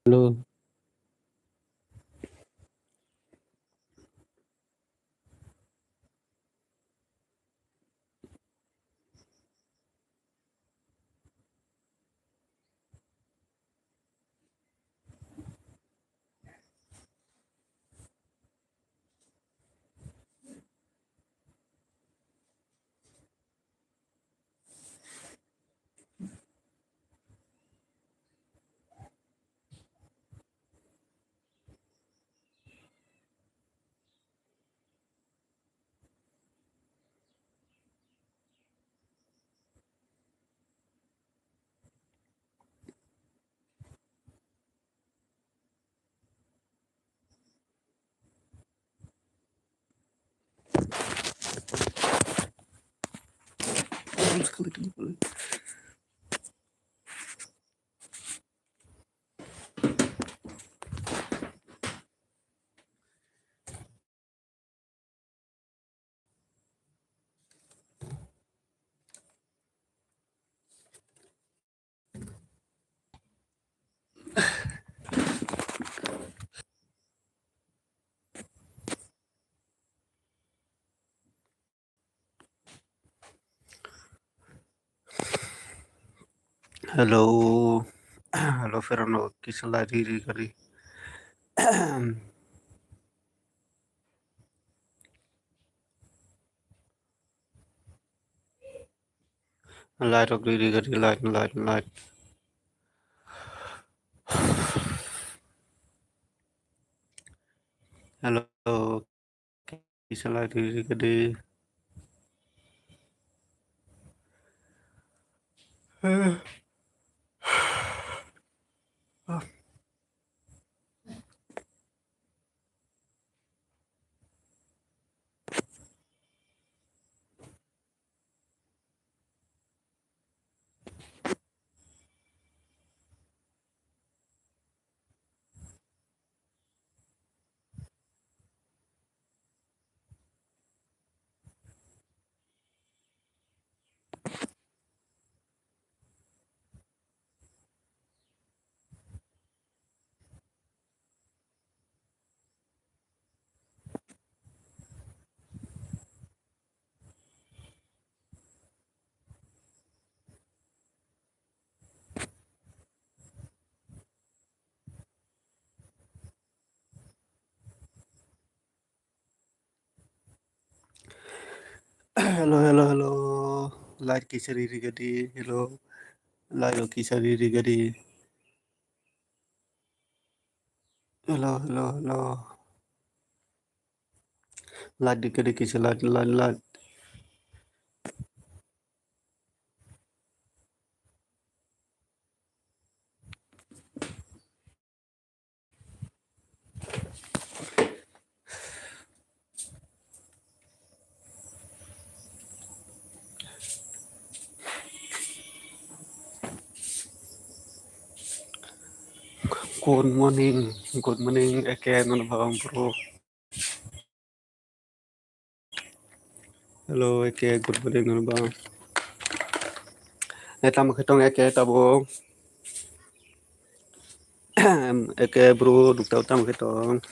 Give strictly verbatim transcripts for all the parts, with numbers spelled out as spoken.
Hello. Hello. Hello, Ferano. Kisa light ri ri kari. Light rok ri ri kari, light, light, light. Hello. Kisa light ri ri kari. Hello, hello, hello. Light kisa riri gadi. Hello. Light rok kisa riri gadi. Hello, hello, hello. Light di gadi kisa light, light, light. Good morning, good morning, eke nono bang bro. Hello, eke, good morning, nono bang. Eh, tamo khe tong, eke, tabo. Eke, bro, nukta tamo khe tong.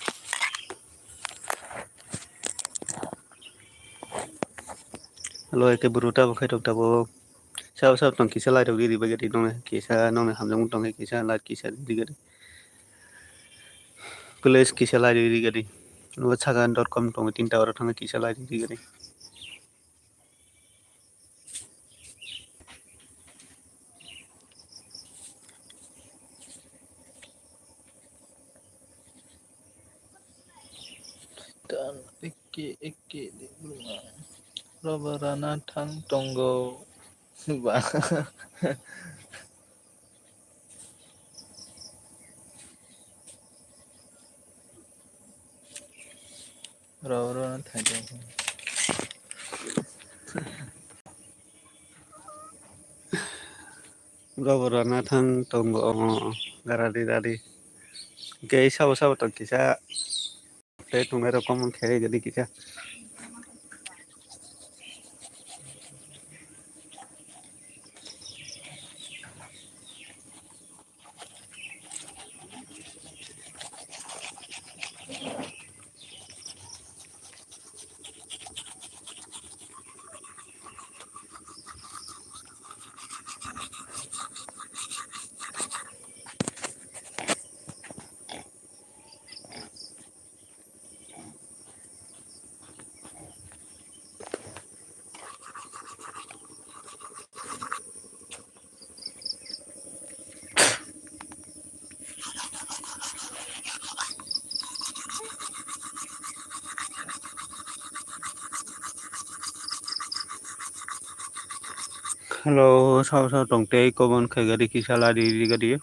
Hello, eke, bro, tamo khe tong, tabo. Sabo, sabo tong, kisa light rok riri bagwi nong, kisa nong hamjak tong, kisa light, kisa riri gadi. Please kisa lai riri gadi. Nw sagan dot com tongo tinta oro thangwi kisa lai riri gadi. Tan eke eke de bro. Robo rana thang tongo. Ba. Roro thai tongo. Roro rana thang tongo omo garadi radi. Kei sabo sabo tong kisa. Tei tongnai rok comment khe gadi kisa. Hello, sao sao tong tei comment khe gari kisa la di gari.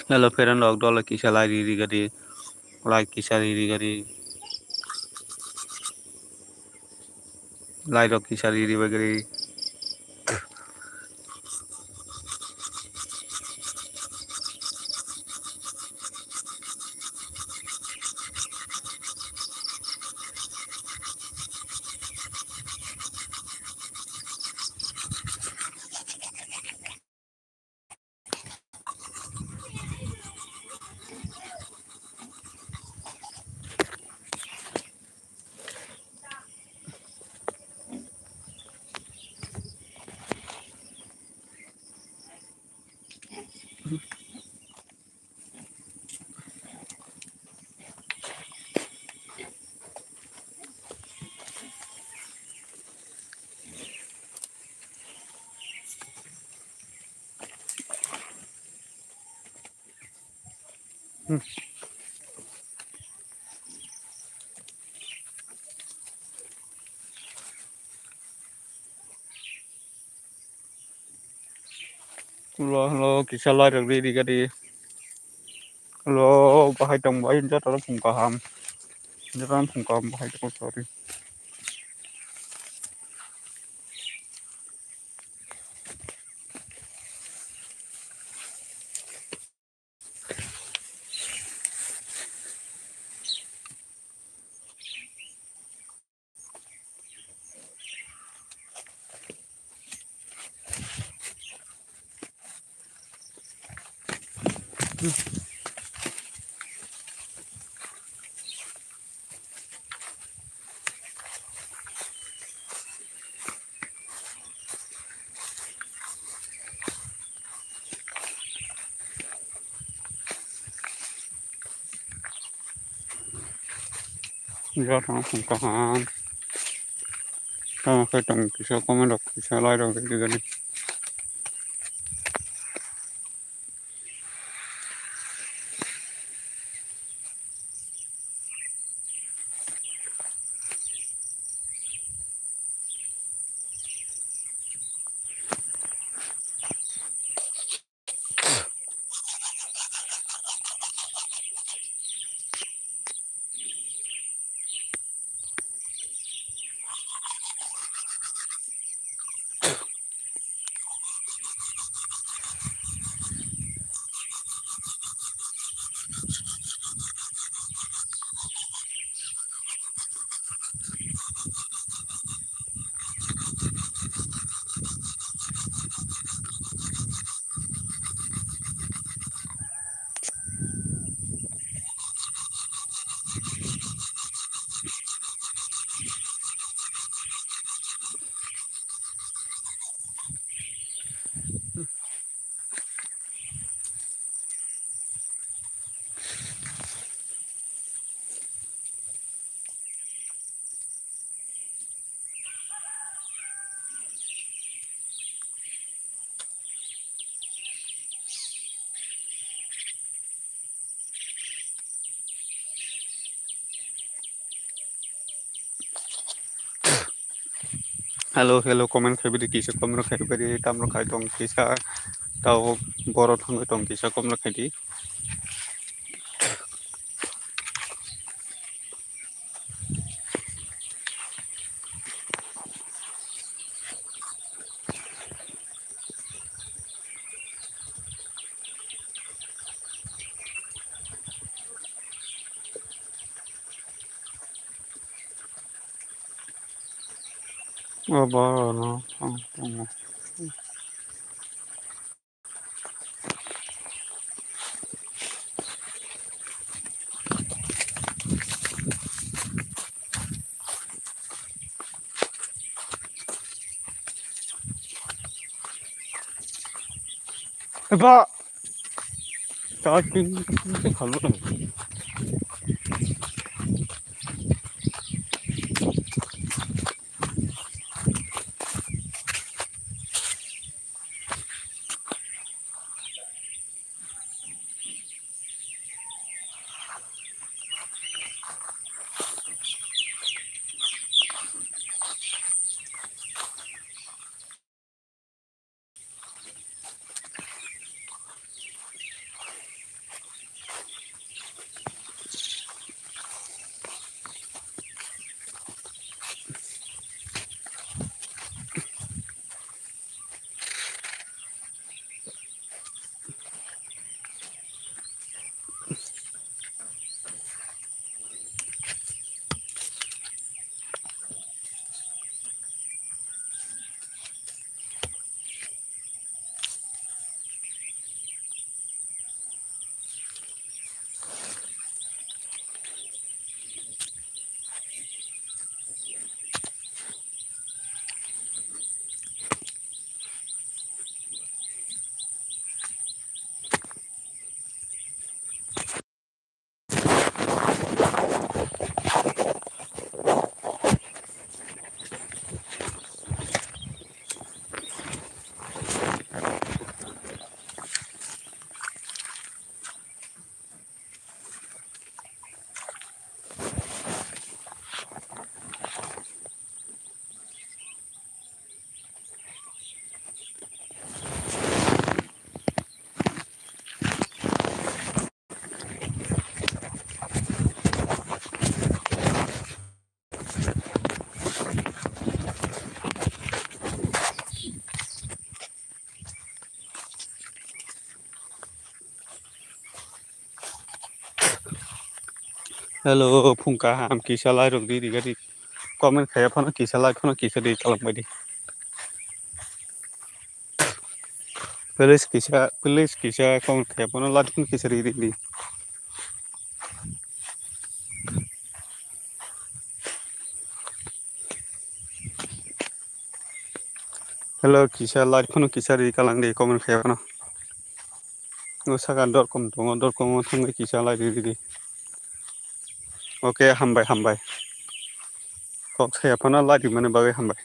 Hello, friend rok dole kisa lai riri gadi, like kisa riri gadi, like rok kisa riri bagri. Lo, lo, kisa lai rok riri gadi. Lo, bahai tong bai, joto no phung kaham. Joto no phung kaham, bahai tong, sorry. Jotono phung kaham. Tamo khe tong kisa comment rok kisa lai rok rwdi. Hello, hello, comment khai bidi kisa comment khai bidi tamro khai tong kisa tao boro thangwi tong kisa comment khai di. O boro no tong tongo. Eba. Sakin, sakin, sakin. Hello, phung kaham kisa lai rok di, di gadi. Comment khaya phano kisa lai phano kisa di kalam bai di. Please kisa, please kisa comment khaya phano lai phano kisa di, di, di. Hello, kisa like phano kisa ri kalang di comment khaya phano. O saka dorkom tongo, dorkomo thangwi kisa like ri di. Okay, hambai, hambai. Kok saya phano like rimani bagwi hambai.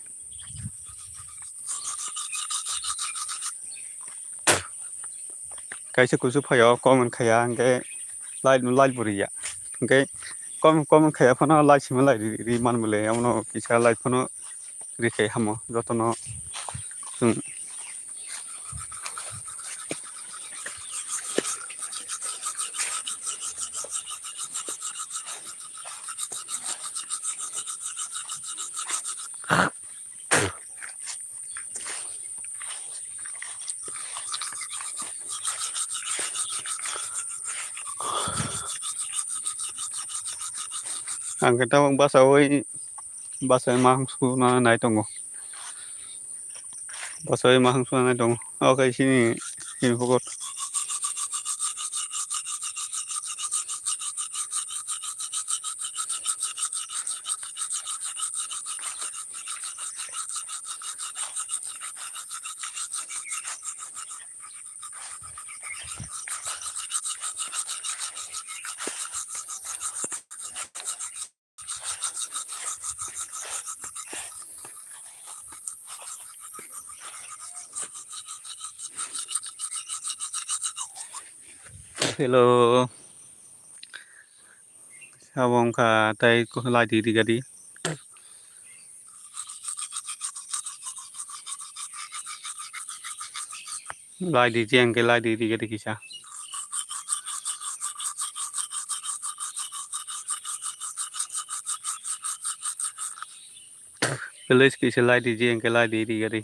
Kaisa kusu phaio comment khaya, hwnkhe like, like bo riya. Hwnkhe comment, comment khaya phano like sima like ri, ri man bole, amono kisa like phano rikhe hamo jotono chwng. Ang khe tabuk bachaui, bachaui ma suna nai tongo. Bachaui ma suna nai tongo. Oke, sini, sini pokot. Hello. Sabo wngkha tei lai di, di gadi. Lai di, je hwnkhe lai di, di gadi kisa. Please kisa lai di, je hwnkhe lai di, di gadi.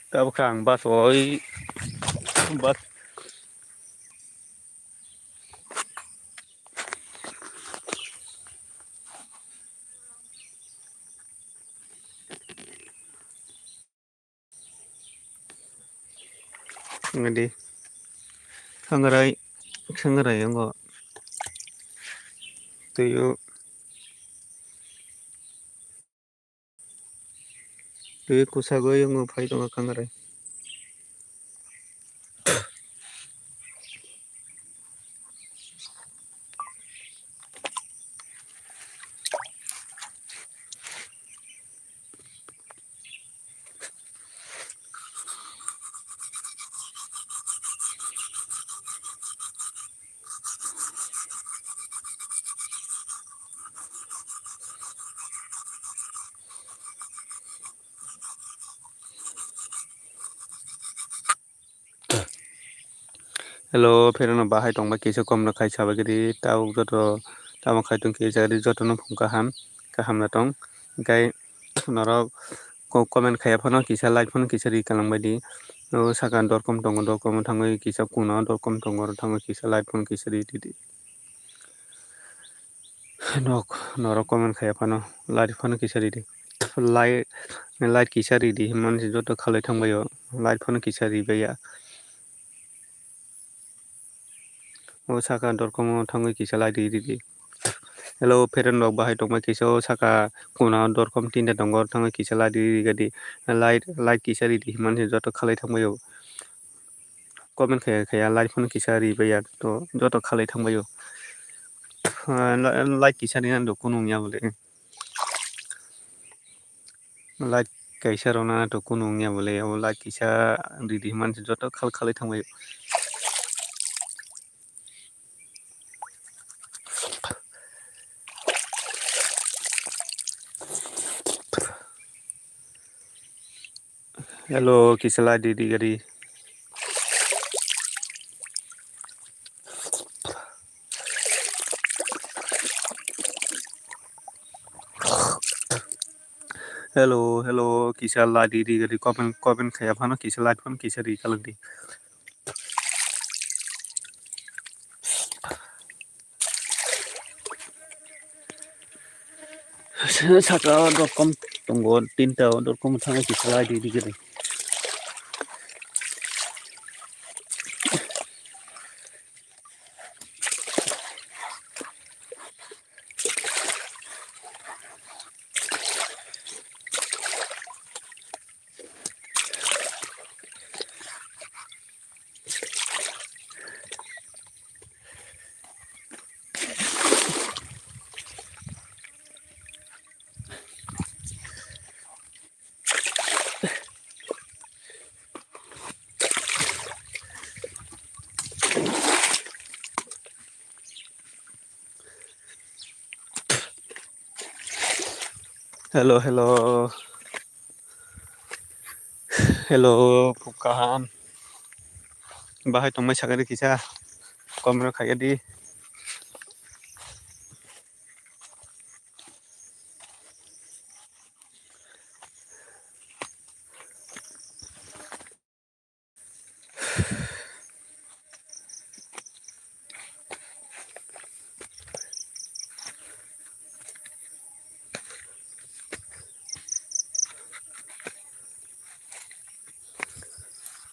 Tabuk khe ang bus o oi, bus. Ngadi. Khangrai, khangrai yango. Tuyu. Twi kwchagwi wngwi phai tongo khangrai. Hello, phereno bahai tongbai kisa kom rok khai sabai kiri, tabuk joto tamo khai tong kisa ri joto no phung kaham, kaham na tong, hingkai norok ko-, comment khaiya phano kisa like phano kisa ri kalang bai di, o saka dorkom tongo, dorkom thangwi kisa kuna dorkom tongo, oro thangwi kisa like phano kisa ri di di. Nok, norok comment khaiya phano, like phano kisa ridi. Like, like kisa ridi, himani se joto khalai thangbaio, like phano kisa ribaiya. O saka dorkomo thangwi kisa like ridi. Hello, phereno rok bahai tongbai kisa o saka kuna dorkom tinta tongo, thangwi kisa like ridi gadi. Like, like kisa ridi, himani se joto khalai thangbaio. Comment khaya khaya like phano kisa ribaiya to joto khalai thangbaio. Ah, la-, like kisa rina do kunu wngya bole. Like kaisa rona to kunu wngya bole, abo like kisa ridi himani joto khal khalai thangbaio. Hello, kisa like di di gari. Hello, hello, kisa like di di gari. Comment, comment khaya phano kisa like phano kisa ri kalang di. Saka dot com. tongo, tinta o dorkom thangwi kisa lai di, di gini. Hello, hello. Hello, phung kaham. Bahai tongmai sakani kisa. Komrok khaikhe di.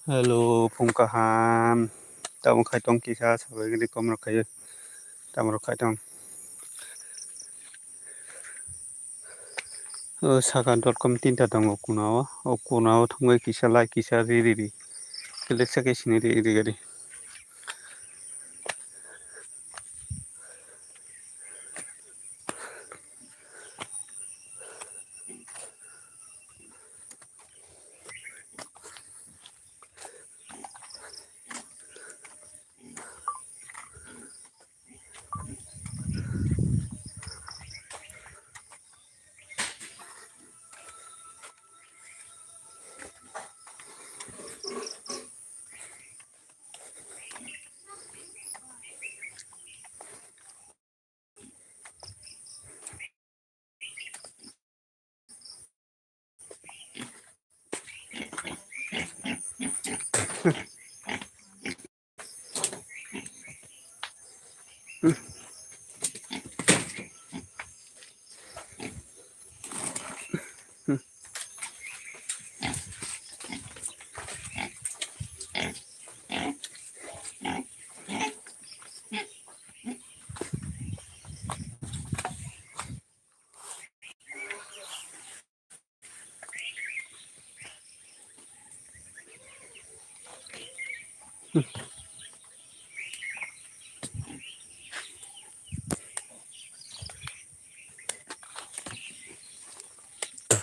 Hello, phung kaham. Tamo khai tong kisa, sabai gini komrok khai. Tamo rok khai tong. O saka dotkom tinta tongo kuna o. O kuna o thangwi kisa light kisa ri ri ri. Khe leksa khe sini ri ri gari.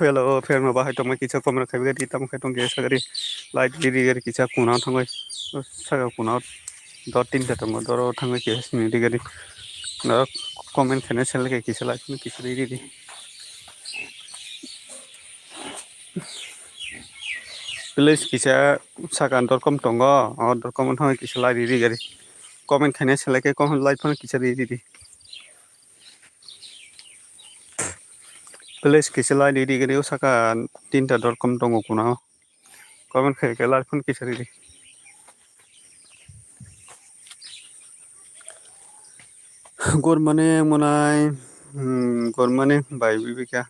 Hello, friend, ma bahai tongma kisa komra khaibai di, tamo khai tong kisa gari light di di gari kisa kuna thangbai saka kuna dot tinta tongo, doro thangbai kisa sini di gari norok comment khaina selke kisa light kisa di di di. Please kisa saka dorkom tongo, o dorkom thangbai kisa light di di gari comment khaina selke comment light phano kisa di di di. Please kisa light di di gari o saka tinta dorkom tongo kuna. Comment khai khe light phone kisa ridi. Good morning monai, hmm, good morning bai bibika.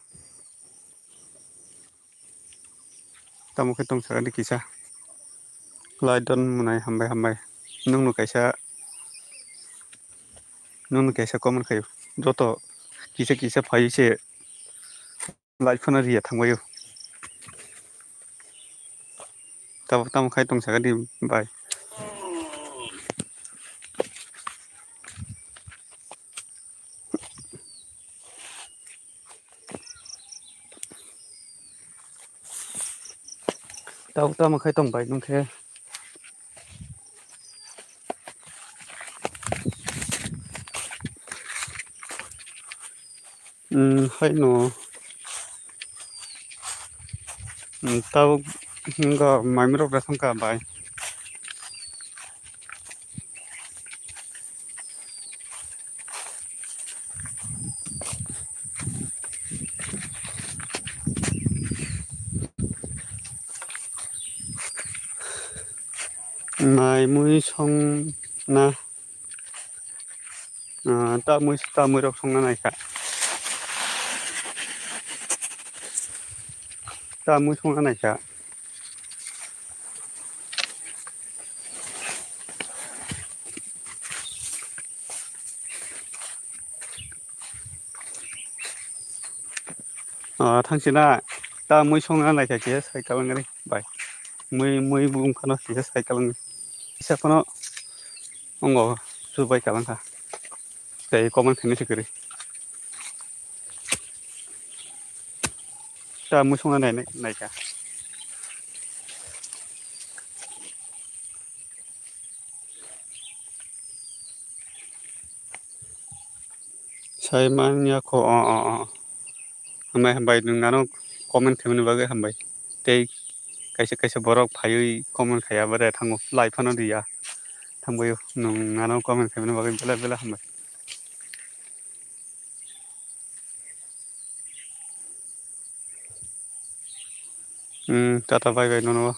Tamo khe tong sakani kisa. Light don monai hambai hambai. Nungno kaisa, nungno kaisa comment khayo. Joto kisa kisa phai se. Light phano riya thangbaio. Tabuk tamo khai tong sakadi bai. Tabuk tamo khai tong bai nungkhe. Hmm, haino. Hmm, tabuk wngkha maimirok rw thangkha bai. Nai mui song na. Ah, ta mui, ta mui rok songna naikha. Ta mui songna naikha. Ah, thangchina ta mui songna naikha khe sai kalangri bai. Mui, mui bumkhano khe sai kalangri. Isa phano ongo chubai kalangkha. Tei comment khaini se kwrwi. Ta mui songna nai, naikha. Sai manya kho, o, o, o. Hambai, hambai, nwng ano comment khaimani bagwi hambai. Tei kaisa, kaisa borok phaiwi comment khaiya, bade thango, lai phano riya. Thangbaio, nwng ano comment khaimani bagwi belai, belai hambai. Hmm, tata bye bye nono.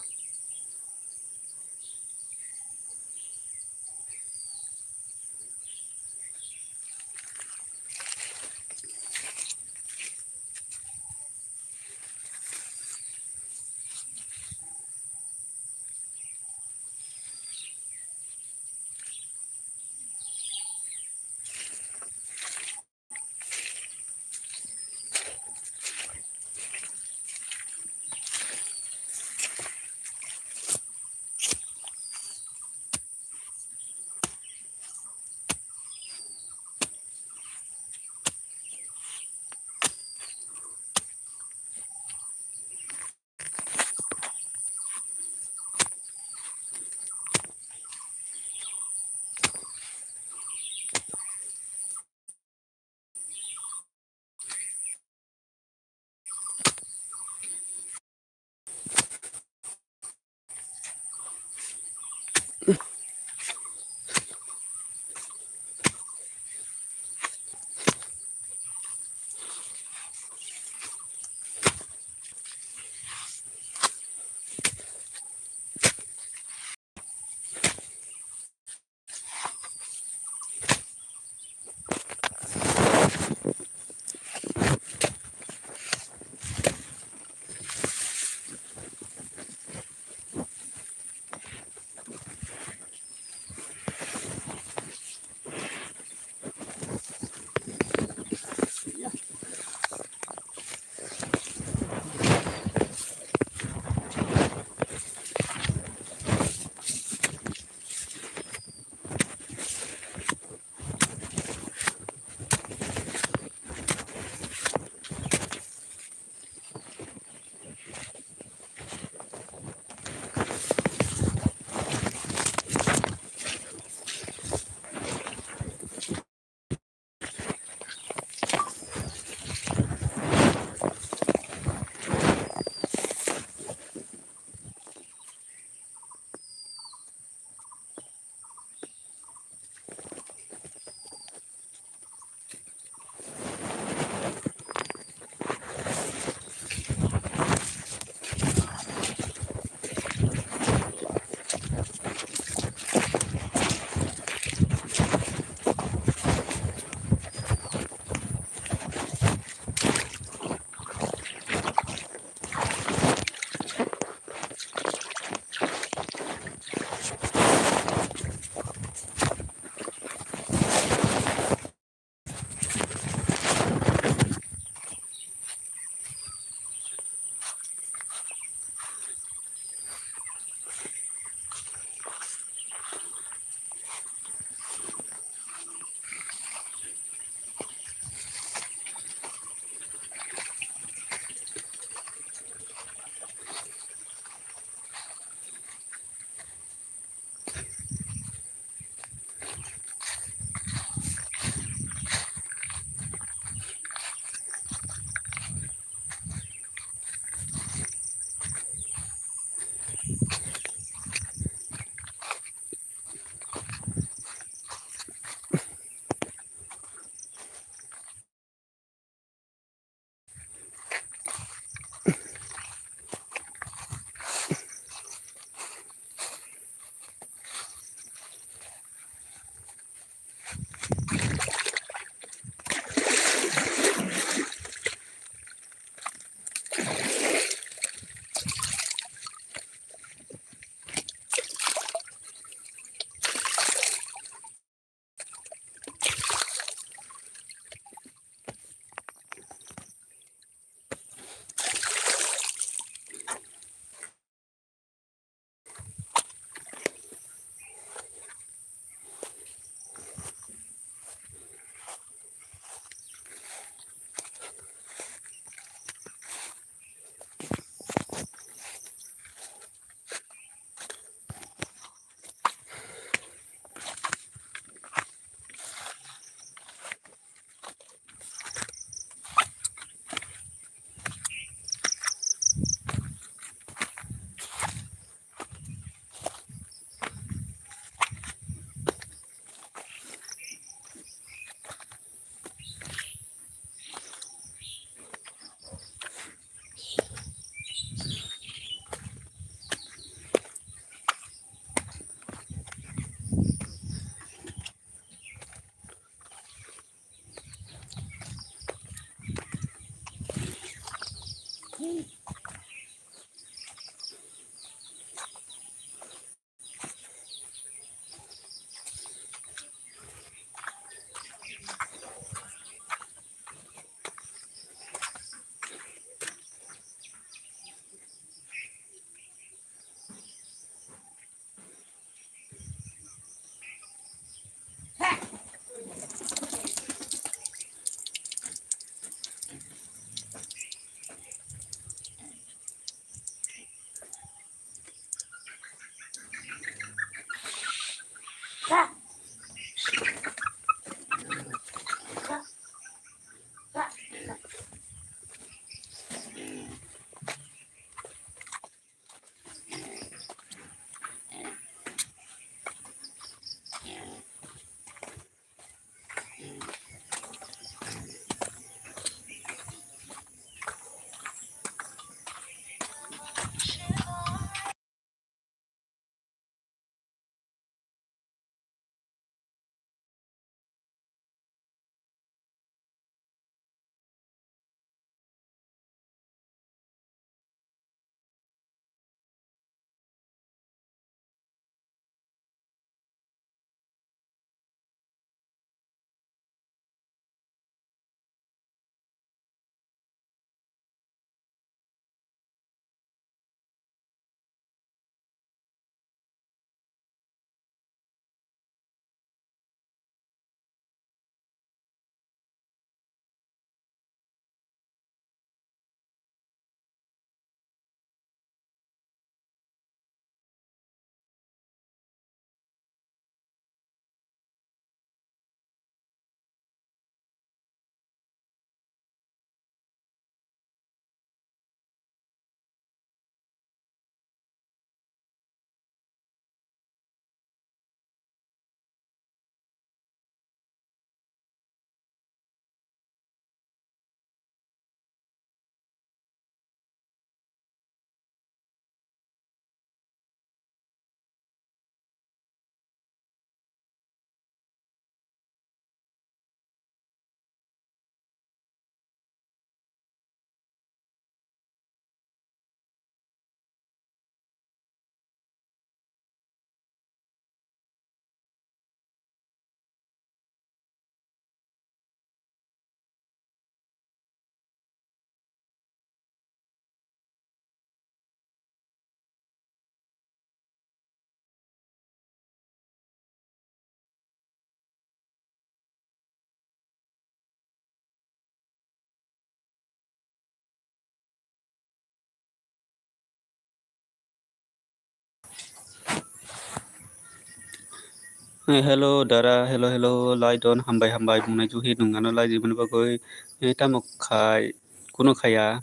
Eh, hello, dara, hello, hello, Laidon, hambai, hambai, mwnai juhi, nwng ano lai jiboni bagwi, eh, tamo khai, kuno khaya,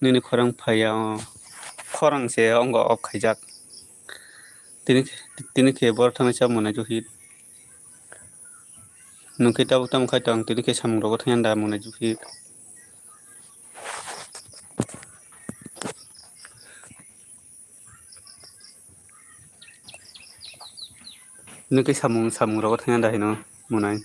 nini khorang phaya, oh, khorang se ongo off khaijak. Tini, tini khe bor thangwi cha mwnai juhi. Nwng khe tabuk tamo khai tong, tini khe samung rogo thangya da mwnai juhi. Nini khe samung, samung rogo thangya da hino mwnai.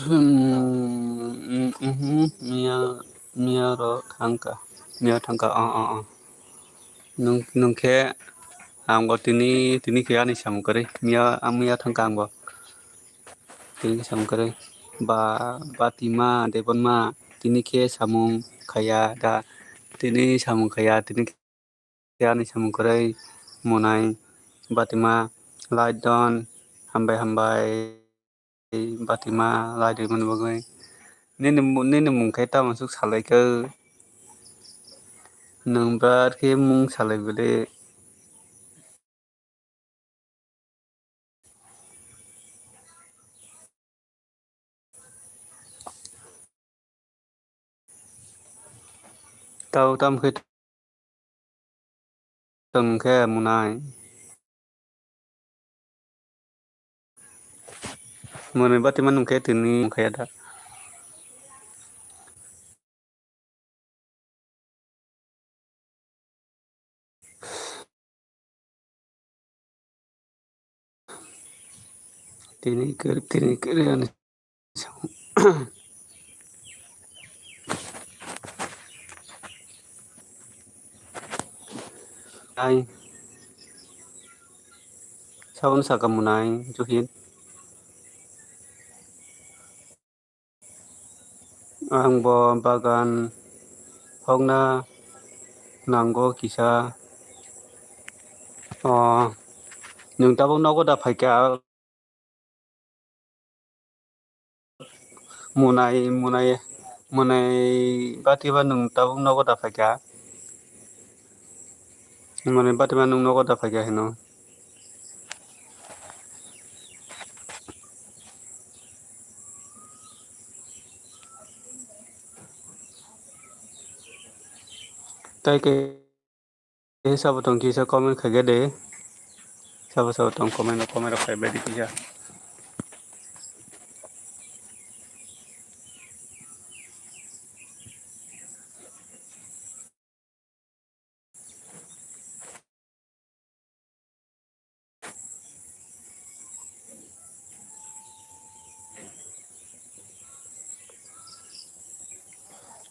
Hmm, hmm, hmm, miya, miya ro thangka, miya thangka, ah, ah, ah. Nung, nung khe ang bo tini, tini khe ani samung kwrwi, miya, ang miya thangka ang bo. Tini samung kwrwi. Ba, Batima, Debonma, tini khe samung khaya da, tini samung khaya, tini khe ani samung kwrwi, mwnai, Batima, Laidon, hambai, hambai. batima lai rwmani bagwi. Nini mu-, nini mung khe tamo swk salai khe? Nwng bar khe mung salai bwle. Tau tam khe tong khe munai. Mwnwi batima nung khe tini mung khe da. Tini kwrwi, tini kwrwi ani. Ai. Sabon saka munai, Juhit. Ang bo bagan hokna nango kisa. O, nwng tabuk nogo da phaikha? Munai, munai, munai bati ba nwng tabuk nogo da phaikha? Munai bati ba nwng nogo da phaikha hino? Tai ke sabo tong kisa comment khaikhe de. Sabo sabo tong comment, comment rok khaibai di kisa.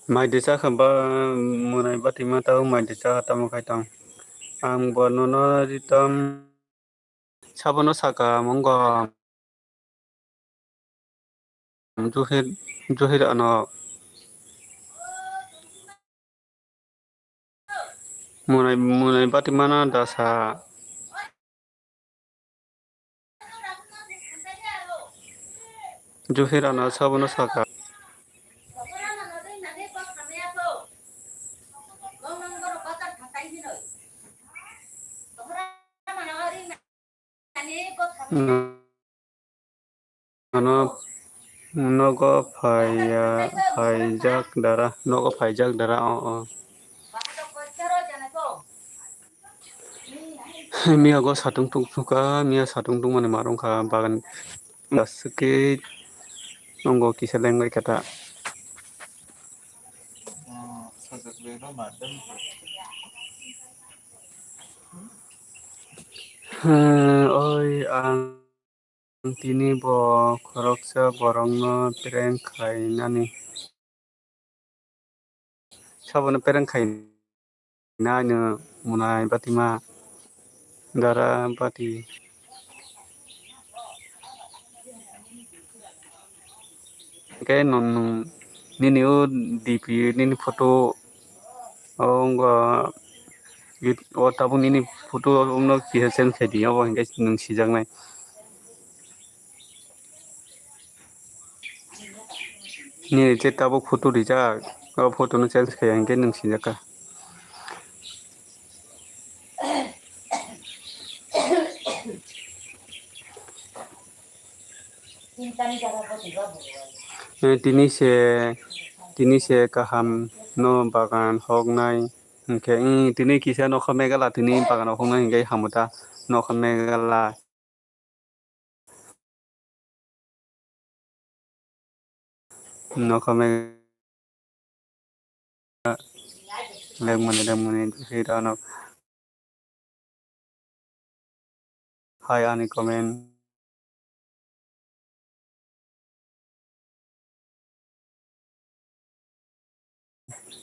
Mai de chakha ba, mwnai bati ma tao mai de chakha tamo khai tong. Ang bo nono ritom. Sabono saka mungo. Juhir, juhir ano. Munai, munai bati mana dasa. Juhir ano sabono saka. Ano nogo phaiya, phaijak dara, nogo phaijak dara, o, o. Miya go satung tung suka, miya satung tung mani marung kha bagan dasike nongo kisa lengbai kata. Hmm, oi, ang tini bo khoroksa borokno prank khainani. Sabono prank khainani munai batima dara bati. Hwnkhe nwng, nwng nini o D P nini photo o wngkha, o tabuk nini photo o wngkha kisa change khaidi, obo hwnkhe nwng sijaknai. Nini je tabuk photo rijak, o photo no change khaiya hwnkhe nwng sijakha. Eh, tini se, tini se kaham no bagan hoknai hwnkhe, mm, tini kisa nokha megala tini bagan hoknai hwnkhe hamu ta nokha megala. Nokha megala. Lemoni, lemoni, dusirano. Hai ani comment.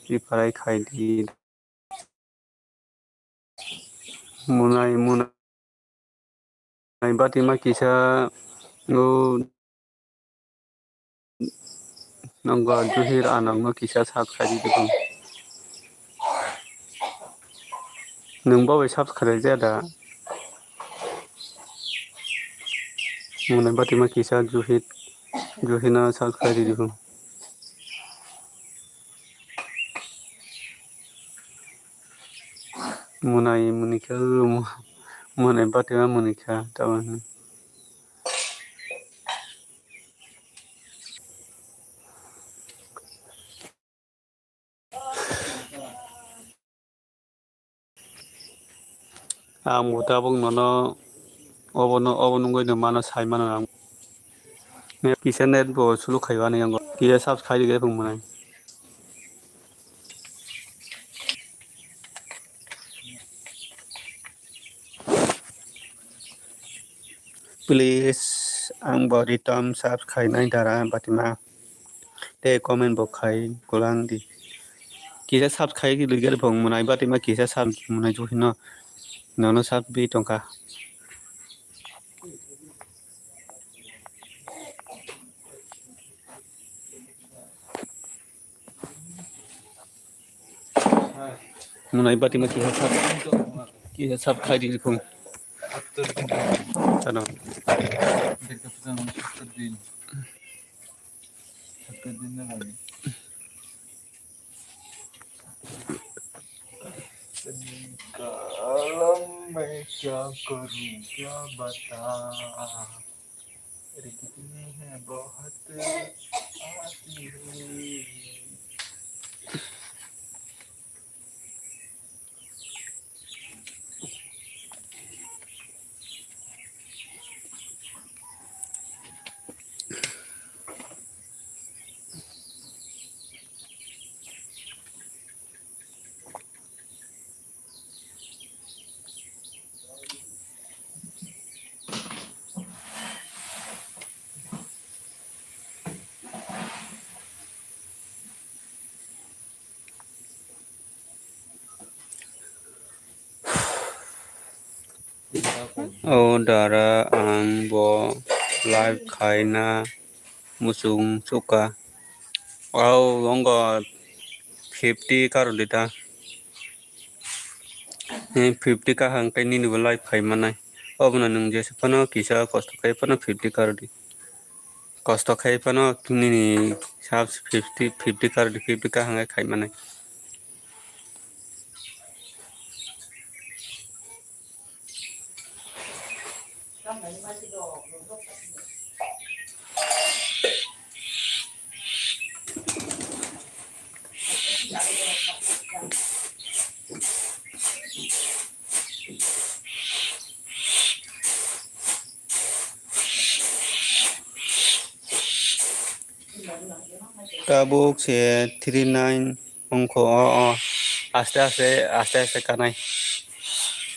Reply khaidi. Munai, munai. Nai batima kisa o nongo Juhir anokno kisa subscribe di. Nwng bo bai subscribe ya da? Munai batima kisa Juhir. Johino subscribe ridi phung. Munai munikha, munai batima munikha, tabuk. Ang bo tabuk nono obono, obo nungui no mano sai mano ang. Ne kisa net bo sulu khai ani ang kisa subscribe ridi phung mwnai. Please, ang bo ritom subscribe khainai dara batima. Tei comment bo khai kulang di. Kisa subscribe khe lwikhe phung mwnai batima kisa sub mwnai juhino nono sub bi tongkha. Mwnai batima kisa sub, kisa sub khai di phung. Chano. कालम में क्या करूं क्या बता, रिश्ते में है बहुत आती है। O dara ang bo live khaina muchung chuka. Au wngkha fifty karwi di ta. Fifty kaham khe nini bo live khai manai. Obono nwng jesa phano kisa kosto khai phano fifty karwi di. Kosto khai phano nini subs fifty, fifty karwi di, fifty kaham khe khai manai. Tabuk se three nine wngkha o, o aste aste, aste aste kanai.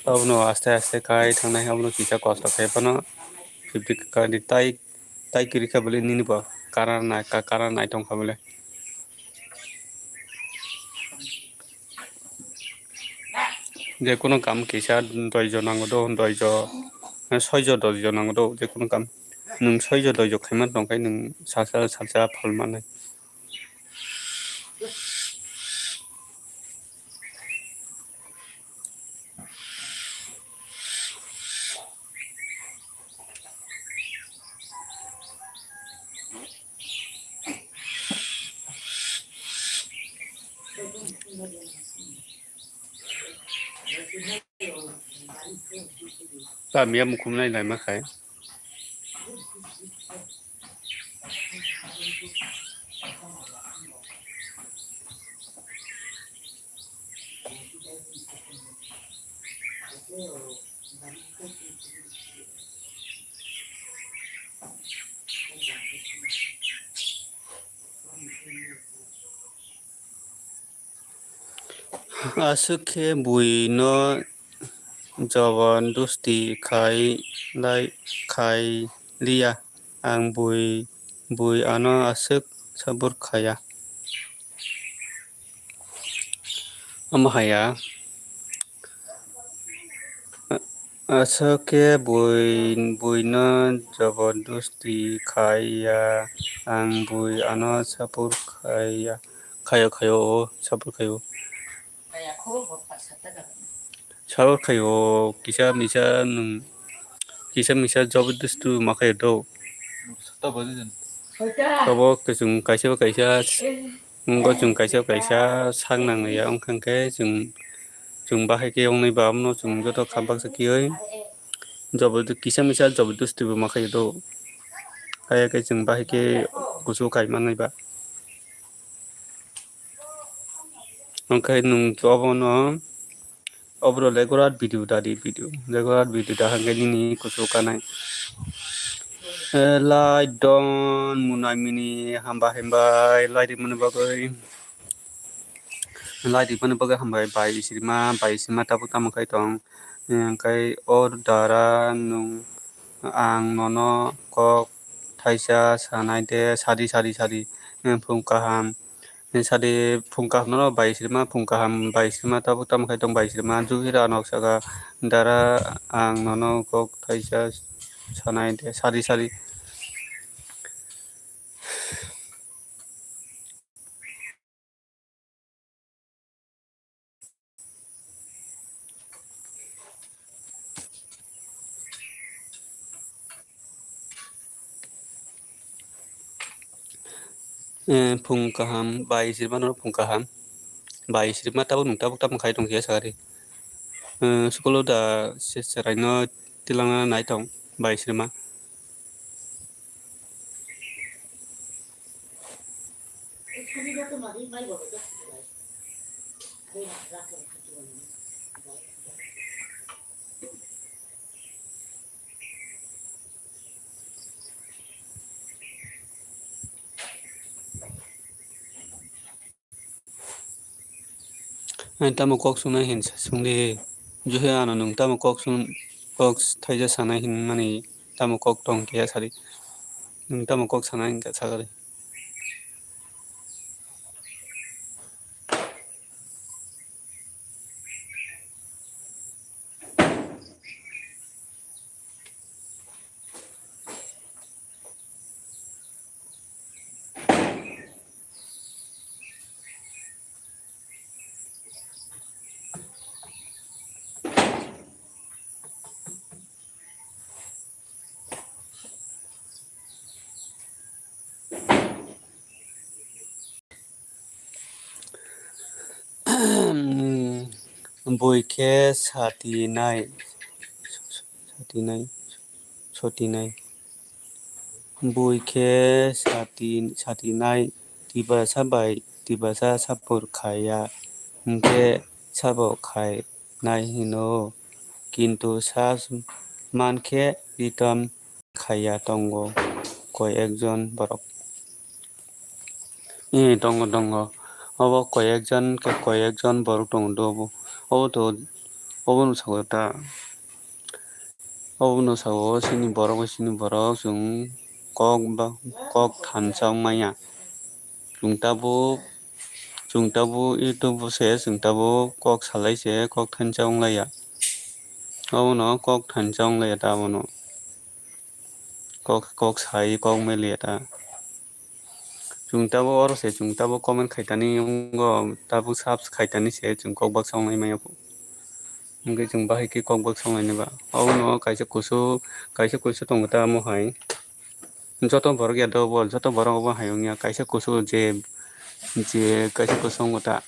Obono aste aste kai thangnai, obono kisa kosto khai phano fifty kani tai, tai kwrwi kha bole nini bo kara nai, ka-, kara nai tongkha bole. Je kono kam kisa doijo nango do, doijo, soijo doijo nango do, je kono kam. Nwng soijo doijo khaima tongkhe nwng salsa salsa phal manai. Ta miya mukhum nai nai ma khai. Aswk khe buino jabardasti khai lai, khai liya. Ang bui, bui ano aswk sabur khaya. Omo haya. Aswk khe bui, buino jabardasti khaiya, ang bui ano sabur khaiya, khayo, khayo, o sabur khayo. Sabur khayo, kisa misa nwng, kisa misa jabardasti ma khayo do. Abo khe chwng kaisa kaisa, wngkha chwng kaisa kaisa sak nang ya, wngkha khe chwng, chwng bahai khe wngnai ba, abono chwng joto kha baksa khiui jobor-, kisa misa jobordosti bo ma khaio do. Haiya khe chwng bahai khe kusu kai manai ba. Wngkhe nwng obono, oborok legorat video dadi video, legorat video da hwnkhe nini kusu kanai. Eh, light don munai mini hamba himbai light rimani bagwi, light rimani bagwi hambai bai sirima, bai sirima tabuk tamo khai tong. Hwnkhe o dara nwng, ang nono kok thaisa sanai de, sadi, sadi, sadi, eh, phung kaham. Sadi phung kaham no bai sirima, phung kaham bai sirima, tabuk tamo khai tong bai sirima, juhira nok saka dara ang nono kok thaisa sanai de, sadi, sadi. Eh, phung kaham, bai sirma no phung kaham, bai sirma tabuk nwng tabuk tamo khai tong khe sakari. Eh, school o da se cherai no tilangna nai tong, bai sirma. Ang tamo kok swngnai hin sa-, swngdi. Juhe ano nwng tamo kok swng-, kok thaisa sanai hinmani tamo kok tong khe sadi. Nwng tamo kok sanai hinka sakadi. Bui khe sati nai, sati nai, soti nai. Bui khe sati, sati nai, Tiprasa bai Tiprasa sapor khaiya, hwnkhe sabo khai nai hino, kintu sa mankhe ritom khaiya tongo koi ekjon borok. Ee, tongo, tongo. Obo koi ekjon khe koi ekjon borok tongo do obo. Obo to, obono sago ta. Obono sago chini borok bai chini borok chwng kok ba, kok thansa wng manya. Chwng tabuk, chwng tabuk YouTube o se chwng tabuk kok salai se kok thansa wng laiya. Obono kok thansa wng laiya ta abono. Kok, kok sai, kok meliya ta. Chwng tabuk oro se, chwng tabuk comment khaitani wngkha, tabuk subs khaitani se, chwng kok baksa wngnai maya. Hwnkhe chwng bahai khe kok baksa wngnai ba. Obono kaisa kusu, kaisa kusu tongo ta omo hai. Joto borok ya do bo, joto borok obo hai wngya, kaisa kusu je, je kaisa kusu wngo ta.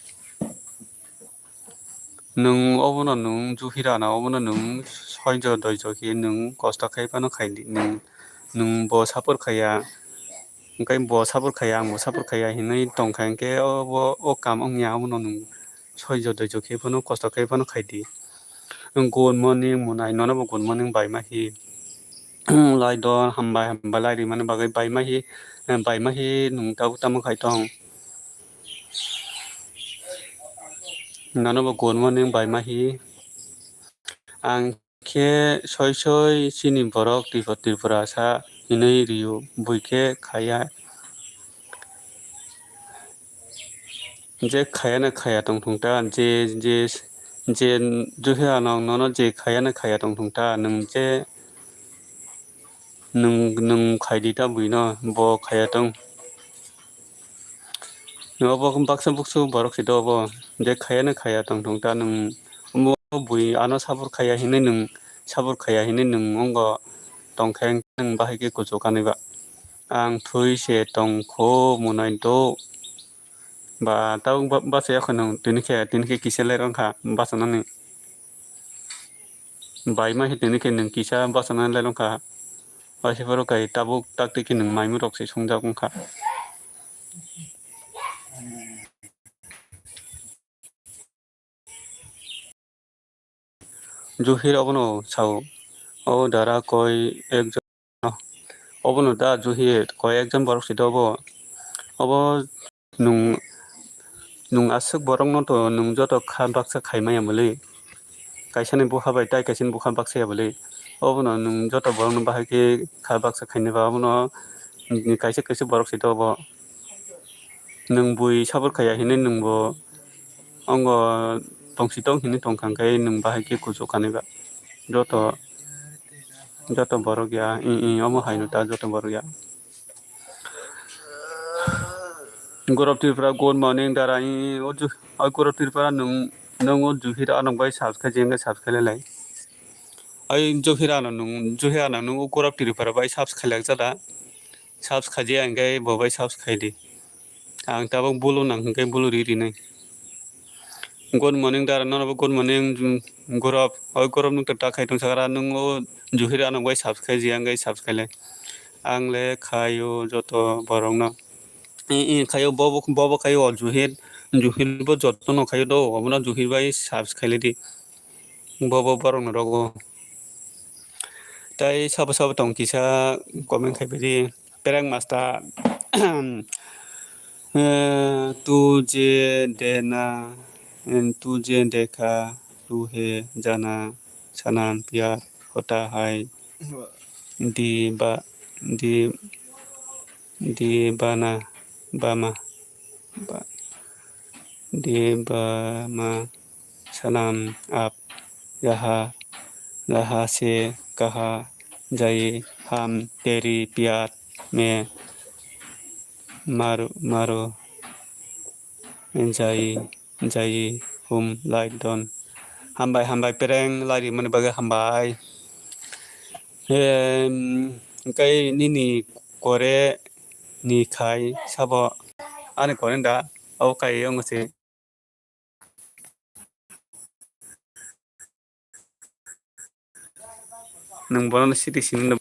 Nwng obono nwng juhirano obono nwng soijo doijo khe nwng kosto khai phano khai di, nwng, nwng bo sapor khaiya, hwnkhe bo sapor khaiya, ang bo sapor khaiya hinwi tongkha, hwnkhe obo o kam wngya, obono nwng soijo doijo khe phano kosto khai phano khai di. Good morning, monai, nono bo good morning bai ma hi. Lai don, hambai, hambai lai rimani bagwi bai ma hi, bai ma hi nwng tabuk tamo khai tong. Nono bo good morning bai ma hi. Ang khe soi soi chini borok Tripura, Tripura sa hinwi rio, bui khe khaya. Je khaya na khaya tong thung ta, je, je, je juhe ano nono je khaya na khaya tong thung ta, nwng je nwng, nwng khai di ta bui no, bo khaya tong. Obo baksa buksu borok se do obo, je khaya na khaya tong thung ta nwng, omo bui ano sabur khaya hinwi nwng, sabur khaya hinwi nwng wngkha tong khe nwng bahai khe kuchuk kanwi ba. Ang thwi se tong kho, monai do. Ba, tabuk ba-, bachai ya kho nwng, tini khe, tini khe kisa ler wngkha bachanani. Bai ma khe tini khe nwng kisa bachanani ler wngkha. Waisa phoro kai tabuk tak twi khe nwng maimu rok se songjak wngkha. Juhir obono sao, o dara koi ekjon, obono da Juhir koi ekjon borok se do obo, obo nwng, nwng aswk borokno to nwng joto kha baksa khai maya bwlwi, kaisani bupha bai tai kaisani bupha baksa ya bwlwi, obono nwng joto borokno bahai khe kha baksa khainai ba obono kaisa kaisa borok se do obo. Nwng bui sabur khaiya hinwi nwngbo ongo tongsi tong hinwi tongkha, hwnkhe nwng bahai khe kuchuk kanwi ba. Joto, joto borok ya, i, i, omo haino ta joto borok ya. Gaurav Tripura, good morning, dara, i, i, o ju-, o Gaurav Tripura, nwng, nwng o Juhir Anok bai subscribe, jengkhe subscribe lai lai. Ai Juhir Anok nwng, Juhir Anok nwng o Gaurav Tripura bai subscribe lai jada. Subs khaidi, ang khe bo bai subs khaidi. Ang tabuk bulu nang hwnkhe bulu ri rinai. Good morning dara, nono bo good morning, Gaurav. Oi Gaurav, nwng ta khai tong sakra, nwng o Juhir Anok bai subs khaidi, ang khe subs khailai. Ang le khaio joto borokno. I, i, khaio, bobo, bobo khaio o Juhir, Juhir bo jotono khaio do, obono Juhir bai subs khailai di. Bobo borokno rogo. Tai sabo sabo tong kisa comment khai pidi. Prank master. Eh, tu je dena, eh, tu je dekha, tu he jana, sanam pyar hota hai. Di ba, di, di bana, bama, ba, di bama, sanam ap, yaha, yaha se kaha jai, ham teri pyar me maru, maru jai, jai hum lai don. Hambai, hambai, prank lai rimani bagwi hambai. Em, hwnkhe nini kore ni khai sabo ani kore da, abo kai wngse. Nwng bono sidi sini no.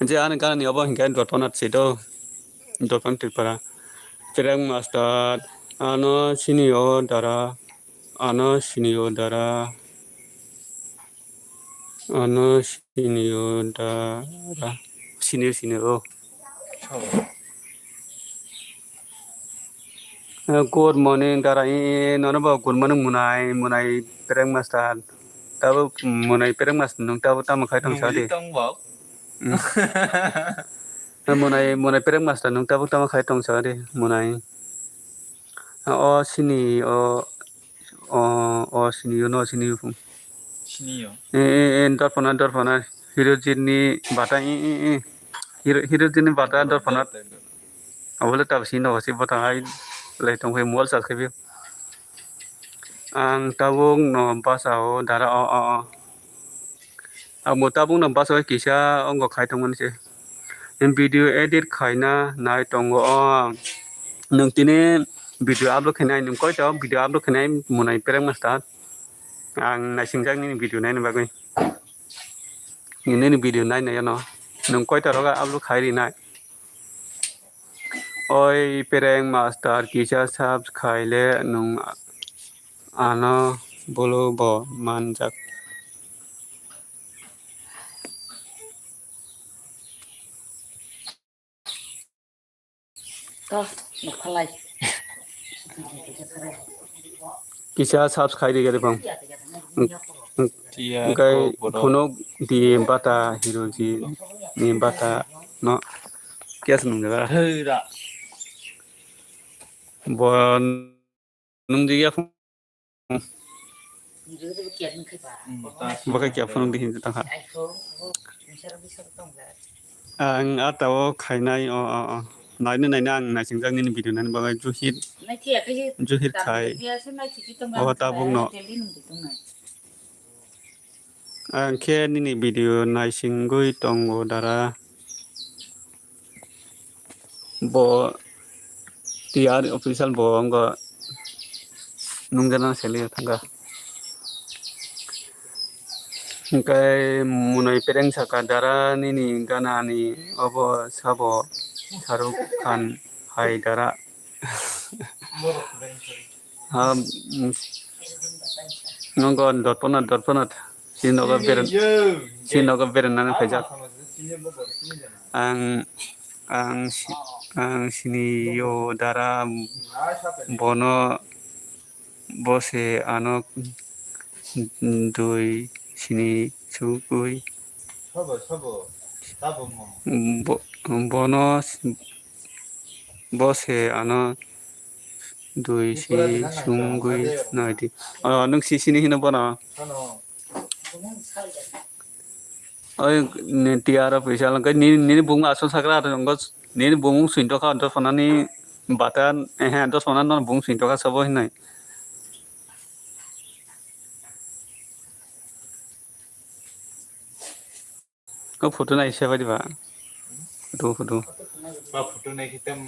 Je ani gana ni obo hingke Dotpana se do. Dotpan Tripura. Prank master. Ano sini o dara. Ano sini o dara. Ano sini o dara. Sini, sini o. Eh, good morning, dara. Eh, eh, nono bo good morning, munai, munai, prank master. Tabo munai prank master, nung tabo tamo khai tong sa de. Tong bo. Hmm. Eh, munai, munai prank master, nung tabo tamo khai tong sa de, munai. Ah, o sini, o, o, o sini, o no sini, o. Sini o. Eh, eh, eh, Dotpana, Dotpana. Hirojit ni bata, eh, eh, eh. Hiro-, Hirojit ni bata, Dotpana. Abole tab sini no, si bata hai, lai tong hai, mobile charge khai bi. Ang tabuk no basa o, dara o, o, o. Amo tabuk no basa o kisa, ongo khai tong mani se. Video edit khaina nai tongo o. Nwng tini video upload khainai, nwng koito video upload khainai munai prank master. Ang naisingjaknai nini video naina bagwi. Nini video naina yano. Nwng koito roga upload khai rinai. Oi prank master kisa subs khaile nwng ano bolo bo manjak. To, nukhalai. Kisa subs khai di gari bang. Tia Engkai ko bodo. Phunuk di bata hiroji ni bata no. Kias nung jaga. Hei ra. Bo nung di ya. Bakai kia phunuk di hinta tangha. Ang ata o khainai o, o, o. Naina, naina ang naisingjaknai ni video nani bagwi Juhir, Juhir khai. O tabuk no. Ang khe nini video naisingwi tongo dara. Bo T R official bo wngkha nungjana selio thangkha. Hwnkhe Munai Pereng saka, "Dara nini gana ni obo sabo Shahrukh Khan hai dara." Ha, mm, nongo dotpona, dotpona. Sinogo beren, sinogo beren nani phaijak. Ang, ang, si-, ang sini yo dara bono, bo se ano dui sini sugui. Bo-, bono, bo se ano dui si sungui nai di. Oh, nung si sini hino bono. Oi, ni T R official, hwnkhe ni, nini bumung aswk sakra, hwnkhe nini bumung swinto kha, dos ponani bata, ehe, dos ponani no bumung swinto kha, sabo hinai. Ko photo nai se bai diba? Photo, photo. Ba photo nai khitam.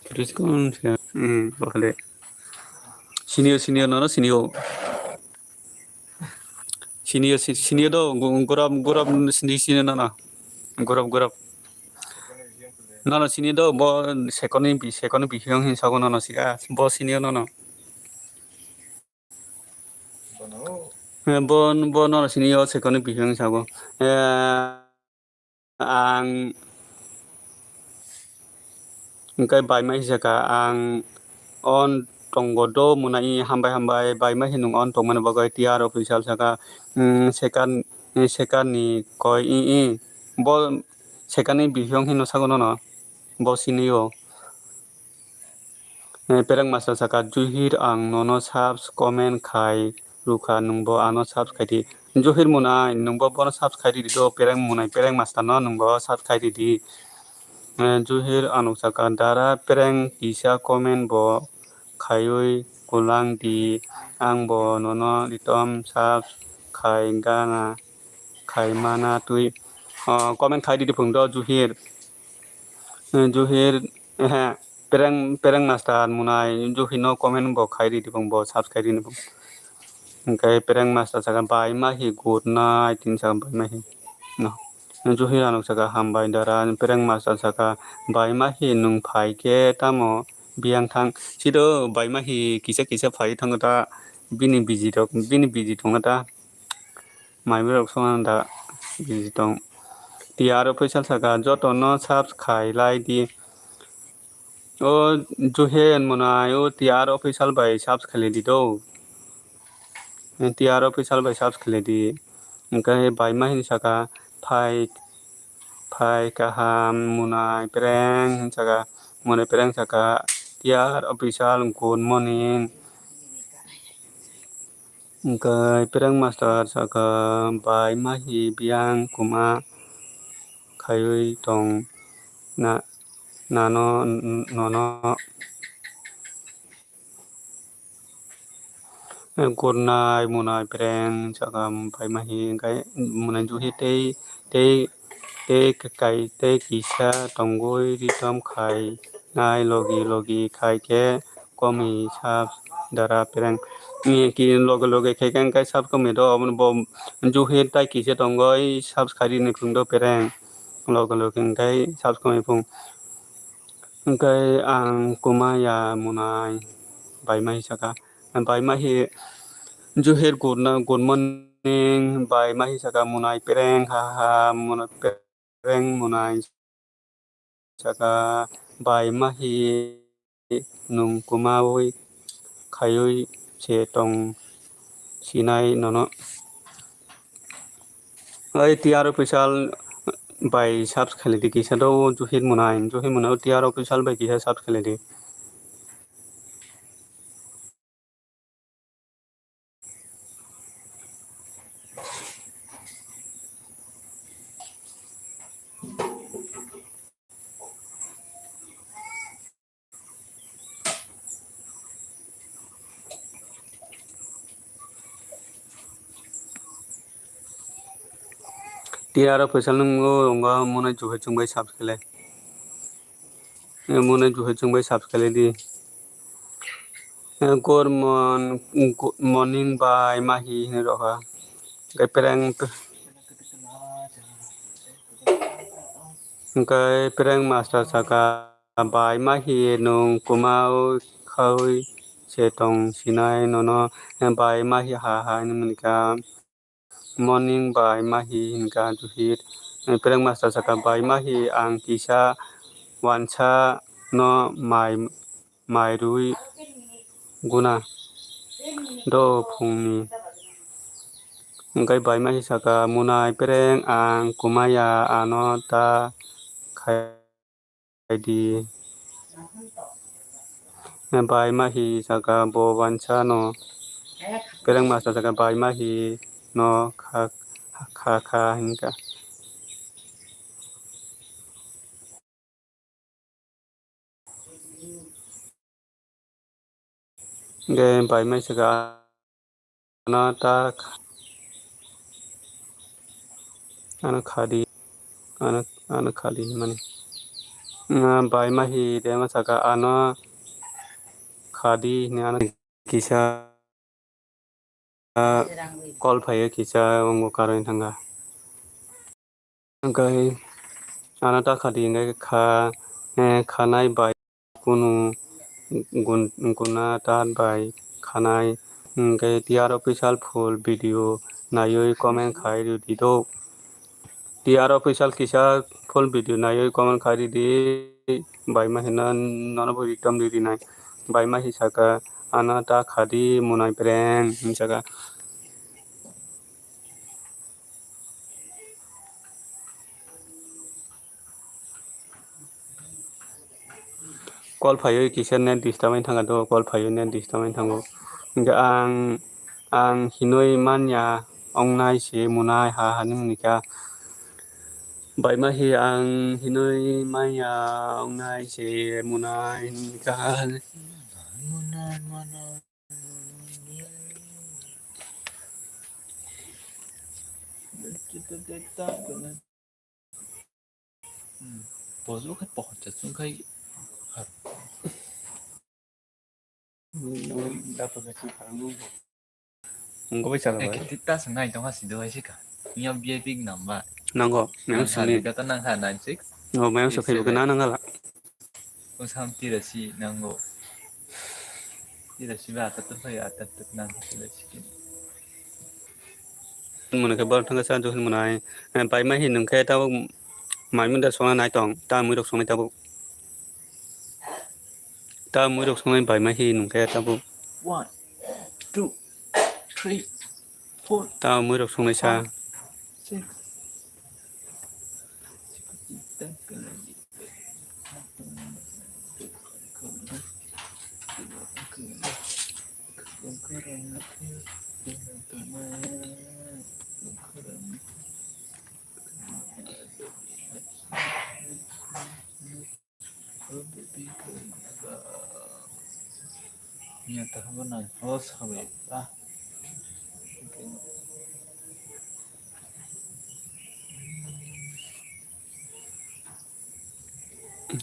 Photo se kon se, hmm, bahale. Senior, senior, nono senior. Senior, si-, senior do, gu-, gurap, gurap sini, sini nono. Gurap, gurap. Nono senior do, bo second ni bi-, second ni bising hin sago nono sika, bo senior nono. Eh, bo, bo nono senior second ni bising sago. Eh, Ang hwnkhe baima hisaka ang on tongo do mwnai hambai hambai baima hinung on tongmani bagwi T R official saka, mm, sekan, sekan ni koi i i bo sekan ni bising hino sago nono bo sini o. Eh, Pereng Master saka, "Juhir, ang nono subs comment khai rwkha, nwngbo ano subs khai di." Juhir Munai, nwngbo bono subs khai ridi do, Pereng Munai, Pereng Master no nwngbo subs khai ridi. Eh, Juhir Anuk saka, "Dara Pereng kisa comment bo khaiwi kwlang di, ang bo nono ritom subs khai gana, khai mana twi." Oh, comment khai ridi phung do, Juhir. Eh, Juhir, ehe, Pereng, Pereng Master Munai, Juhir no comment bo khai ridi phung bo, subs khai ridi phung. Hwnkhe Pereng Master saka, "Baima hi good night," tin saka, "Baima hi." No. Juhir Anuk saka, "Hambai dara." Pereng Master saka, "Baima hi nwng phai khe tamo biyang thang?" Sido baima hi kisa kisa phai thango ta, bini busy rok, bini busy tongo ta. Mai borok songna da bini tong. T R official saka, "Joto no subs khai lai di." O Juhen Munai, o T R official bai subs khai lai di do. T R official bai subs khai lai di. Hwnkhe baima hin saka, "Phai, phai kaham Munai Pereng," hin saka, Munai Pereng saka, "T R official, good morning." Hwnkhe Pereng Master saka, "Baima hi biyang kwma khaiwi tong na, nano, nono." Gurnai Munai Pereng saka, "Baima hi," hwnkhe Munai Juhi tei, tei, tei kai, tei kisa tongwi ritom khai nai logi logi khai khe komi subs dara Pereng. Ni ki loge loge khe khe hwnkhe subs komi do, omo bo Juhi tai kisa tongwi subs khai rini phung do Pereng. Loge loge hwnkhe subs komi phung. Hwnkhe ang kwma ya Munai, baima hi saka. Baima hi Juhir gurna, good morning, baima hi saka Munai Pereng, ha ha, Munai Pereng Munai saka, baima hi nwng kwmawi khaiwi se tong sinai nono. Oi T R official, bai subs khailai di, kisa do o Juhit Munai, Juhit Munai o T R official bai kisa subs khailai di. T R official nung o wngkha, mone Juhit chwng bai subs khailai. Mone Juhit chwng bai subs khailai di. Good mon-, good morning bai mahi hinwi rokha. Hwnkhe prank, hwnkhe prank master saka, bai mahi nwng kwmao khaui se tong sinai nono, bai mahi ha ha hinwi mankha. Morning bai mahi hinkha Juhit. Prank master saka, bai mahi ang kisa wansa no mai, mai rwi guna do phungni. Hwnkhe bai mahi saka, Munai prank ang kwmaya, ano ta khai di. Bai mahi saka, bo wansa no. Prank master saka, bai mahi no kha, kha, kha hinkha. Hwnkhe bai mahi saka, ano ta kha-, ano khadi, ano, ano khadi hinmani. Bai mahi de ma saka, ano khadi hinwi ano kisa call phaiwi kisa wngwi karwi thangkha. Hwnkhe ano ta khadi hwnkhe kha, eh, khanai bai kunu gun-, guna ta bai khanai, hwnkhe T R official full video naiwi comment khai rwdi do. T R official kisa full video naiwi comment khai rwdi, bai mahi no nono bo react tong di rinai. Bai mahi saka, ano ta khadi Munai prank hinwi saka. Call phaiwi kisa net disturb wng thangkha do, call phaiwi net disturb wng thango. Hwnkhe ang, ang hinwi manya wngnai se Munai ha ha hinwi mankha. Bai mahi ang hinwi manya wngnai se Munai hinwi mankha. Bozo khe pohor cha chwng khai. Wngkha bai chalo bai. Ekhe ta swng nai tongkha si do hai se kha. Miya V I P namba. Nango, mayung sani. Kata nang kha nine six. Oh, mayung sani Facebook na nang la. O sam tira si nango. Tira si ba ata tu phai ata tu nang tira si. Mone khe bor thangsa juhil munai. Bai ma hin nung khe tabo mai munda songna nai tong. Ta mui rok songnai tabo. Ta mui rok songnai bai ma hin nung khe tabo. One, two, three, four. Ta mui rok songnai sa. Five, six. Nya ta habo nai ho sabai ta.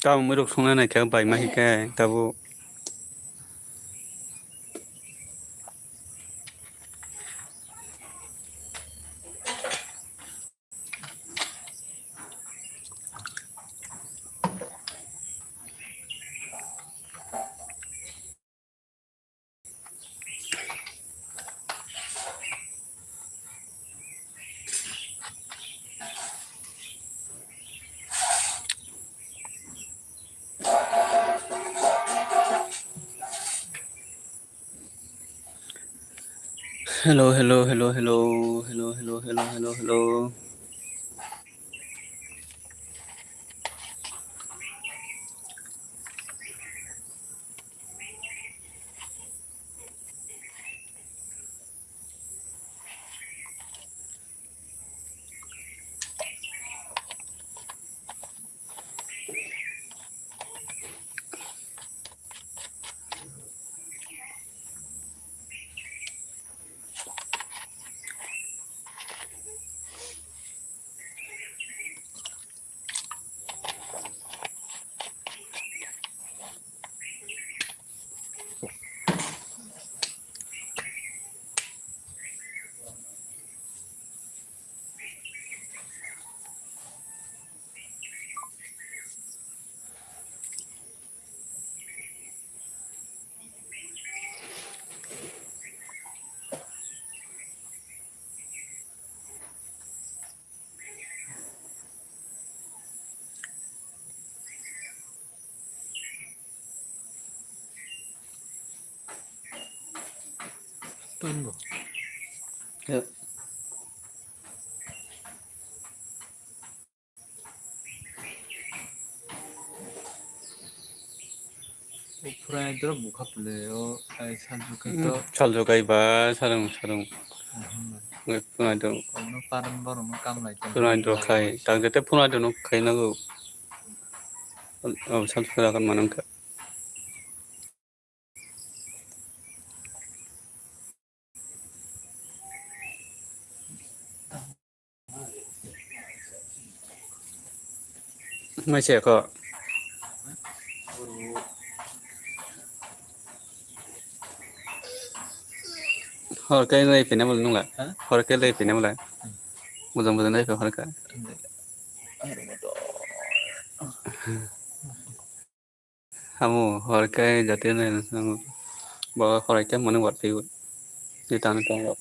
Tamo mui rok songna nai khe bai ma hi khe tabo. Hello, hello, hello, hello. Hello, hello, hello, hello, hello. Tongo. Ya. O phwrwng doro bukha pwlwi o, ai saljukai Hmm, to. Saljukai ba sarung sarung. Aha. Ngai phwrwng doro. Ono paran borokno kamlai tong. Phwrwng doro khai, tang jete phwrwng doro khai nago. O, o, saljukai rakan manang kha. Mai se ko. Hor kai lai pina mul nungla. Ha? Hor kai lai pina mula. Hmm. Bujang bujang lai hor kai. Hmm. Hamu hor kai jati nai nang bo hor kai mani wat pi. Ni tan tong.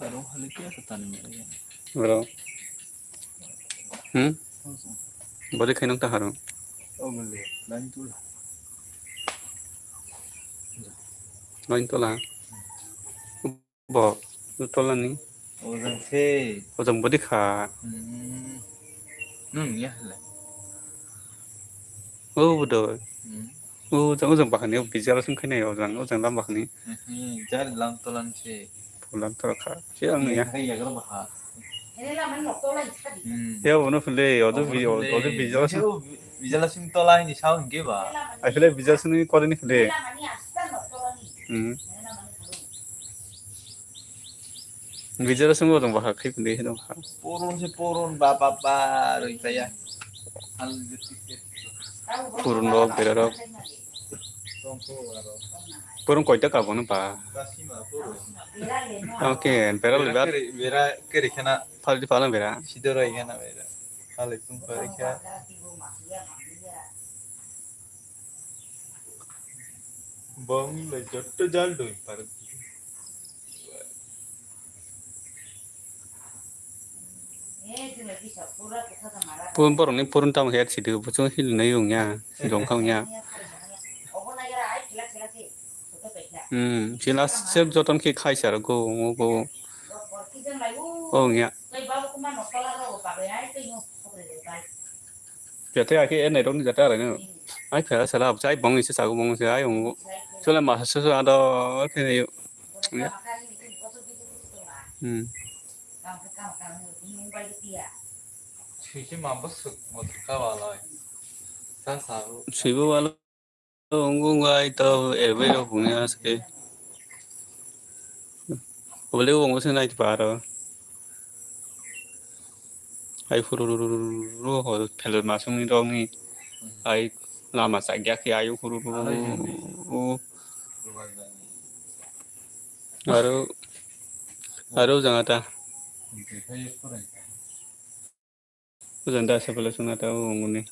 Aro hali khe sa tani mera ya. Bro. Hmm? Body khainok ta harung. Oh, bole. Lain tula. Lain tula. Bo, tolani. Ojang se. Ojang bodi kha. Hmm. Nung ya le. Oh, bodo. Hmm. Oh, jang, ojang bahani, oh, bijala sung khainai, ojang, ojang lam bahani. Hmm, jar lam tolan se. Lam tola kha. Se ang ya. Ya, ya, ya, ya, ya. Hmm. Ya, bono phule, odo bi-, odo bijala sung. Bijala sung tola ni sao hingke ba. Ai phule bijala sung ni kore ni phule. Hmm. Bijala sung bo tong bwkha khe pindui hino kha. Purun se purun ba ba ba roi chaya. Purun rok bera rok. Purun koita ka bono ba. Oke, bera liba. Bera keri khana. Phaldi phala bera. Sidoro khana bera. Hale tung pare kha. Bong le jotto jal doi par. Pun borok ni purun tamo khe sidi buchung hil nai wng ya, jong khang ya. Hmm, sila sep joton khe khai sar go, go. Wng ya. Jate ake e nairok ni jate arai no. Ai phera sala absa ai bong ise sago bong se ai ungo. Sula ma se se ado khe ne yo. Hmm. Sisi ma bwswk motor ka wala. Sa sa. Sibo wala. Wng wng ai to erbai rok wngya se. Obole wng se nai paro. Ai phuru ru ru ru ru ho phelor masung ni rok ni. Ai lama sa gya khe ai phuru ru ru ru. Aro aro janga ta. Ujang da sepala suna ta o nguni.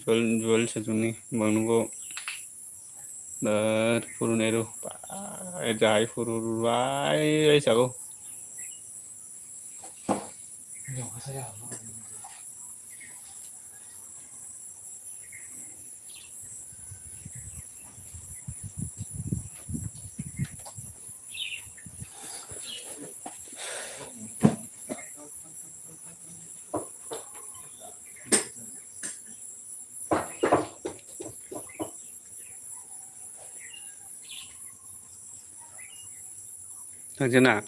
Jol, jol se juni, bang nugo. Dar puru neru. Ba, jai puru bai, bai sago. Thang jena.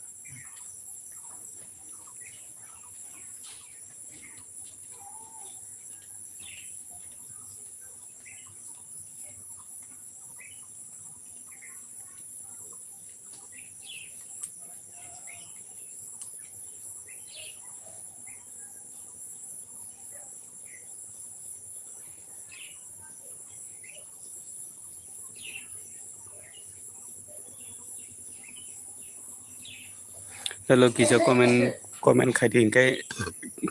Hello, kisa comment, comment khai di, hinkhe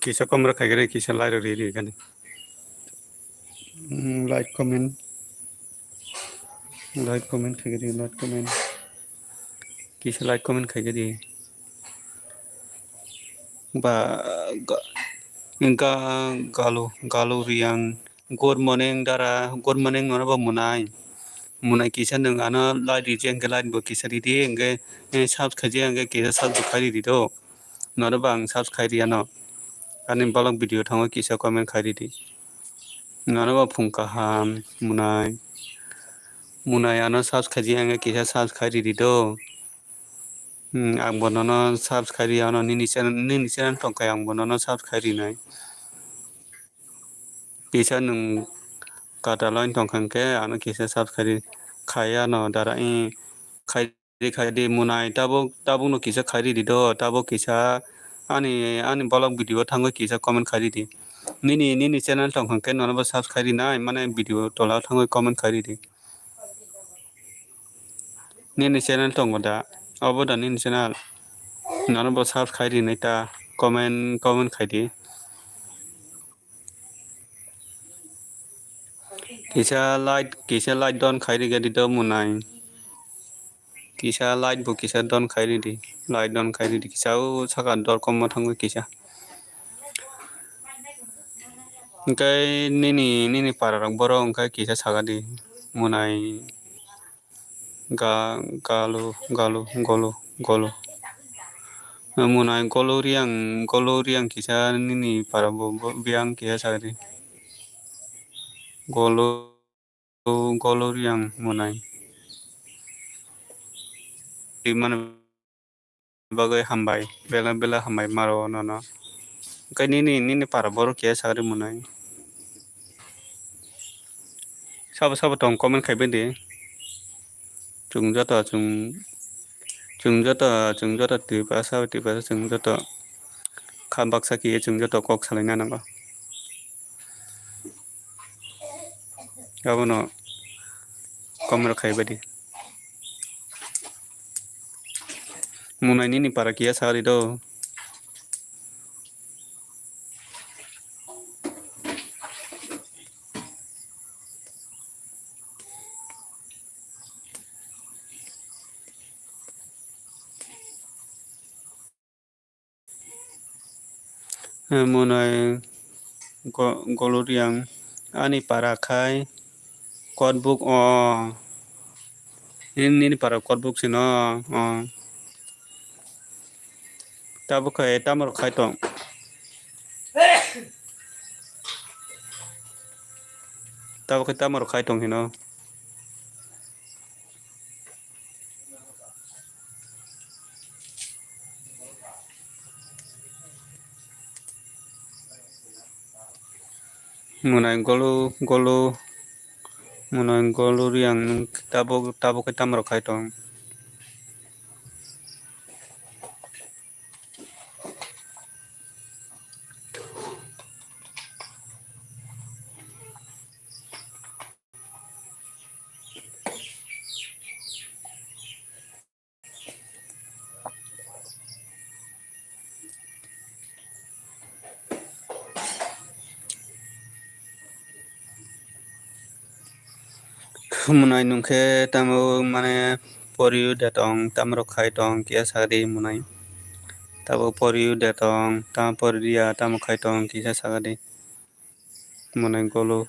kisa comment khai gari, kisa like rok ri ri gani. Hmm, like, comment. Like comment khai di, like comment. Kisa like comment khai di. Ba ga, ga, galu, galu riang. Good morning dara, good morning nono bo munai. Munai kisa nung ano like riji hwnkhe like bo kisa ridi hwnkhe, eh, subscribe khaiji hwnkhe kisa subscribe khai ridi do. Nono bo ang subscribe khai riya no. Ani vlog video thango kisa comment khai ridi. Nono bo phung kaham munai. Munai ano subscribe khaiji hwnkhe kisa subscribe khai ridi do. Hmm, ang bo nono subscribe khai riya no nini channel, nini channel tongkha ang bo nono subscribe khai rinai. Kisa nung kata line tongkha hwnkhe ano kisa subscribe khai ya no dara, eh, khai di, khai di munai tabuk, tabuk no kisa khai ridi do, tabuk kisa ani, ani vlog video o thangwi kisa comment khai ridi. Nini, nini channel tongkha hwnkhe nono bo subscribe khai rinai, mane video tola thangwi comment khai ridi. Nini channel tongo da? Obo da nini channel? Nono bo subscribe khai rinai ta, comment, comment khai di. Kisa like, kisa like don khai rikha di do munai. Kisa like bo kisa don khai ridi. Like don khai ridi. Kisa o saka dor kom ma thangwi kisa. Hwnkhe nini, nini para rok borok hwnkhe kisa saka di munai. Ga, galu, galu, golu, golu. Munai golu riang, golu riang kisa nini para bo, bo, biang kisa sagri. Golu, golu riang munai. Di mano bagwi hambai, bela bela hambai maro nono. Hwnkhe nini, nini para borok kisa sagri munai. Sabo sabo tong comment khai bai di. Chwng joto, chwng, chwng joto, chwng joto Tiprasa, Tiprasa chwng joto kha baksa khe chwng joto kok salaina nango. Abono comment khai bai di. Munai nini para kisa sagri do. Munai go-, goloriang ani para khai kotbuk o. Nini, nini para kotbuk sino o. Tabuk khai tamo rok khai tong. Tabuk khai tamo rok khai tong hino. Mwnai golo, golo, mwnai golo riang nwng tabuk, tabuk khe tamo rok khai tong. Mwnai nwng khe tamo mane poriyo de tong, tamo rok khai tong, kiya sagri mwnai. Tabo poriyo de tong, tamo poriya, tamo khai tong, kisa sagri mwnai golo.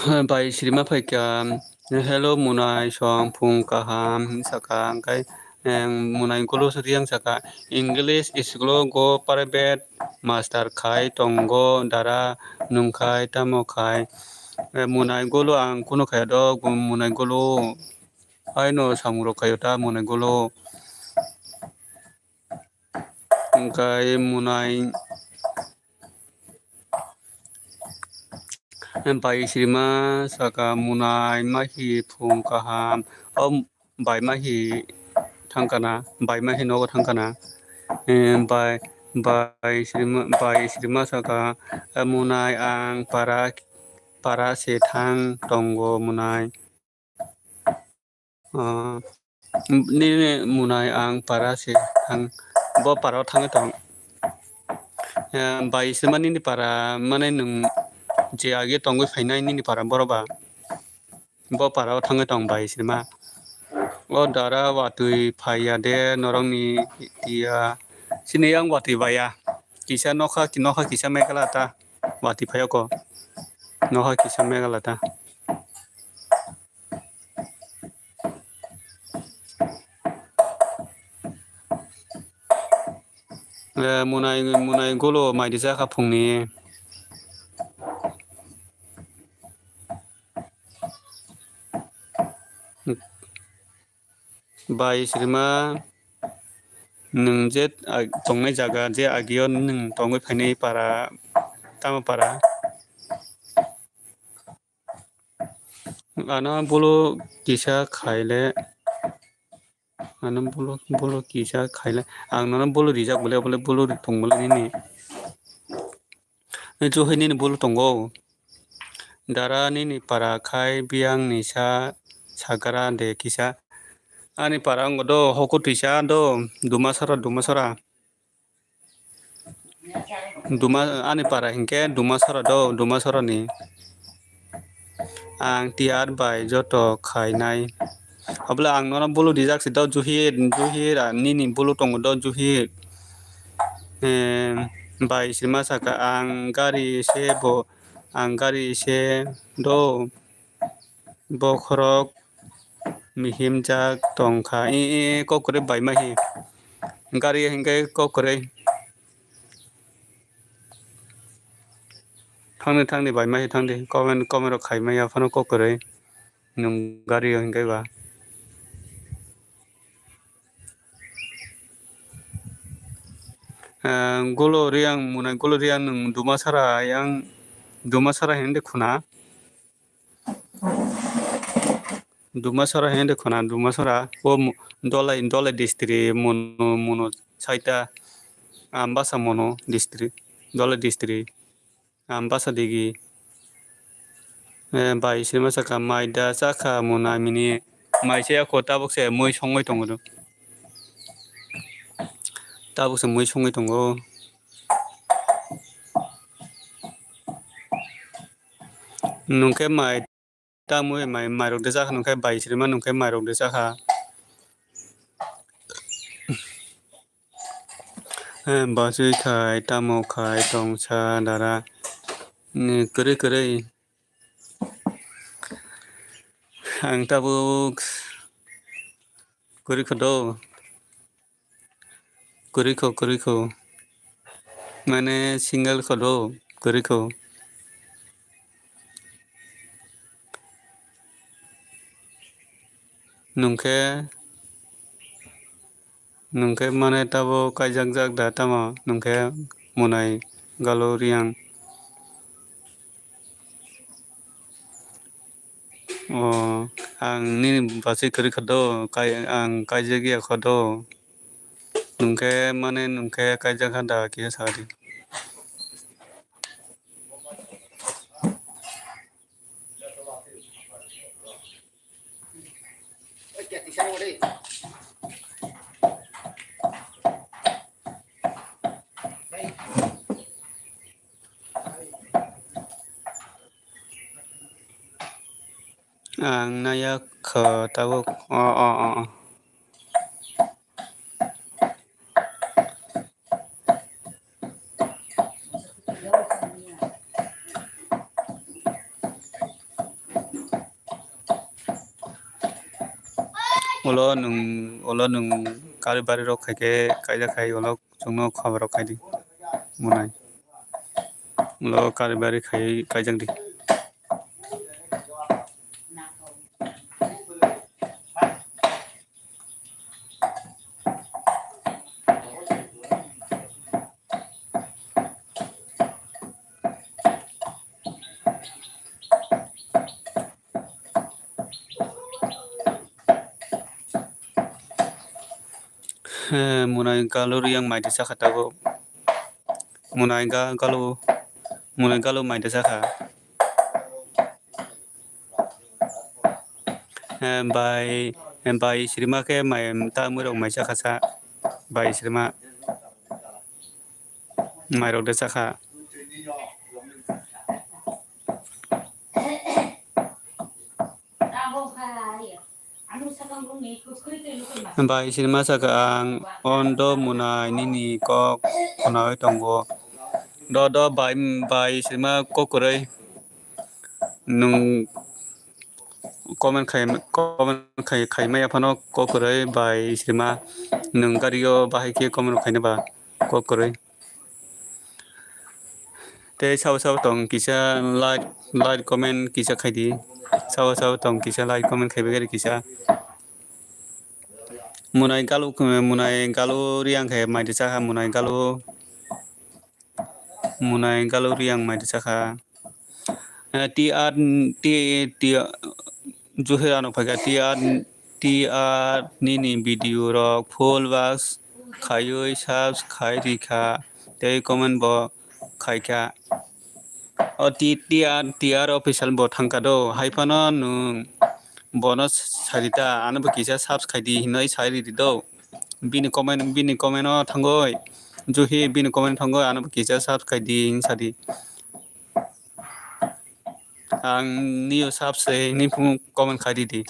Bai sirima phaikha, "Hello Munai, song phung kaham," hinwi sakha. Hwnkhe, em, Munai golo se riyang sakha, "English school o go private master khai tongo dara, nwng khai tamo khai?" Eh, Munai golo ang kunu khaya do, Munai golo haino samung rok khayo ta Munai golo. Hwnkhe Munai, bai sirima sakha, "Munai mahi phung kaham." O bai mahi thangkana, bai mahi nogo thangkana. Eh, bai, bai sirima, bai sirima sakha, "Munai ang para, para se thang tongo Munai." Ah, nini Munai ang para se thang, bo para o thangwi tong. Eh, bai sirima nini para mane nwng je age tongwi phainai nini para boro ba. Bo para o thangwi tong bai sirima. O dara watwi phaiya de norokni tiya. Sini yang watwi baya. Kisa nokha, nokha kisa megala ta. Watwi phaiya ko. Nokha kisa megala ta. Eh, Munai, Munai golo mai rijak ha phungni. Bai sirima, nwng je ag-, tongnai jaga je agio nwng tongwi phainai para, tamo para? Ano bolo kisa khaile, ano bolo, bolo kisa khaile, ang nono bolo rijak bole, bole bolo tong bole nini. Chuhai nini bolo tongo. Dara nini para khai biyang ni sa sagra de kisa. Ani para wngkha do hoko twisa do Dumasora, Dumasora. Duma, ani para hinkhe Dumasora do, Dumasora ni. Ang tiyar bai joto khainai. Abole ang nono bolo rijak si do Juhit, Juhit, ah, nini bolo tongo do Juhit. Em, bai sima saka ang gari se bo, ang gari se do bokhorok mihimjak tongkha. E, e, e, kok kwrwi bai mahi. Gari hinkhe kok kwrwi. Thangdi, thangdi, bai mai thangdi. Comment, comment rok khai maya phano kok kwrwi. Nwng gari o hinkhai ba. Eh, golo riang, mwnai golo riang nwng Dumasara yang, Dumasara hindi khuna. Dumasara hindi khuna, Dumasara. O mu-, Dolai, Dolai district, Munu, Munu saita, Ambasa Munu district, Dolai district. Ambasa digi. Eh, bai sima saka mai da chakha muna mini mai se ako tabuk se mui songwi tongo do. Tabuk se mui songwi tongo. Nungkhe mai tamwi mai, mai rok de chakha nungkhe bai sima nungkhe mai rok de chakha. Eh, bachwi khai, tamo khai, tongsa, dara, ni kwrwi kwrwi. Ang tabuk kwrwi kho do. Kwrwi kho, kwrwi kho. Mane single kho do, kwrwi kho. Nungkhe Nwng khe mane tabuk kaijakjak da tamo? Nwng khe Munai Galu Riyang. O, ang nini bachwi kwrwi kha do, kai-, ang kaijak ya kha do. Nwng khe mane nwng khe kaijak kha da kisa sa di. Ang naiya kho tabuk. O, o, o, o. Ulo nwng, ulo nwng kari bari rok khai khe kaijak khai ulo chwngno khobor rok khai di. Munai. Ulo kari bari khai kaijak di. He, Munai Galu Riyang mai de sakha tabuk. Munai ga-, Galu, Munai Galu mai de sakha. Eh, bai, eh, bai sirima khe mai ta mui rok mai chakha sa. Bai sirima. Mai rok de chakha. Bai sirima saka ang ondo Munai nini kok khnaui tongo. Do do bai, bai sirima kok kwrwi. Nwng comment khai, comment khai, khai maya phano kok kwrwi bai sirima. Nwng gario bahai khe comment khaina ba kok kwrwi. Tei sabo sabo tong kisa like, like comment kisa khai di. Sabo sabo tong kisa like comment khai bagwi kisa. Munai Galu, Munai Galu Riyang khe mai de chakha Munai Galu. Munai Galu Riyang mai de chakha. Eh, T R, T, T, Juhir ano phaikha T R, T R nini video rok full watch khaiwi subs khai rikha tei comment bo khaikha. O T, T R, T R official bo thangkha do, hai phano nwng bono sarita, ano bo kisa subs khai di hinwi sai ridi do. Bini comment, bini comment o thangwi, Juhi bini comment thangwi, ano bo kisa subs khai di hinwi sadi. Ang nio subs se hinwi phung comment khai ridi.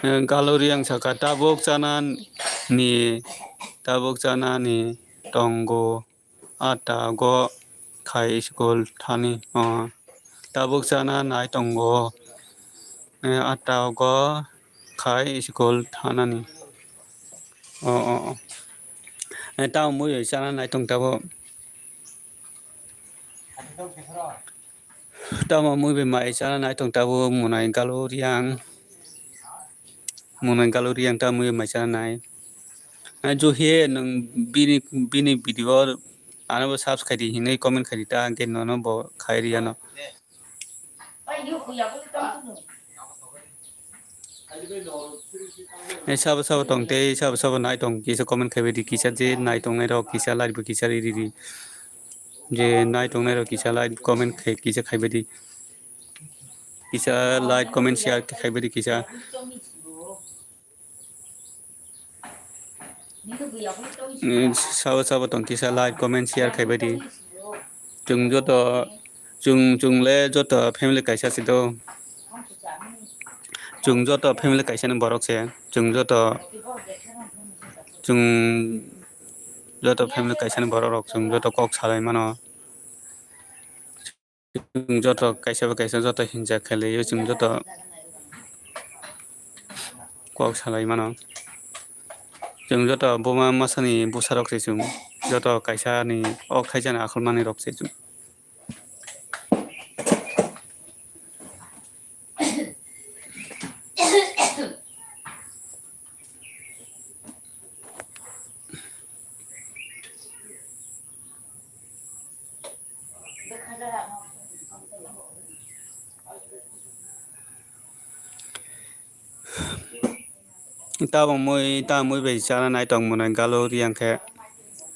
Eh, Galu Riyang saka tabuk chana ni, tabuk chana ni tongo. Ata go khai school thani, o, tabuk chana nai tongo. Eh, ata go khai school thanani. O, o, o. Eh, tamo mui bai chana nai tong tabuk. Tamo mui bai mai chana nai tong tabuk Munai Galu Riyang. Munai Galu Riyang ta mui mai chana nai. Ai, Juhi, nwng bini, bini video ano bo subs khai di hinwi comment khai di ta, hwnkhe nono bo khai riyano. Ai, sabo sabo tong tei sabo sabo nai tong kisa comment khai bai di, kisa je nai tongnai rok kisa like bo kisa ri ri di. Je nai tongnai rok kisa like comment khai, kisa khai bai di. Kisa like comment share khai bai di kisa. Eh, sabo sabo tong kisa like, comment, share khai bai di. Chwng joto, chwng, chwng le joto family kaisa se do. Chwng joto family kaisa ni borok se. Chwng joto, chwng joto family kaisa ni borok rok chwng joto kok salai mano. Chwng joto kaisa bai kaisa joto hinjak khe laiyo, chwng joto kok salai mano. Chwng joto buma masani bwsarok se chwng joto kaisa ni o khaijani akhol manwi rok se chwng. Tabuk mui, tabuk mui bai chana nai tong mwnai galo riyang khe.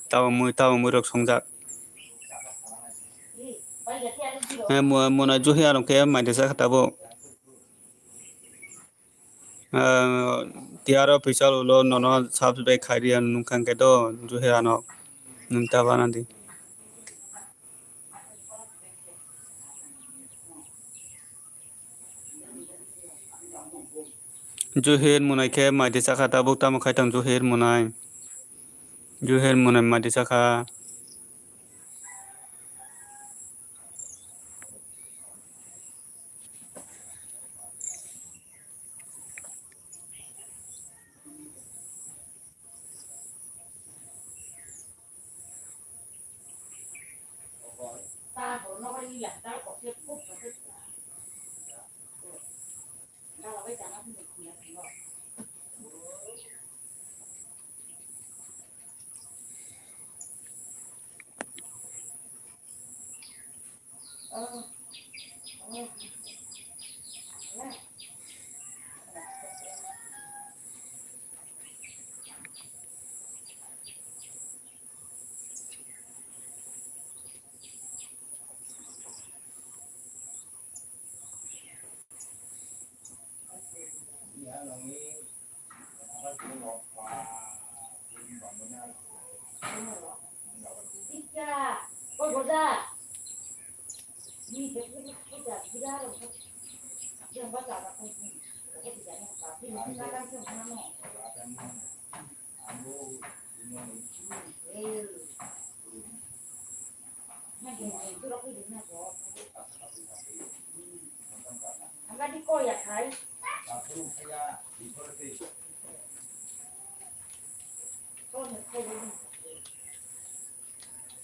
Tabuk mui, tabuk mui rok songjak. Eh, mu-, muna juhi arong khe mai de sakha tabuk. Ah, tiyaro pisa ulo nono subscribe khairi ang nungkha khe do juhi ano nung ta bana di. Juhir munai khe mai de sakha tabuk tamo khai tong juhir munai. Juhir munai mai de sakha.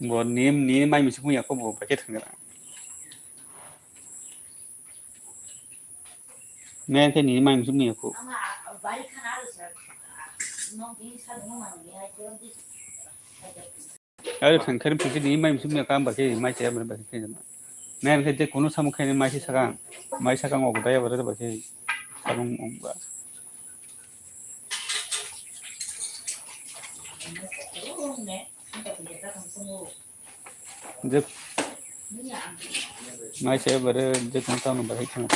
Bo ni, ni mai misi muya ko bo paket thang ra. Men khe ni mai misi muya ko. Ari thang khe pisi ni mai misi muya ka ba khe mai se ba khe. Men khe je kono samung khe mai se sakang, mai sakang ok daya ba ba khe. Samung ok ba. Je mai se bare je tong tong bare thang.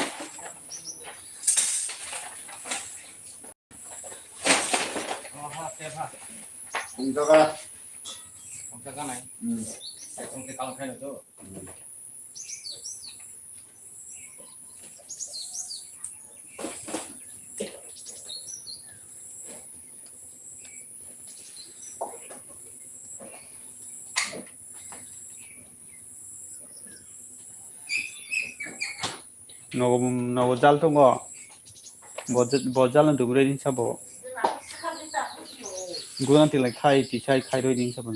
Kung jaga. Kung jaga nai. Hmm. Kung se kaung khai na to. Hmm. Nogo, nogo jal tongo. Bo, bo jal no dugre din sabo. Guna tilai khai, tisai khai roi din sabo.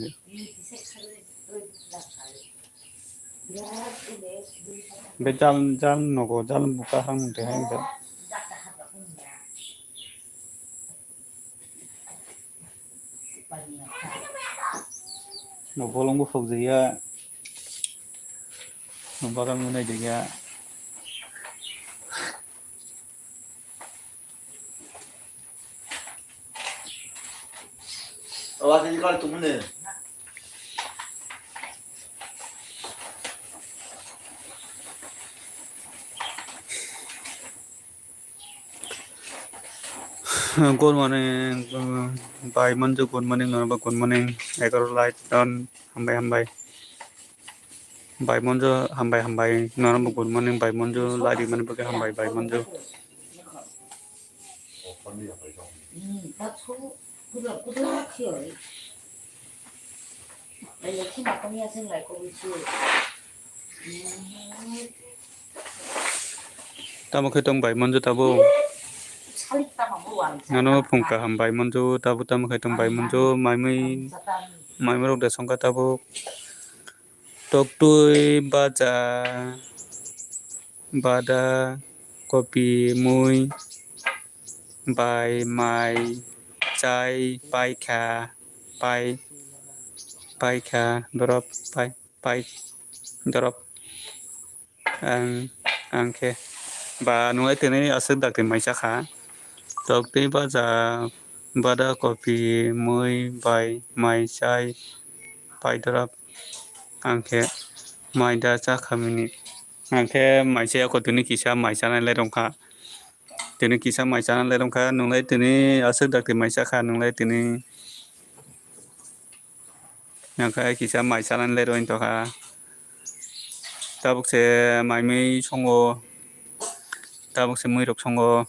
Be jal, jal nogo, jal buka hang de hai jal. Bo bolong buphuk jaya. Bo bagan ngunai jaya. Awa, tini kali tumune. Good morning, uh, bai manju, good morning, norba, good morning, egaro light on, hambai, hambai. Bai manju, hambai, hambai, norba, good morning, bai manju, light on, hambai, bai manju. Tamo khe tong bai manju tabo. Ano phung kaham bai manju tabo, tamo khe tong bai manju, mai mui, mai mui rok da songkha tabo. Toktui, baja, bada, kopi, mui, bai, mai, chai, paikha, pai, paikha, dorop, pai, pai, dorop. Ang, ang khe ba nunglai tini aswk dakti mai chakha. Tok tei baja, bada, kopi, mui, bai, mai, chai, paidorap. Ang khe mai da chakha mini. Ang khe mai chaya kho tini kisa mai chanai lai rwngkha. Tini kisa mai chanai lai rwngkha. Nunglai tini aswk dakti mai chakha nunglai tini. Ang khe kisa mai chanani lerwi tongkha. Tabuk se mai mui songo. Tabuk se mui rok songo.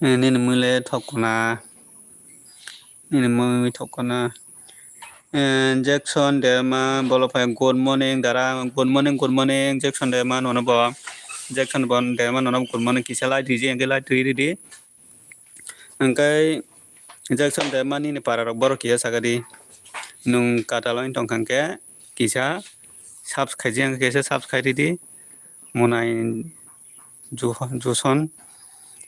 Eh, nini mui le thok khna. Nini mui thok khna. Eh, Jackson Dema, bolo phai, good morning, dara. Good morning, good morning, Jackson Dema, nono bo. Jackson bo Dema, nono bo good morning. Kisa like riji, hwnkhe like ridi. Hwnkhe Jackson Dema nini para rok borok kisa sakadi. Nwng katal wng tongkha hwnkhe kisa subscribe, kisa subscribe ridi. Munai Ju-, Juson,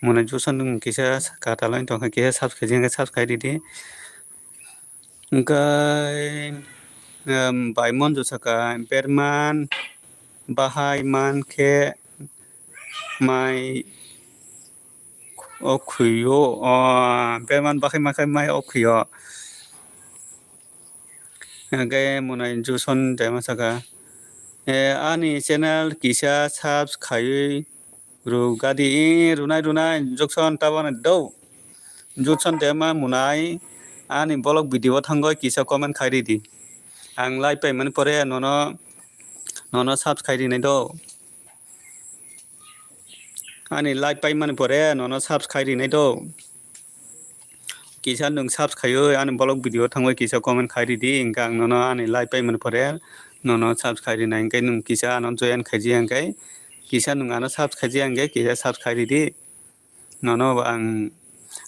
mone Juson nwng kisa katal wng tongkha, kisa subscribe, kisa subscribe ridi. Hwnkhe, em, bai mon ju saka, berman bahai man khe mai o khwi o, o, berman bahai man khe mai o khwi o. Hwnkhe mwnai Juson Dema saka, "Eh, ani channel kisa subs khaiwi rw gadi." "Eh, rwnai, rwnai, Juson tabano do." Juson Dema mwnai ani vlog video o thangwi kisa comment khai ridi. Ang like paimani pore nono, nono subs khai rinai do. Ani like paimani pore nono subs khai rinai do. Kisa nwng subs khaiwi ani vlog video thangwi kisa comment khai ridi, hwnkhe ang nono ani like paimani pore nono subs khai rinai, hwnkhe nwng kisa ano join khaiji, hwnkhe kisa nwng ano subs khaiji, hwnkhe kisa subs khai ridi. Nono ang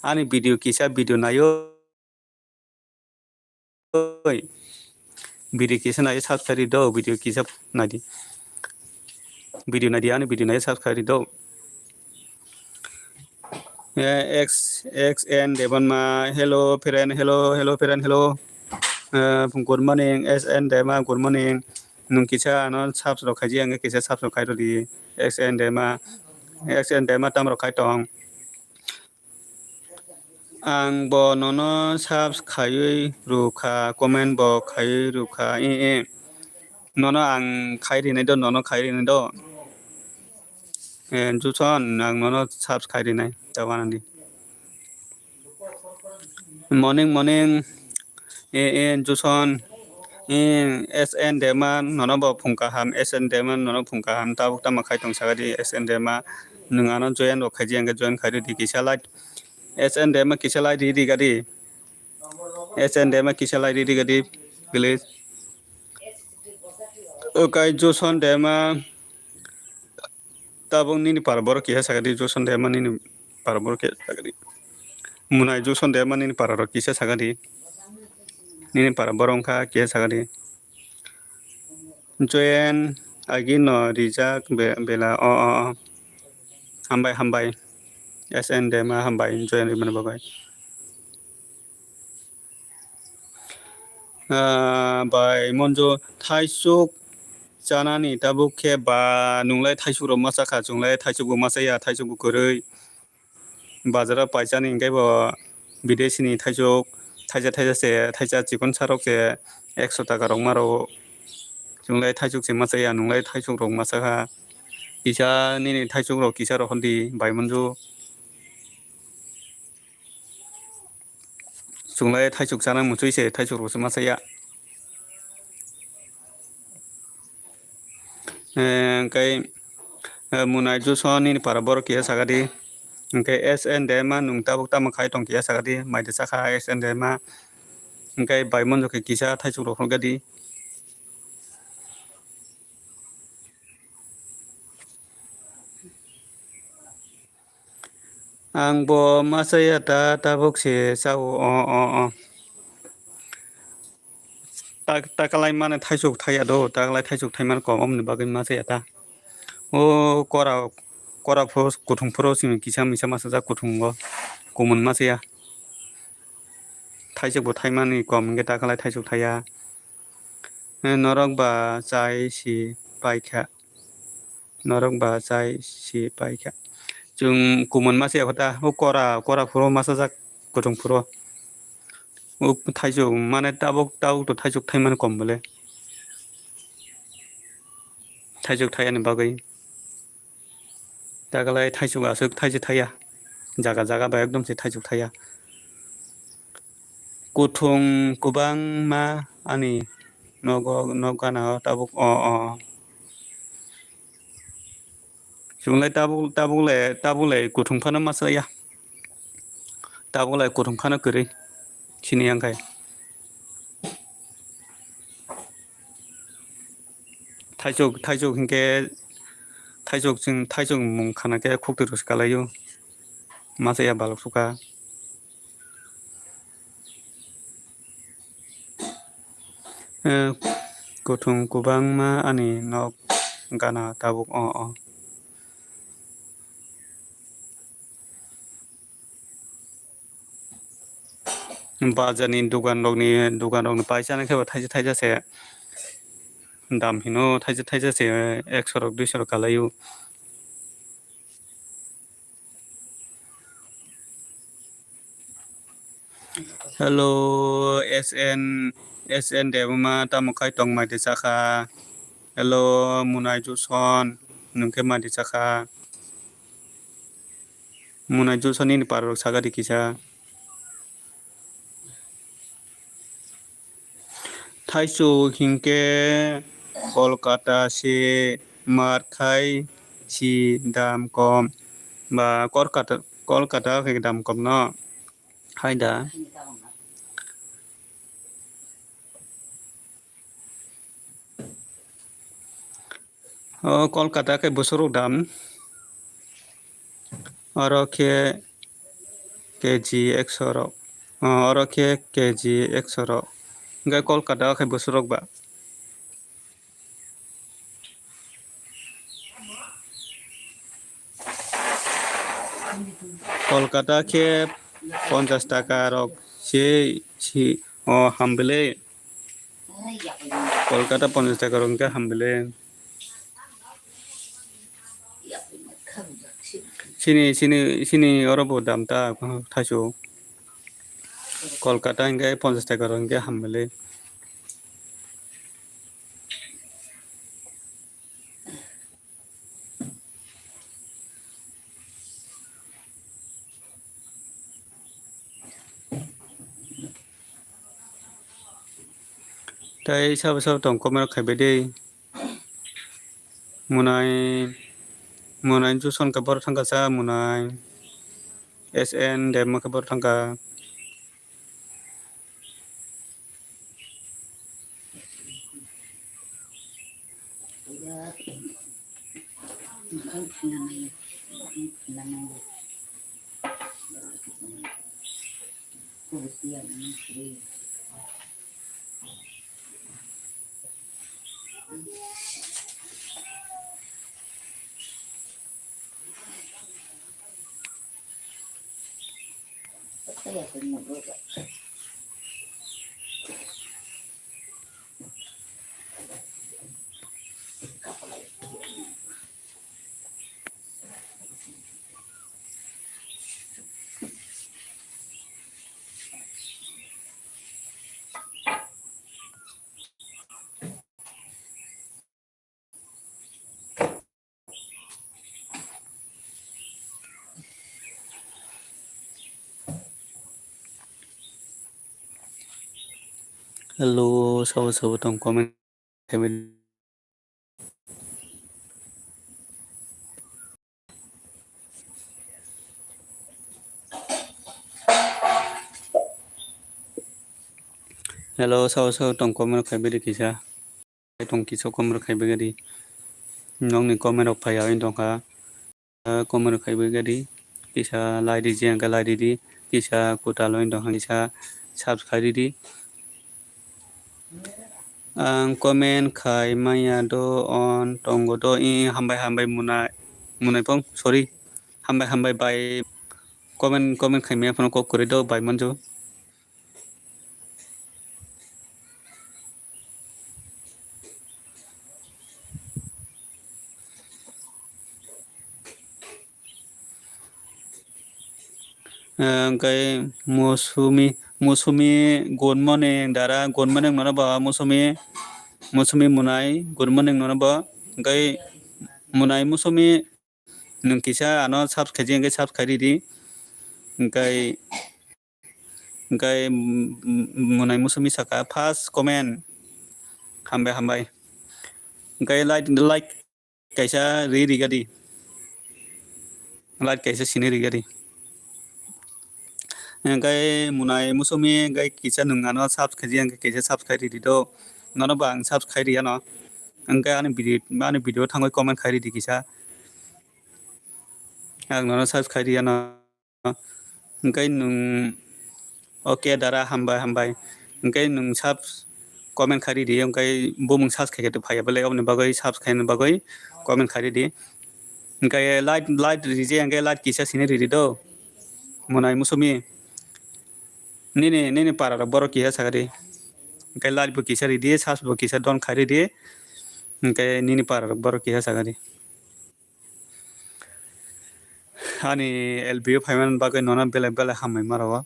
ani video kisa video naio. Oi. Video kisa nai subscribe do, video kisa nai di. Video nai di, ani video nai subscribe do. Eh, X, X N Devanma, hello friend, hello, hello friend, hello. Eh, good morning, S N Dema, good morning. Nwng kisa ano subs rok khaiji, ang kisa subs rok khai rw di. X N Dema, X N Dema tam rok khai tong. Ang bo nono subs khaiwi rw kha, comment bo khaiwi rw kha, e, e. Nono ang khai rinai do, nono khai rinai do. Eh, Juson, ang nono subs khai rinai, ta wanadi. Morning, morning. E, e, Juson, e, S N Dema, nono bo phung kaham, S N Dema, nono phung kaham, tabuk tamo khai tong sakadi, S N Dema, nwng ano join rok khaiji, hwnkhe join khai ridi, kisa like, S N Dema, kisa like ridi gadi, S N Dema, kisa like ridi gadi, please. Okai Juson Dema, tabuk nini para borok kisa sakadi, Juson Dema nini para borok kisa sakadi. Munai Juson Dema nini para rok kisa sakadi. Nini para borok wngkha kisa sakadi. Joyen agi no rijak be-, bela o, o, o. Hambai, hambai. S N Dema hambai, joyen rimani bagwi. Ah, bai monjo thaisuk chanani tabuk khe ba, nunglai thaisuk rok masa kha, chunglai thaisuk bo masa ya, thaisuk bo kwrwi. Bazar o paisani hwnkhe bo bidesi ni thaisuk, thaisa thaisa se, thaisa chikon sarok se ekso taka rok ma rwo. Chunglai thaisuk se masa ya, nunglai thaisuk rok masa kha. Kisa nini thaisuk rok kisa rohor di, bai monjo. Chunglai thaisuk chana muchui se, thaisuk rok se masa ya. Eh, hwnkhe, eh, Munai Juson nini para borok kisa sakadi. Hwnkhe S N Dema nwng tabuk tamo khai tong kisa sakadi. Mai de sakha S N Dema. Hwnkhe bai monjo khe kisa thaisuk rok hor gadi. Ang bo masa ya ta, tabuk se sao, o, o, o. tak-, takalai mane thaisuk thaiya do, takalai thaisuk thaimani kom, omoni bagwi masa ya ta. O kora, kora phuru, kuthung phuru simi kisa misa masa jak kuthungo, kumun masa ya. Thaisuk bo thaimani kom hingke takalai thaisuk thaiya. Eh, norok ba chai si paikha. Norok ba chai si paikha. Chwng kumun masa ya kho ta, o kora, kora phuru masa jak kuthung phuru. O thaisuk mane tabuk, tabuk to thaisuk thaimani kom bole. Thaisuk thaiyani bagwi. Takalai thaisuk aswk thaisuk thaiya. Jaga jaga bai ekdom se thaisuk thaiya. Kuthung kwbangma ani nogo, nok gana o tabuk o, o. Chwng lai tabuk, tabuk le, tabuk le kuthung phano masa ya. Tabuk le kuthung phano kwrwi. Sini yang khai. Thaisuk, thaisuk hinkhe, thaisuk chwng, thaisuk mung khana khe khukti rwswk kalaio. Masa ya balok sukha. Eh, kuthung kwbangma ani nok gana tabuk o, o. Bazar ni dogan rok ni, dogan rok ni paisa nang khe bo thaisa thaisa se dam hino, thaisa thaisa se ekso rok, duiso rok kalaio. Hello, S N, S N Deboma, tamo khai tong mai de chakha? Hello, Munai Juson, nung khe mai de chakha? Munai Juson nini parok sakha di kisa. Thaichuk hinkhe Kolkata se mar khai si dam kom ba Kolkata, Kolkata khe dam kom no hai da. O Kolkata khe bwswk rok dam. Oro khe K G ekso rok. O, oro khe K G ekso rok. Hingkhe Kolkata o khe bwswk rok ba. Kolkata khe ponchash taka rok se, se, o, ham bele. Kolkata ponchash taka rok hingkhe ham bele. Sini, sini, sini oro bo dam ta, thaichuk. Kolkata hingkhe ponchash taka rok hingkhe ham bele. Tei sabo sabo tong comment rok khaibai de. Munai, Munai Juson khe borok thangkha sa Munai. S N Debma khe borok thangkha. Hello, sabo sabo tong comment. Hello, sao sao tong comment rok khai bidi kisa. Tong kisa comment rok khai bidi. Nokni comment rok phai ya wng tongkha. Comment rok khai bidi. Kisa like di, jeng khe like di. Kisa kutal wng tongkha, kisa subscribe di. Ang comment khai maya do on tongo do, i hambai hambai munai, munai pong, sorry, hambai hambai bai comment, comment khai maya phano kok kwrwi do bai manjo. Hwnkhe Musumi, Musumi, good morning, dara, good morning, nono bo Musumi, Musumi Munai, good morning, nono bo, hwnkhe Munai Musumi, nwng kisa ano subscribe khaijak, hwnkhe subscribe ridi, hwnkhe, hwnkhe, mm, mm, Munai Musumi saka, first comment, hambai, hambai, hwnkhe like, like, kaisa ri rigadi. Like kaisa sini rigadi. Hwnkhe Munai Musumi hwnkhe kisa nwng ano subscribe, hwnkhe kisa subscribe ridi do. Nono bo ang subscribe riyano. Hwnkhe ani video, ani video thangwi comment khai ridi kisa. Ang nono subscribe riyano. Hwnkhe nwng, okay, dara, hambai, hambai. Hwnkhe nwng sub comment khai ridi, hwnkhe bumung search khai khe phaiya belai, oboni bagwi search khaina bagwi comment khai ridi. Hwnkhe like, like rije, hwnkhe like kisa sini ridi do. Munai Musumi. Nini, nini para rok borok kisa sakadi. Hwnkhe like bo kisa ridi, search bo kisa don khai ridi. Hwnkhe nini para rok borok kisa sakadi. Ani L B o phaimani bagwi nono belai belai hambai ma rwo.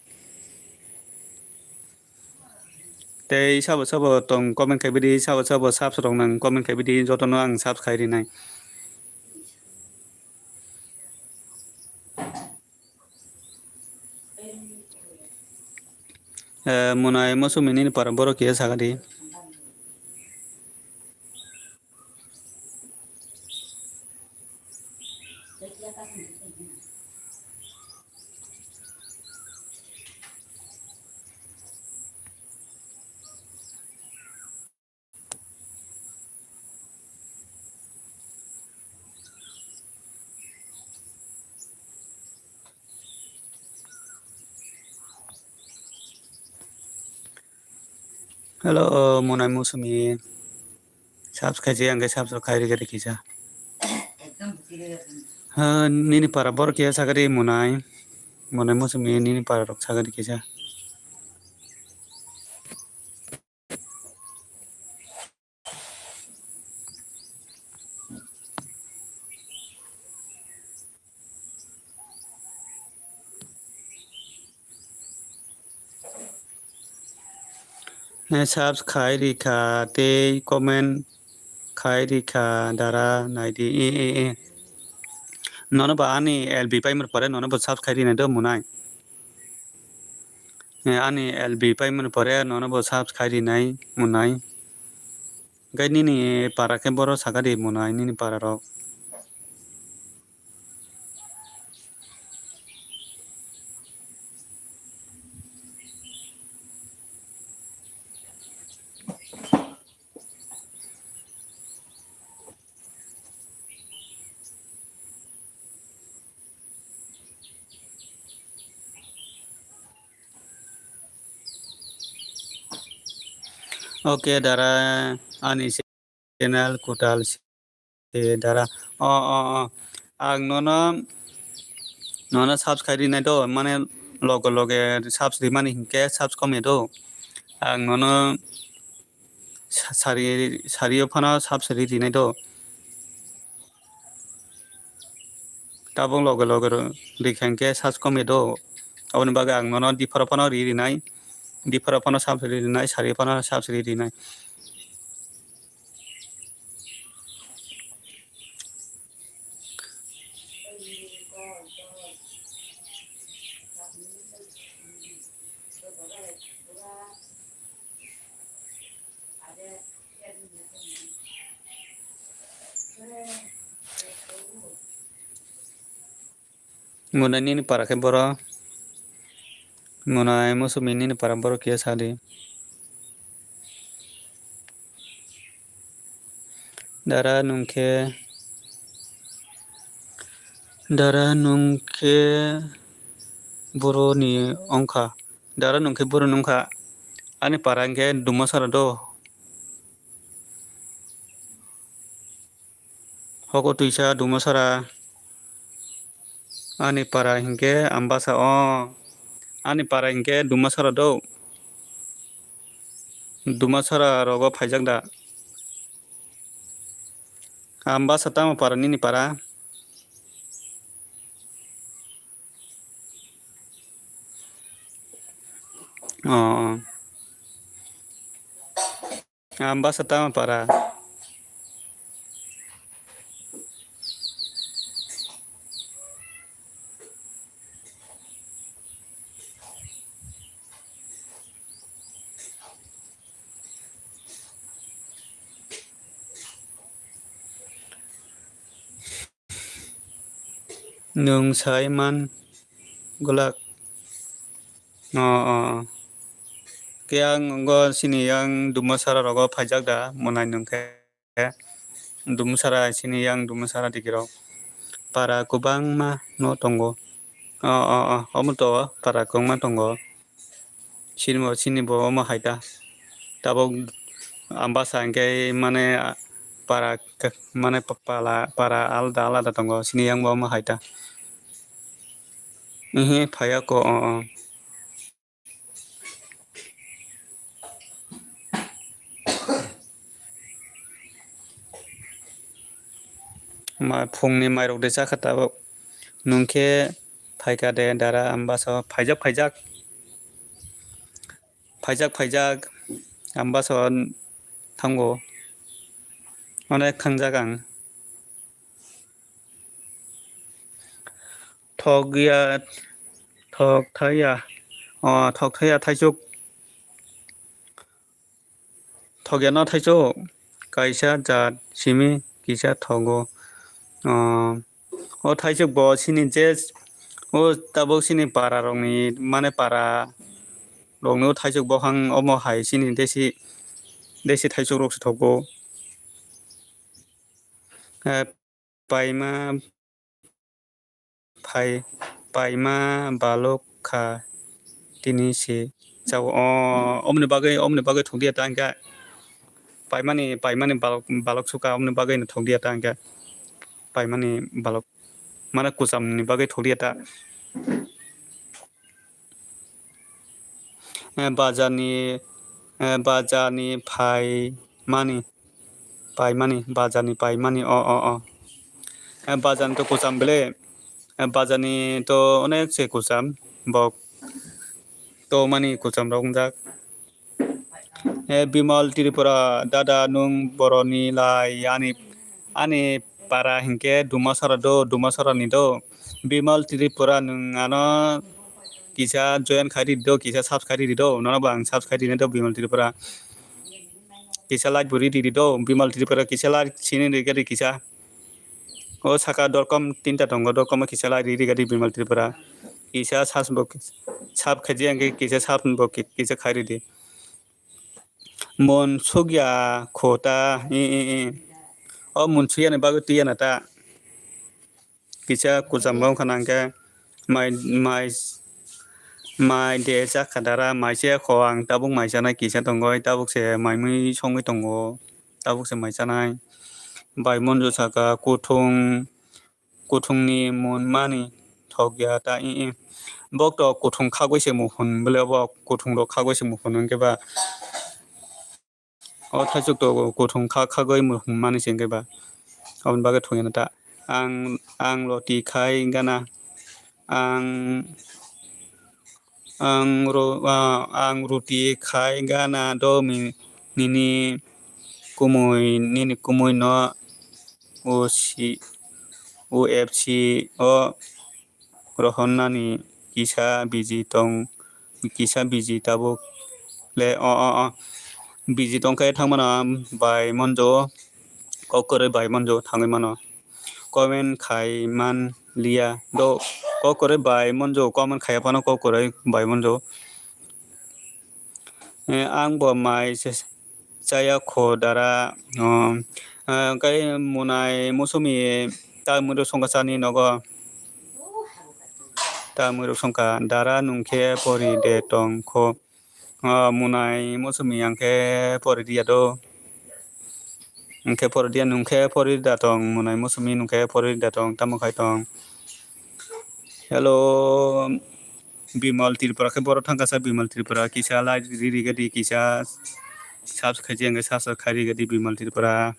Tei sabo sabo tong comment khai bidi, sabo sabo subs rok nang comment khai bidi, jotono ang subs khai rinai. Eh, Munai Musumi nini para borok kisa sakadi. Hello, Munai Musumi. Subscribe khaijak, hwnkhe subscribe khai rikha de kisa. Ha, nini para borok kisa sakadi Munai. Munai Musumi nini para rok sakadi kisa. Subs khai rikha tei comment khai rikha dara naidi. E, e, e. Nono bo ani L B paimani pore nono bo subs khai rinai do Munai. Eh, ani L B paimani pore nono bo subs khai rinai Munai. Hwnkhe nini para khe boro sakadi Munai, nini para rok. Okay, dara, ani channel kwtal se dara. O, o, o. Ang nono, nono subscribe rinai do, mane loge loge subs rimani hinkhe subs kome do. Ang nono sa-, sari, sario phano subs ri rinai do. Tabuk loge loge ro-, rikha hinkhe subs kome do. Aboni bagwi ang nono dipharo phano ri rinai. Dipharo phano subs ri rinai, sario phano subs ri rinai. Munai nini para khe boro. Munai Musumi nini para boro kiya sadi. Dara nungkhe, dara nungkhe boroni ongkha. Dara nungkhe boroni ongkha. Ani para hwnkhe Dumasara do. Hoko twisa Dumasara. Ani para hinkhe Ambasa o. Ani para hinkhe Dumasara do. Dumasara rogo phaijak da. Ambasa tamo para nini para? Oh. Ambasa tamo para? Nwng sai man glak. O, o, o. Khe ang go sini yang Dumasara rogo phaijak da, monai nwng khe. Dumasara sini yang Dumasara dikiro. Para kwbangma no tongo. O, o, o, omo to para kwbangma tongo. Chini bo, chini bo omo hai ta. Tabuk Ambasa hwnkhe mane para, mane pala, para alada alada tongo. Chini yang bo omo hai ta. Ehe, phaiya ko, o, o. Ma, phungni mairok de chakha tabuk. Nwng khe phaikha de dara Ambasa o. Phaijak, phaijak. Phaijak, phaijak. Ambasa o thango. Onek thangjak ang. Thok ya, thok thaya. O, thok thaya thaisuk. Thok ya no thaisuk. Kaisa jat simi kisa thogo. O, o thaisuk bo sini je, o tabuk sini para rokni, mane para rokni o thaisuk bohang omo hai sini desi, desi thaisuk rok se thogo. Eh, paima phai, paima balok kha tini se chao. O, omni bagwi, omni bagwi thok diya ta hwnkhe. Paimani, paimani balok, balok sukha, omni bagwi no thok diya ta hwnkhe. Paimani balok, mane kwchamni bagwi thok diya ta. Eh, bajarni, eh, bajarni phaimani, paimani, bajarni paimani, o, o, o. Eh, bajarni to kwcham bele, eh, bajarni to onek se kwcham, bok to mani kwcham rok wngjak. Eh, Bimal Tripura, dada nwng boroni lai, ani, ani para hinkhe Dumasara do, Dumasarani do. Bimal Tripura nwng ano kisa join khai ridi do, kisa subscribe ridi do, nono bo ang subscribe rinai do Bimal Tripura. Kisa like bo ridi do Bimal Tripura, kisa like sini rikha di kisa. O saka dorkom tinta tongo, dorkom kisa like ridi gadi Bimal Tripura. Kisa sub bo, sub khaji ang kisa sub bo ki-, kisa khai ridi. Mon sugya khota, i, i, i. O mon suyani bagwi twi yana ta. Kisa kwcham bo wngkha nang khe mai, mai, mai de chakha dara, mai se kho ang tabuk mai chanai kisa tongo, tabuk se mai mui songwi tongo, tabuk se mai chanai. Bai monjo saka kuthung, kuthungni mun mani thok ya ta i, i. Bok to kuthung khagwi se muhun bole, bo kuthung rok khagwi se muhun hwnkhe ba. O thaisuk to kuthung kha, khagwi muhun mani se hwnkhe ba. Aboni bagwi thok ya ta. Ang, ang roti khai gana. Ang, ang ro-, ah, ang roti khai gana do mi-, nini kumui, nini kumui no U C, U F C o rohornani kisa biji tong, kisa biji tabuk le, o, o, o. Biji tongkhe thangmano bai monjo, kok kwrwi bai monjo thangwi mano. Comment khai man liya do, kok kwrwi bai monjo, comment khaiya phano kok kwrwi bai monjo. Eh, ang bo mai se chaya kho dara, um, ah, kai munai musumi ta muro songka chani nogo. Ta muro songka dara nungkhe pori de tong kho. Ah, munai musumi angkhe pori diya do. Nwng khe pori dia, nwng khe pori da tong, Munai Mosumi nwng khe pori da tong, tamo khai tong. Hello, Bimal Tripura khe borok thang kasa, Bimal Tripura kisa like ri ri gadi, kisa subscribe khai jeng, subscribe khai ri gadi Bimal Tripura.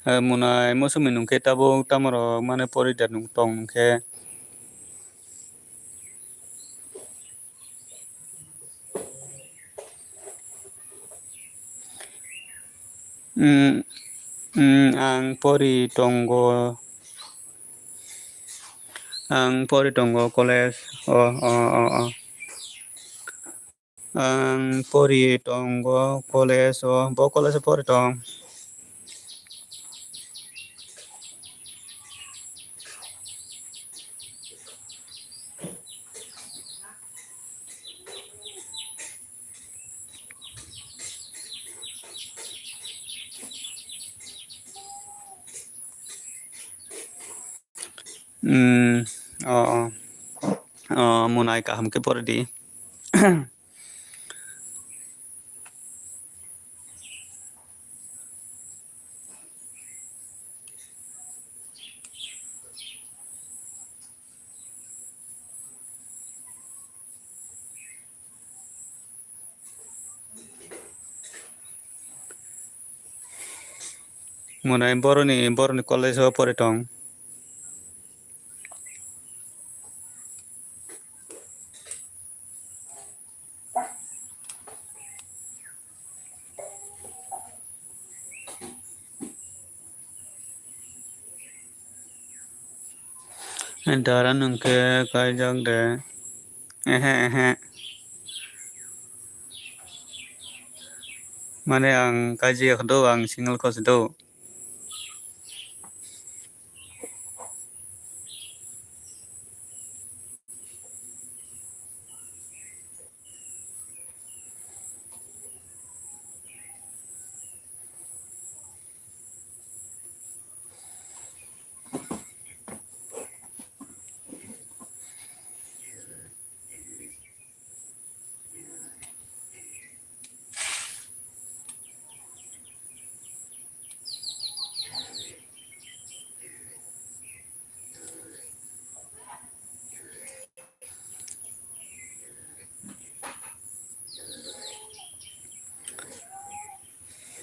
Eh, Munai Mosumi nwng khe tabuk tamo rok mane pori da nwng tong nwng khe. Mm, mm, ang pori tongo. Ang pori tongo college o, o, o, o. Ang pori tongo college o, bo college o pori tong. Mm, o, o. O, Munai kaham khe pori di. Munai boroni, boroni college o pori tong. Dara nwng khe kaijak de? Ehe, ehe. Mane ang kaijak do, ang single kos do.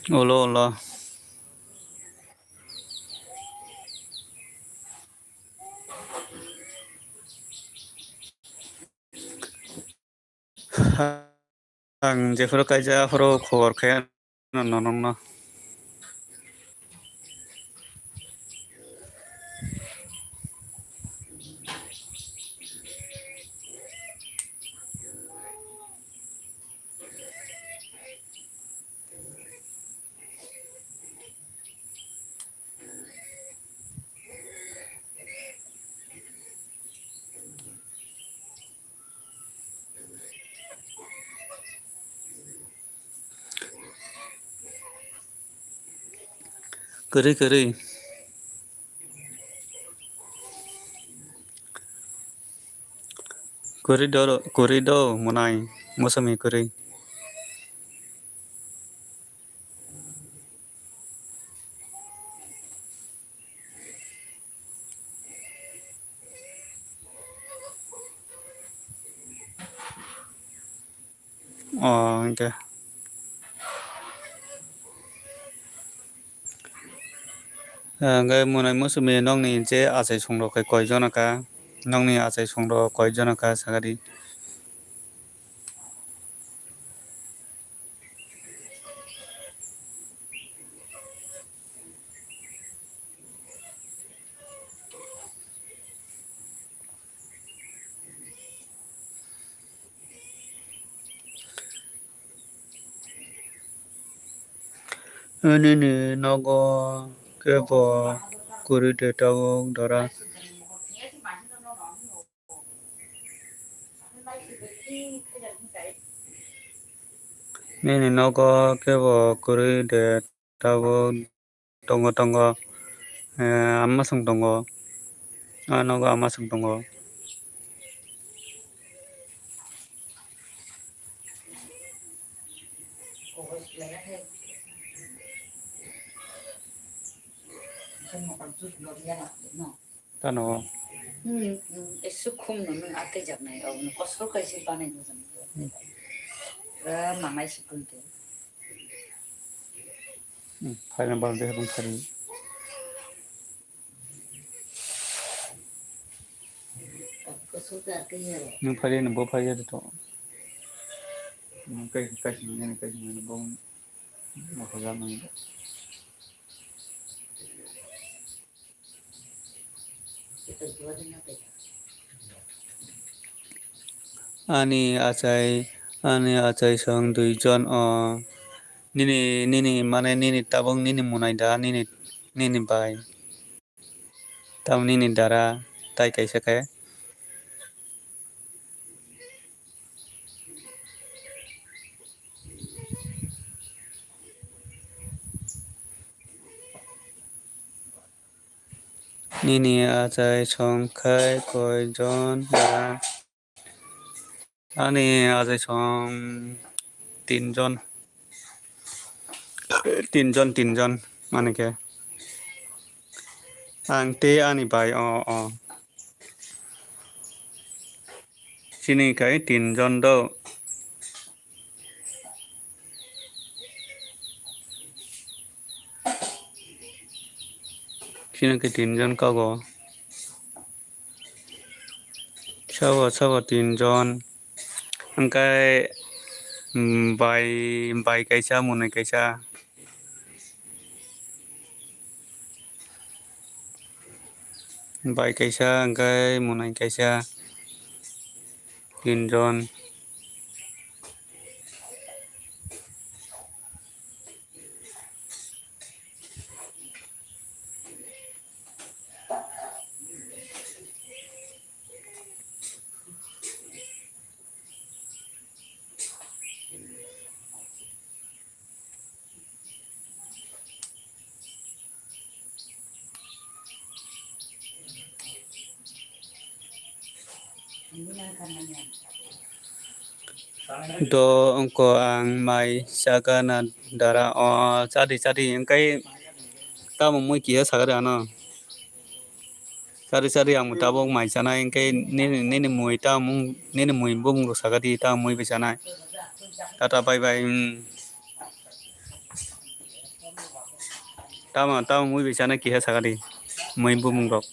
Ulo, ulo. Ang jephuru kaijak aphuru khobor khe no, no, no, no. Kwrwi, kwrwi. Kwrwi do, kwrwi do, Munai, Mosumi kwrwi. O, hwnkhe. Hwnkhe Munai Mosumi nokni je achai songrok khe koi jona kha? Nokni achai songrok koi jona kha, sakadi? Nini nogo kebo kwrwi de tabuk dora? Nini nogo kebo kwrwi de tabuk? Tongo, tongo. Eh, ama song tongo. Ah, nogo ama song tongo. Tano. Hmm, hmm, esu khum no nung ate jak nai, o no kosol kai se banai no jani. Hmm. Ra mangai se kun te. Hmm, phaina bal de bang thari. Kosol kai ke ya. Nung phari no bo phari ya to. Nung kai, kai, kai, kai, kai, bo. Mo khaga nung. Ani achai, ani achai song dui jon o. Nini, nini, mane nini tabuk nini munai da, nini, nini bai. Tamo nini dara tai kaisa khe. Nini achai song khai koi jon da? Ani achai song tin jon. Tin jon, tin jon. Mane khe. Ang tei ani bai o, o. Chini khai tin jon do. Chini khe tin jon kago. Sabo, sabo tin jon. Hwnkhe, mm, bai, bai kaisa, mwnwi kaisa. Bai kaisa, hwnkhe mwnwi kaisa, tin jon. Do wngkha ang mai chakha na dara? O chadi chadi wngkha tamo mui kiya sakha de ano. Chari chari ang tabuk mai chanai, hwnkhe nini, nini mui tamo, nini mui bumung rok sakha di, tamo mui bai chanai. Tata bye bye, hmm. Tamo, tamo mui bai chanai, kiha sakha di, mui bumung rok.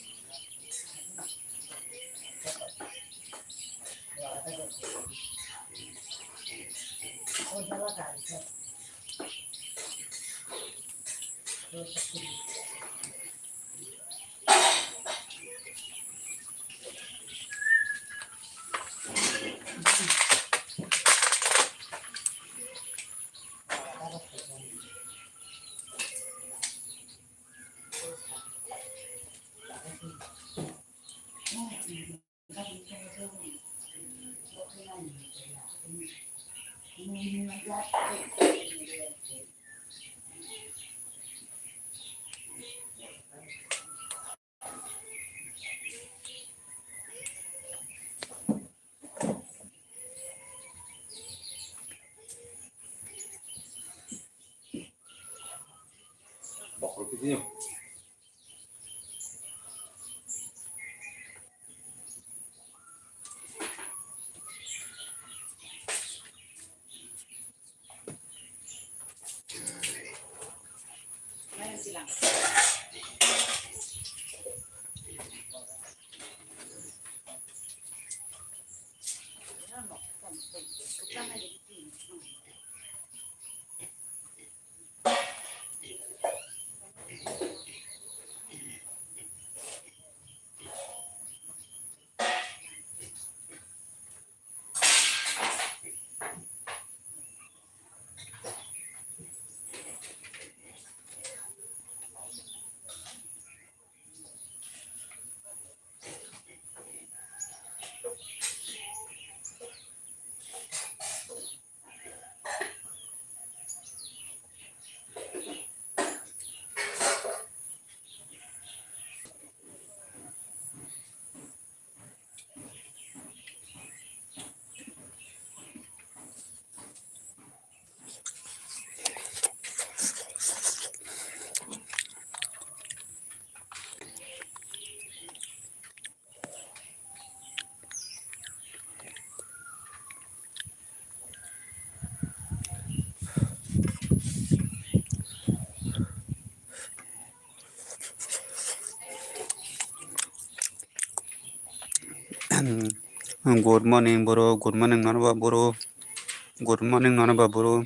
Good morning, bro. Good morning, nono ba, bro. Good morning, nono ba, bro.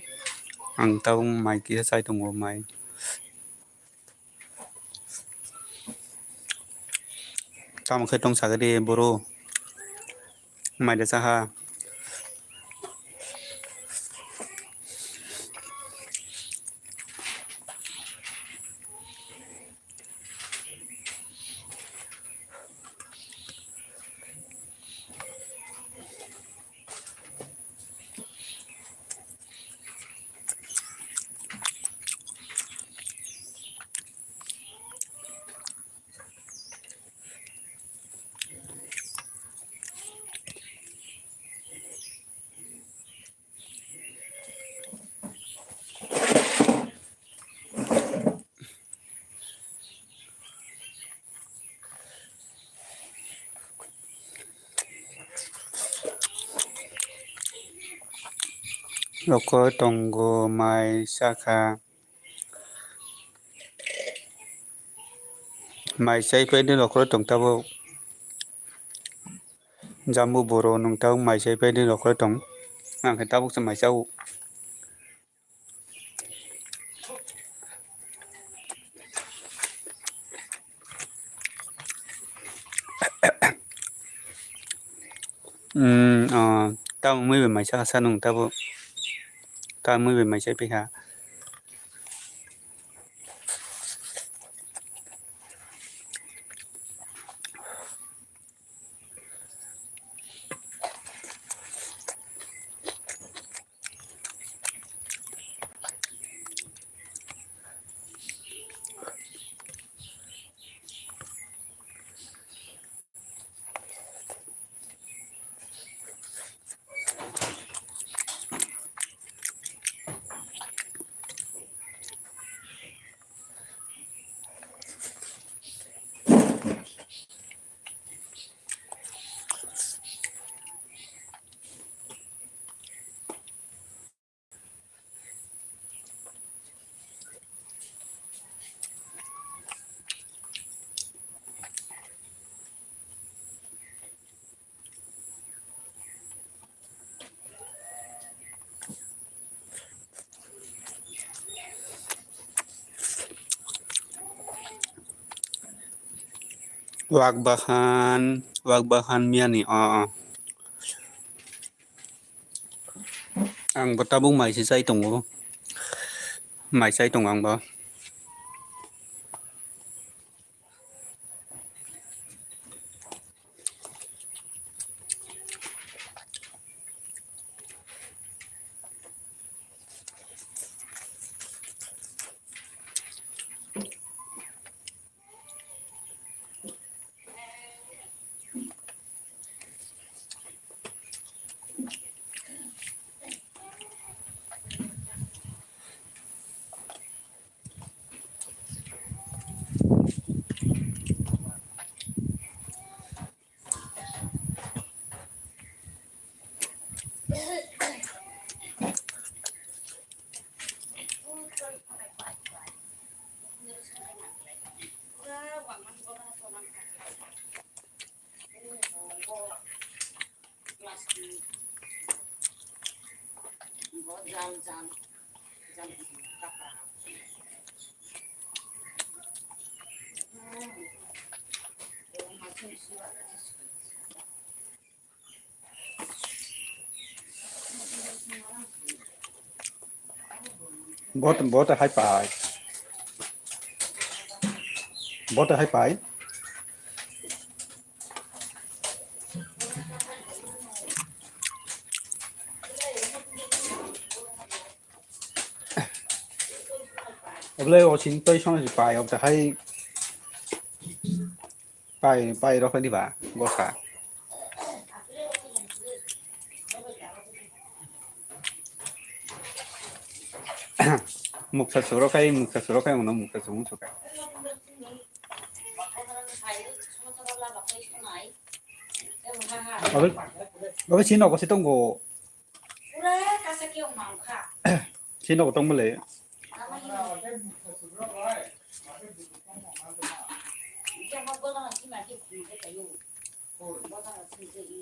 Ang tabuk mai kisa chai tongo, mai. Tamo khe tong sakhe de, bro. Mai da chaha. Rokoi tongo mai sakha. Mai chai paidi rokoi tong tabuk. Jambu boro nwng tabuk mai chai paidi rokoi tong. Ang khe tabuk se mai chao. Hmm, oh, tamo mui bai mai sakha sa nwng tabuk. Tamo mui bai mai chai paikha. Wak bahan, wak bahan miyani, o, o. Ang bo tabuk mai se chai tongo. Mai chai tongo ang bo. Bot, bot hai pai. Bot hai pai. Oble o sing toi song si pai, obe hai pai, pai rok ni ba, gosa. Muksa suro kai, muksa suro kai, ono muksa suro kai. Obe, obe sino gosi tongo. Pura kasa khe wng mang kha. Sino tong bole. Tama hino. Iya, ma bola ma sima khe khum khe tayo. Bola ma sima khe i.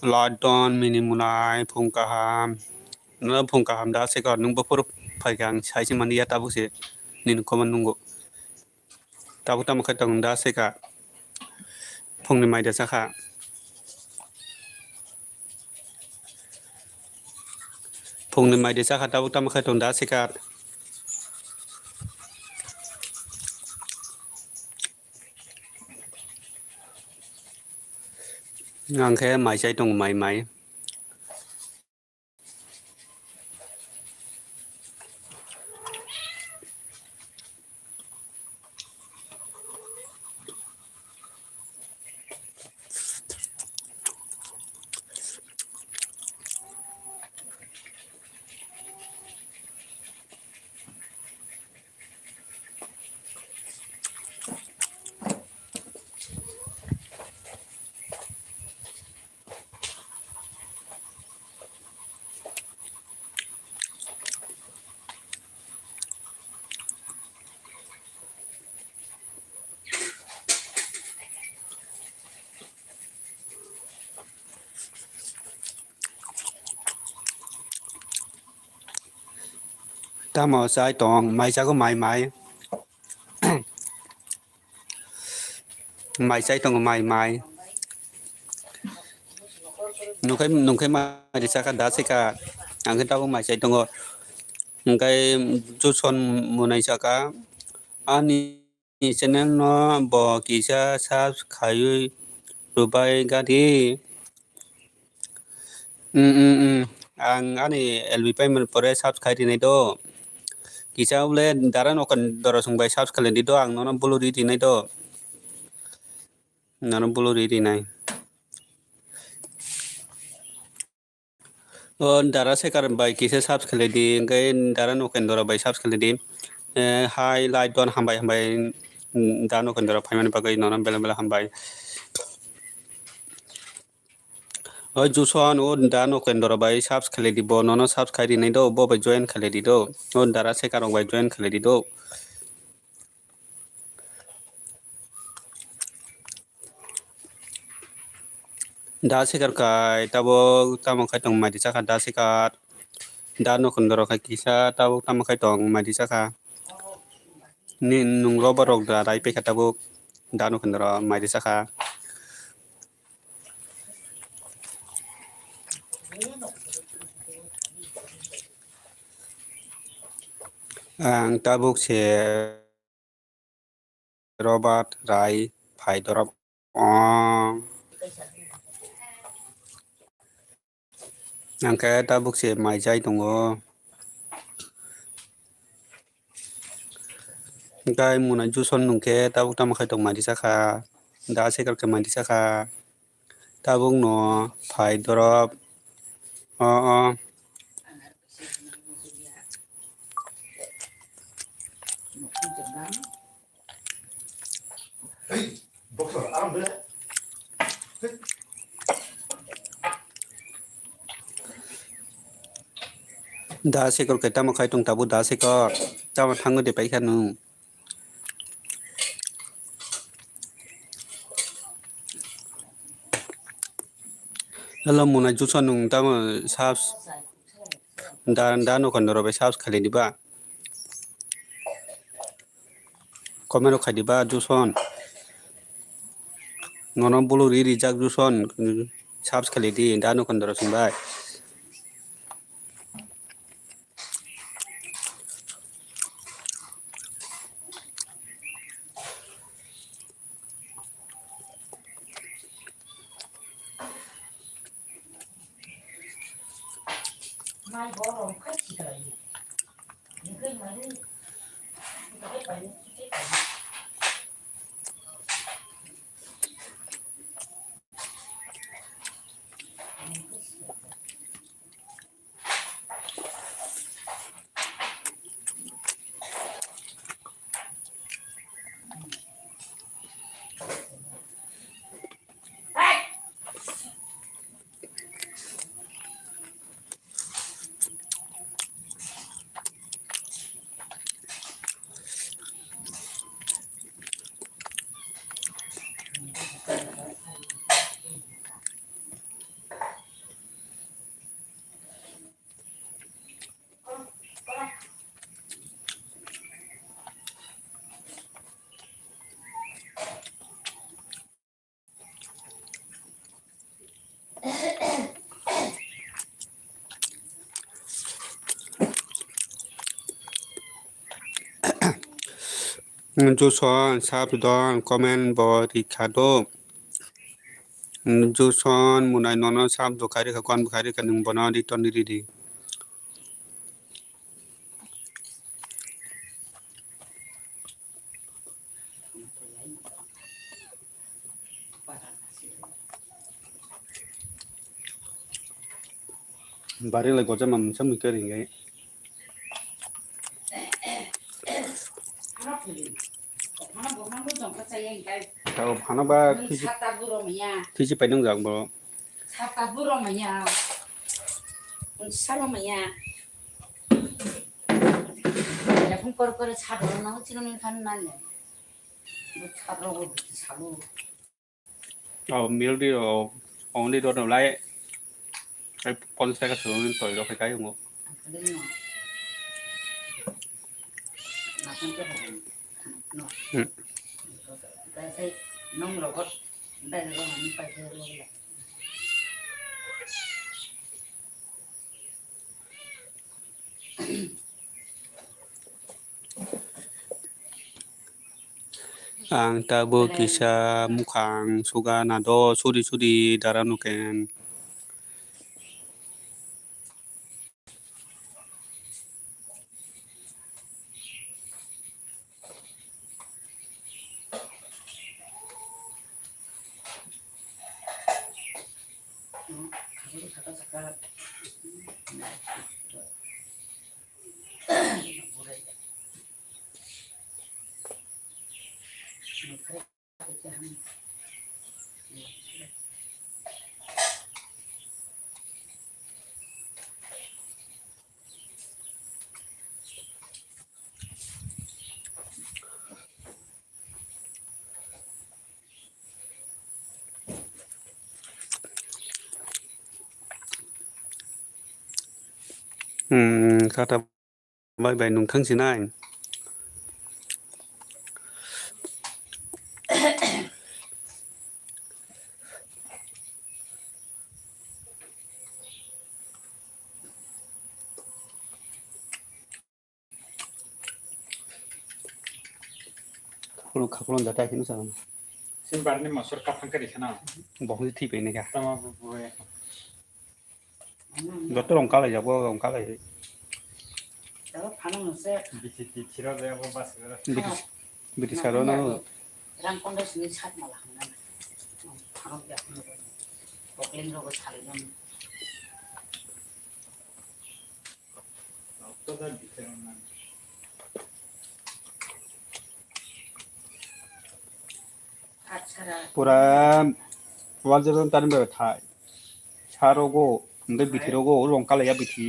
London, mini munai, phung kaham. No phung kaham da se kor, nung buphuru phaikha ang saisi mani ya tabuk se nini comment nungo. Tabuk tamo khai tong da se ka. Phungni mai da sakha. Phungni mai da sakha tabuk tamo khai tong da se ka. Ang khe mai chai tongo, mai, mai. Tamo chai tong, mai chago, mai, mai. Mai chai tongo, mai, mai. Nungkhai, nungkhai mai chaka da sika. Ang khe tabuk mai chai tongo. Hingkhai Joson munai saka. Ani channel no bo kisa subscribe khaiwi rwbai gadi. Mm, mm, mm. Ang ani L B paimani pore subscribe rinai do. Kisa ule dara nokan dorosong bai subscribe di do, ang nono bulu ri rinai do. Nono bulu ri rinai. O dara sekar bai kisa subscribe di, hingke dara nokendora bai subscribe di. Eh, hai, like don, hambai, hambai, mm, dara nokendora phaimani bagwi nono belai belai hambai. O Juson, o da nokendora bai subscribe di, bo nono subscribe rinai do, bo bai join khlai di do. O dara sekarok bai join khlai di do. Da sekar kai tabuk tamo khai tong mai di saka da sekar. Da nokendora khai kisa tabuk tamo khai tong mai di saka. Ni nung roba rok da rai pekha tabuk da nokendora mai di saka. Ang tabuk se Robert Rai phai dorop. Oh. Ang khe tabuk se mai jai tongo. Hingkhai muna Juson nung khe tabuk tamo khai tong mai di saka. Da sekar khe mai di saka. Tabuk no phai dorop. O, o. Da sekor khe tamo khai tong tabuk da sekor. Tamo thango de paikha nung. Hello muna juso nung tamo subs da da no kondoro bai subs khali diba. Comment rok khai diba juson. Nono bulu ri rijak juson. Subs khali di da no kondoro sung bai. Juson sap don comment bo rikha do. Juson munai nono sap do khairikha kon bo khairikha nung bono return ridi. Bari lai gojama mungsa mui kari ngai. Tao phano ba khisi, khisi painung jak bo. Sata buro maya. Salo maya. Yakung kor kor sat ro na chini kan na ne. Sat ro go salo. Oh, milk di, oh, only dot no lai. Ai, ponchas taka solo ni toy ro kai kai ngo. Hmm. Ang tabuk kisa mukhang suga nado suri suri dara nuken. Hmm, kata bai bai nung thang sinai. Khapulung, khapulung da tai kheno sana. Sin barni masur kaphang kari khana. Bohong thi pe ne ka. Tama bu bu e. Joto rong kalai jabo, rong kalai. Tabo phano nose. Biti ti chiro de abo bas gara. Biti, biti saro na. Ram kondo sini sat mala hangna. Phano ya. Poklen rogo sali nam. Pura wall jora tani bai thai. Sa rogo, hingke bithi rogo, rong kalai ya bithi.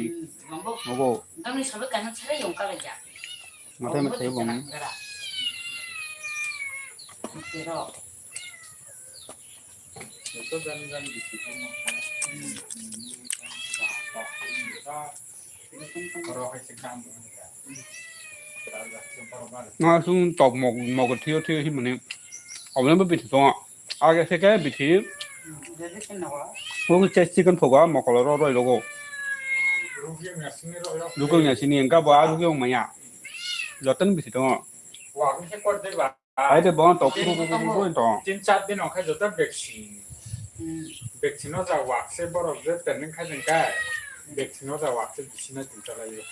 Obo. Dongni sobe kana chara yong kala ja. Mathai mathai bong. Pero. Joto jan jan bisi tongma. Oro hai se kam. Nga sung tok mok mok thiyo thiyo hi mani. Obne bo bisi tongo. Age se ke bithi. Jadi sini apa? Hung che chicken phoga mokolo ro roi logo. Rukung ya sini engka bo a rukung maya. Jotan bithi tongo. Wah, ini kau deh, Pak. Ai de bon to ku ku ku ku to. Tin char din okai jotan vaccine. Vaccine no ja wak se borok je training khai jeng kai. Vaccine no ja wak se bisina tin char ayo.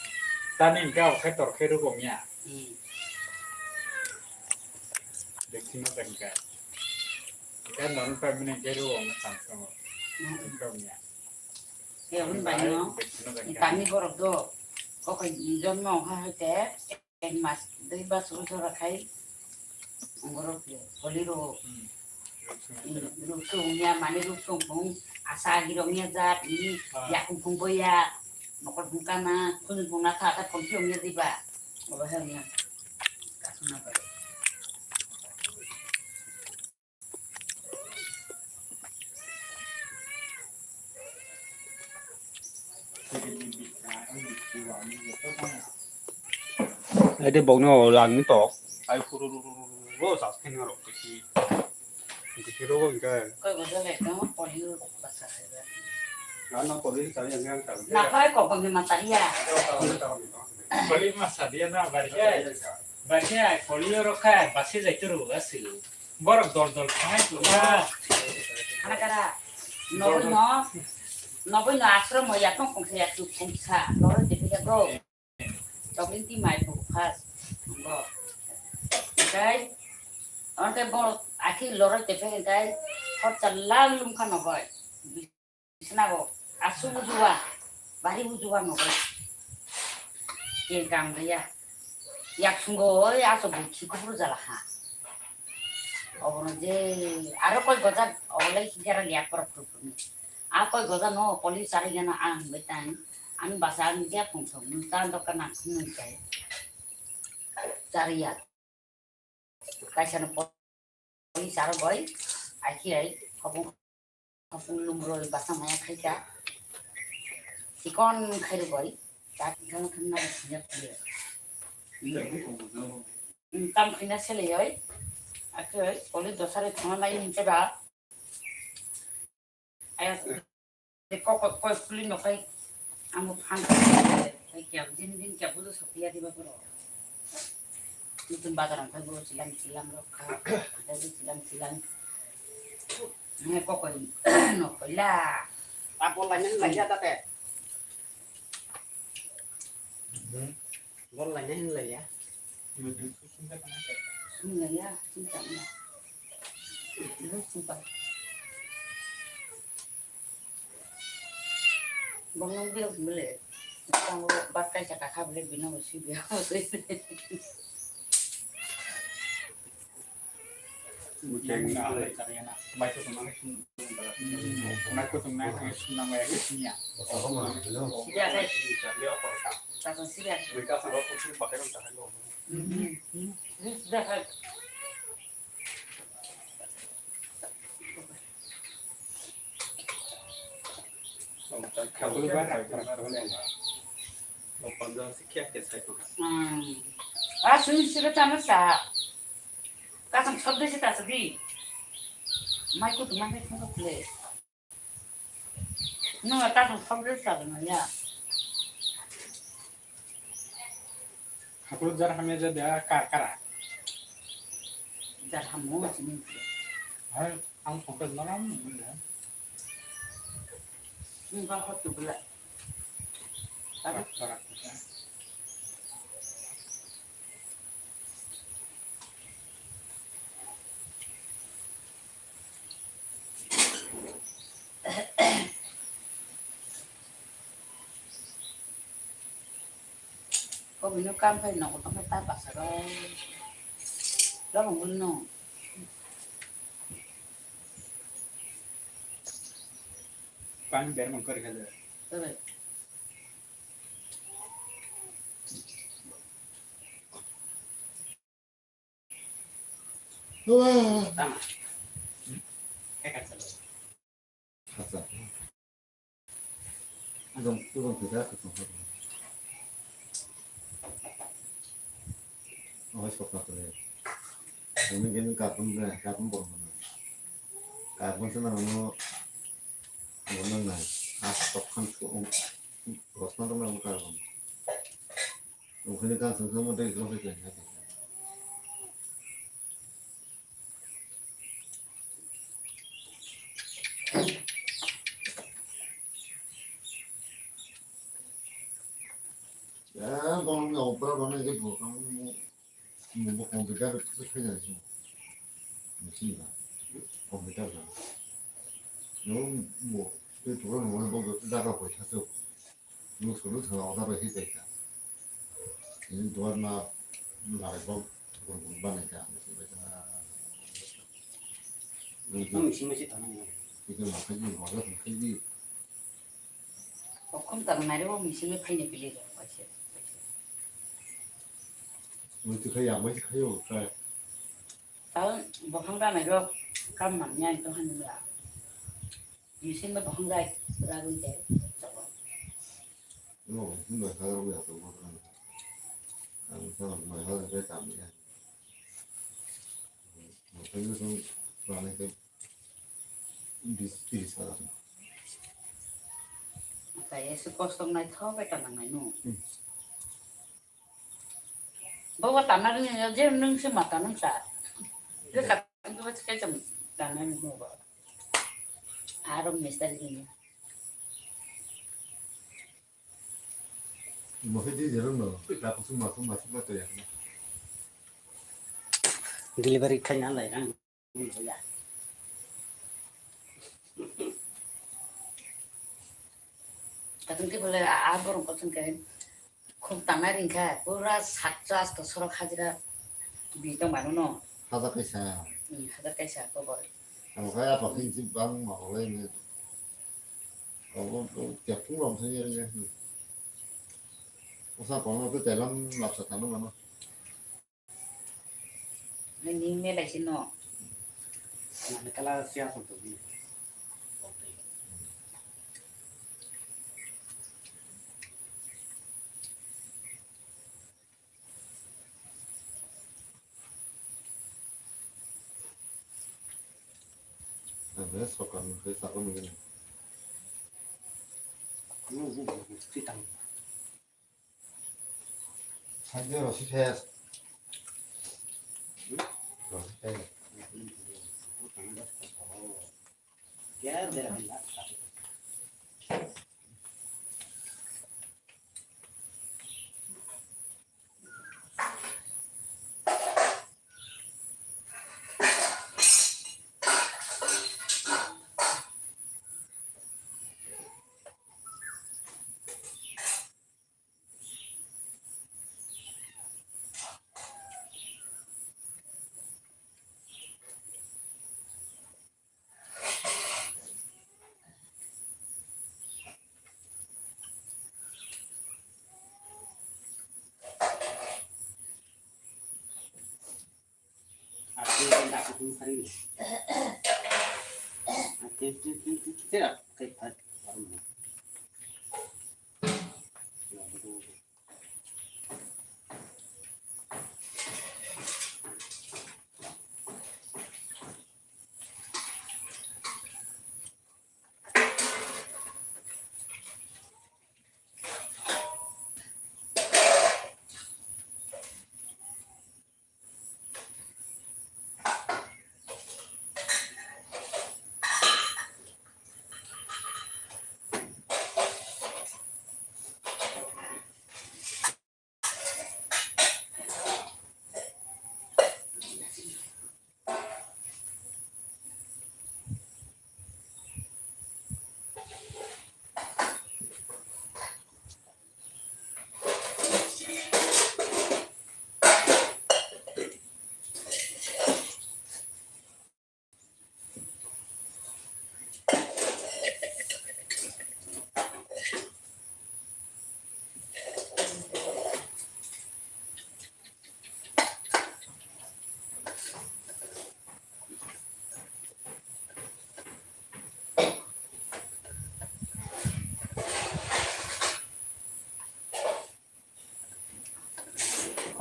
Tani engka okai tor khai rukung ya. Vaccine no ja engka. Kan non pa mene gero na samsung. Kau ya. He, hwn bai no. Tani borok do. Kok jonmo ha hai te. Ek mas, dui mas ujora khai. Borok holi ro. Ruksung ya, mani ruksung phung. Asa girong ya jat, ini yakung phung boya. Nokol phung kana, khun phung na kha, kha phung phung ya diba. Obo hai ya. Kasuna bai. Ai de bokno rang ni tok. Ai phuru ru ru ru ru ru sa khen ro kisi. Kisi ro ko engke. Koi bodo le no polio basa hai ba. Na na polio sa yang yang sa. Na koi ko ko ma ta ya. Polio ma sa dia na ba ya. Ba ya polio ro kha ba se jai turu asu. Borok dol dol khai tu na. Ana kara. Noboi no. Noboi no asro mo ya tong kong ya tu kong sa. Loro de ya go. Chokling ti mai bu khas. Bo. Kai. Onte bo akhi loro te pe kai. Hot chalal lum kha noboi. Bisna go. Asu ujua. Bari ujua noboi. Ke gam ya. Yak sungo oi aso bu khi kubur jala ha. Obono je aro koi goja obolai gara liya porok tu tu. A koi goja no poli sari gana ang betan. Ang basa ang dia pung song. Nung tan dok kana nung kai. Chariya. Kaisa no poli saro goi. Ai ki ai. Khobong Apung lumroi basa maya khaika. Sikon khairu goi. Chak gana thangna singa pule. Kam khina sele yoi. Akoi, poli dosare thangna nai hinse ba. Aya, ko, ko, ko, puli no kai. Amo phan. Kai kya, din din kya budo sopiya diba koro. Nutun bazar ang kai bo silang silang rok kha, kai bo silang silang. Nge kokoi no koila. Apol lainai hinlai ya tate. Bol lainai hinlai ya. Hinlai ya, hinlai ya. Hinlai ya. Bongno biyok bole. Tango bak kaisa kakha bole bino bo sibiyok. Sibiya kai. Tasa sibiya. Hmm. Ah, sini sini tama sa. Kasang sabde si tasa di. Mai kutu mai kutu le. No, kasang sabde sa na ya. Hakulu jar hamya ja dia kar kara. Jar hamu sini. Hai, ang fokus malam. Ini kan hot tu bela. Tapi Kobino kam khai nogo tongkha ta basa rok. Lobong bwlwino. Pani bermang kari kha de. Oi. Wah. Tama. Kaka salo. Hacha. Adong, tubang kita, tubang kita. Oh, sok tak boleh. Ini gini kapun deh, kapun borong mana? Kapun sana mau, mau nang nang. Ah, sok kan sok, rosna tuh mau kapun. Mungkin kan sok mau deh, sok deh. Ya, bang ni opera bang ni bo, bang ni bo computer tu kaya ni. Mesti lah. Computer lah. Yo, bo, tu turun mo bo tu dah kau kau satu. Nuk sulu thang order bai hitai kha. Ini duar na larai bok gun gun banai kha. Ang misi misi tangan. Itu makai di, makai di. Okhom tangnai rok misi me phaini pili rok paise. Muitu khai ya, muitu khai yo, khai. Tao bokhang banai rok kam man nyai to han la. Misi me bokhang jai, ragun te. No, no, khai yo ya to bokhang. Ang sa mai ha de kam ya. Mo khai yo song rane ke bis tiris ha. Kaya se kosto nai thok eta nang nai no. Bawa tanah ni je nung se mata nung sa. Je tak itu baca kecam tanah ni bawa. Arom mistari ni. Mo khai di jerum no. Kita kusum masuk masuk baca ya. Delivery khai na lai na. Katung ke bole a borong katung ke khum tangna ringkha pura sakcha asta sorok hajira bi tong manu no. Hajar kaisa. Hmm, hajar kaisa kobor. Ang kaya apa khin si bang ma olai ni. Abo to tiap pung rom sa yar ya. Osa kono to telam lapsa tanu mano. Nini melai sino. Nani kala siya song to bi. Ane sokar ni khe sakon ni. Sitang. Sajo rosi ses. Rosi ses.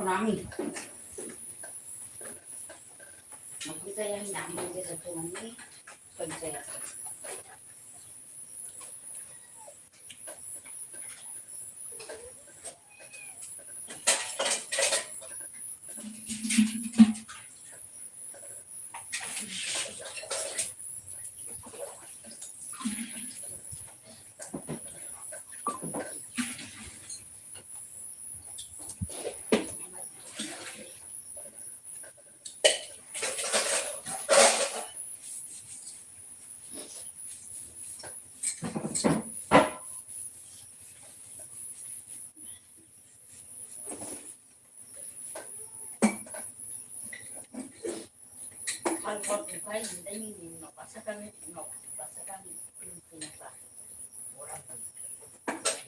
Nami. Makhum chaya hinwi nami je je thumani, khum chaya.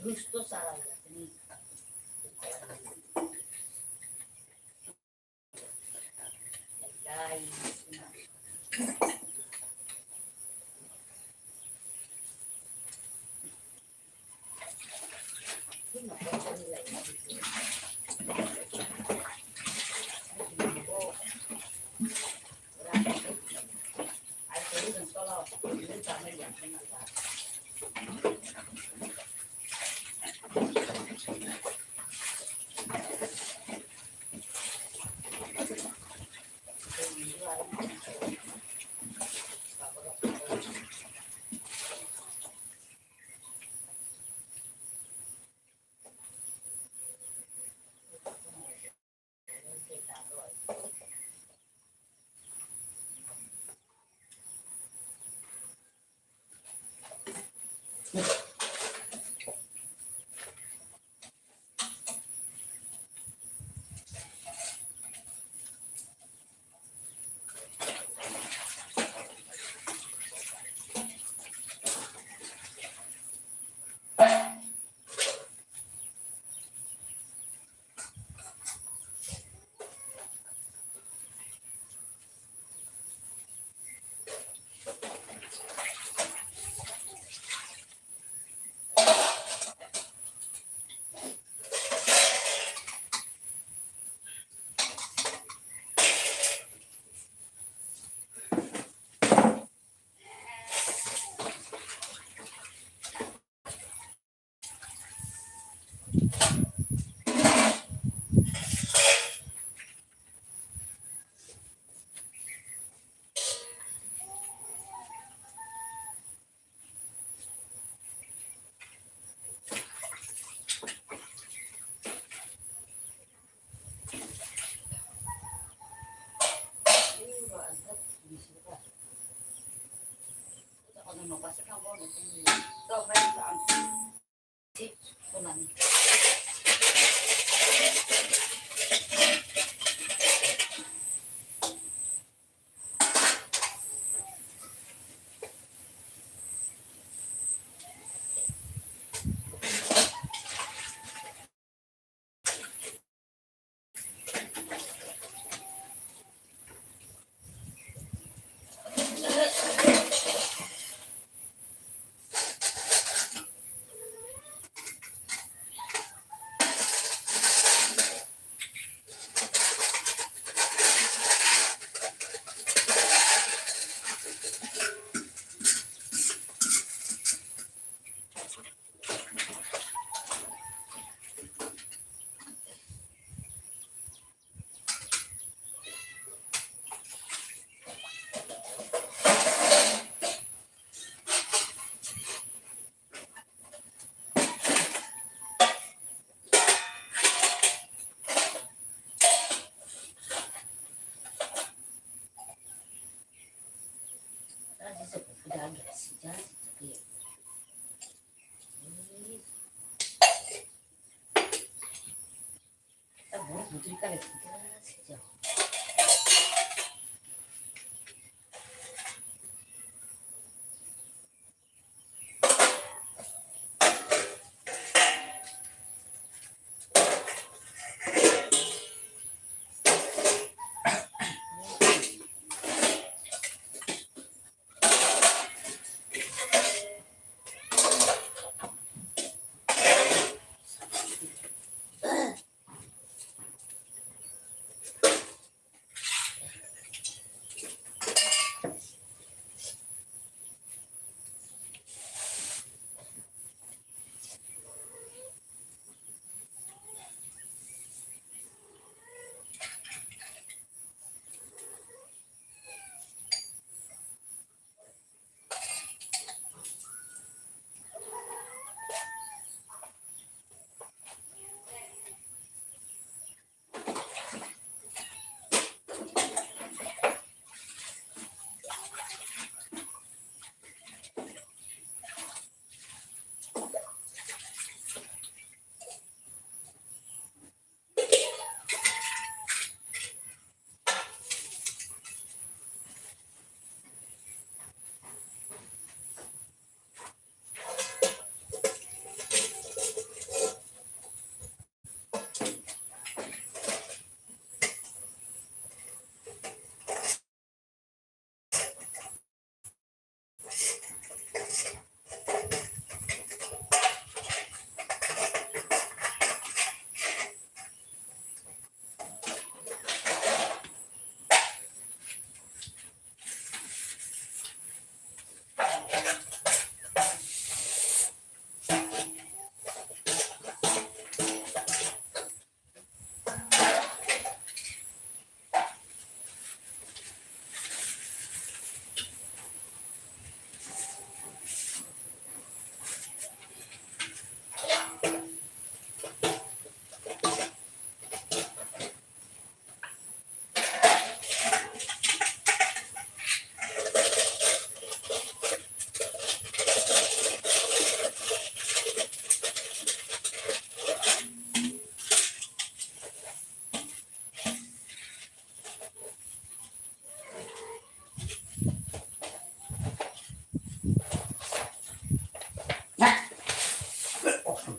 Dusto saraya ni.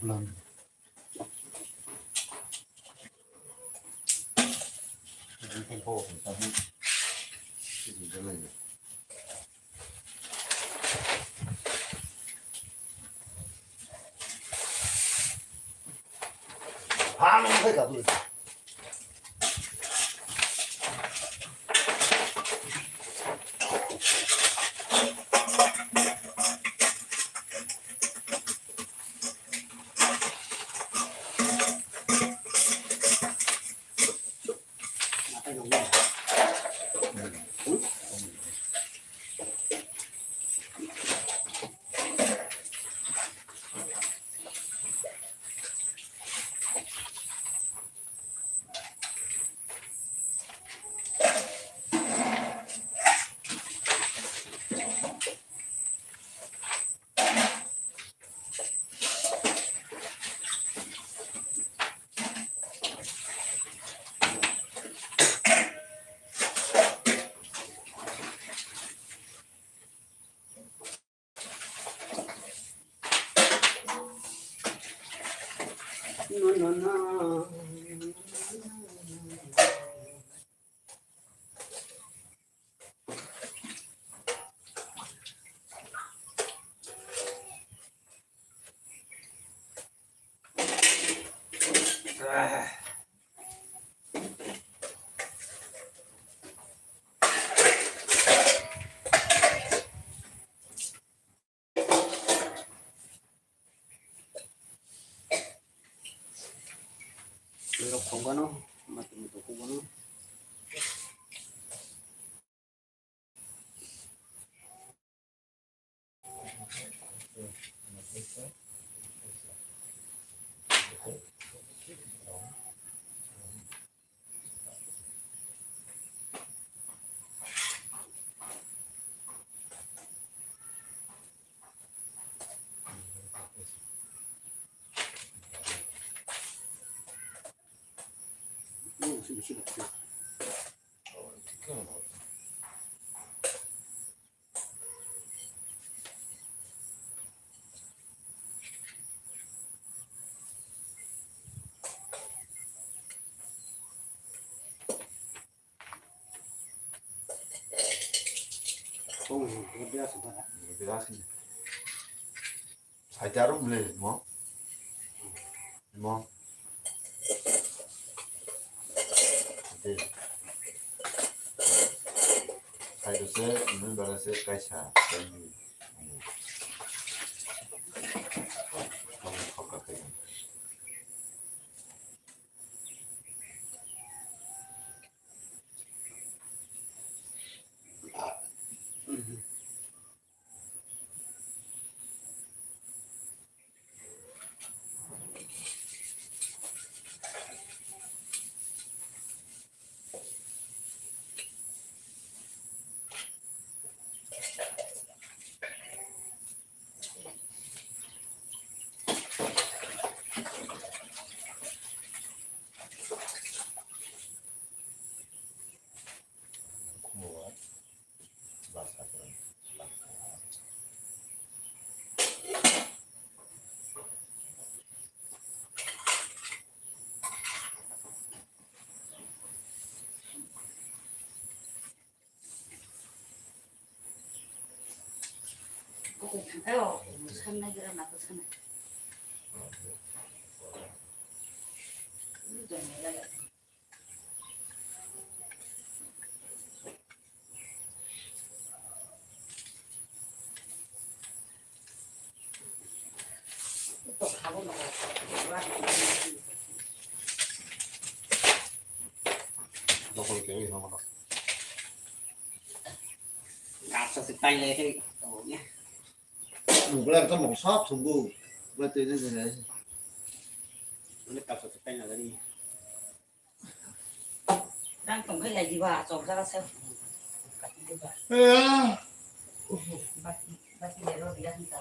Rok khogano, mati mutu khogano. Saitaro mle mo. Mo. Saito se mle bara se kaisa. Mukla ekdom mokol sap thumgo. Mukla twi nai nai. Mane kapsa se kaina gari. Rang tong khai lai diba, chok jaga se. Bati, bati le ro dia hinta.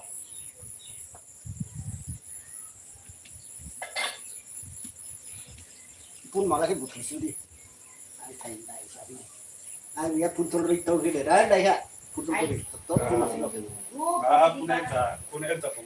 Pun mala ke buthai sudi. Ai thai dai sabi. Ai ya pun tol ri tol ke dai dai ha. Pun tol ri tol pun mala. Ah, pun ekta, pun ekta pun.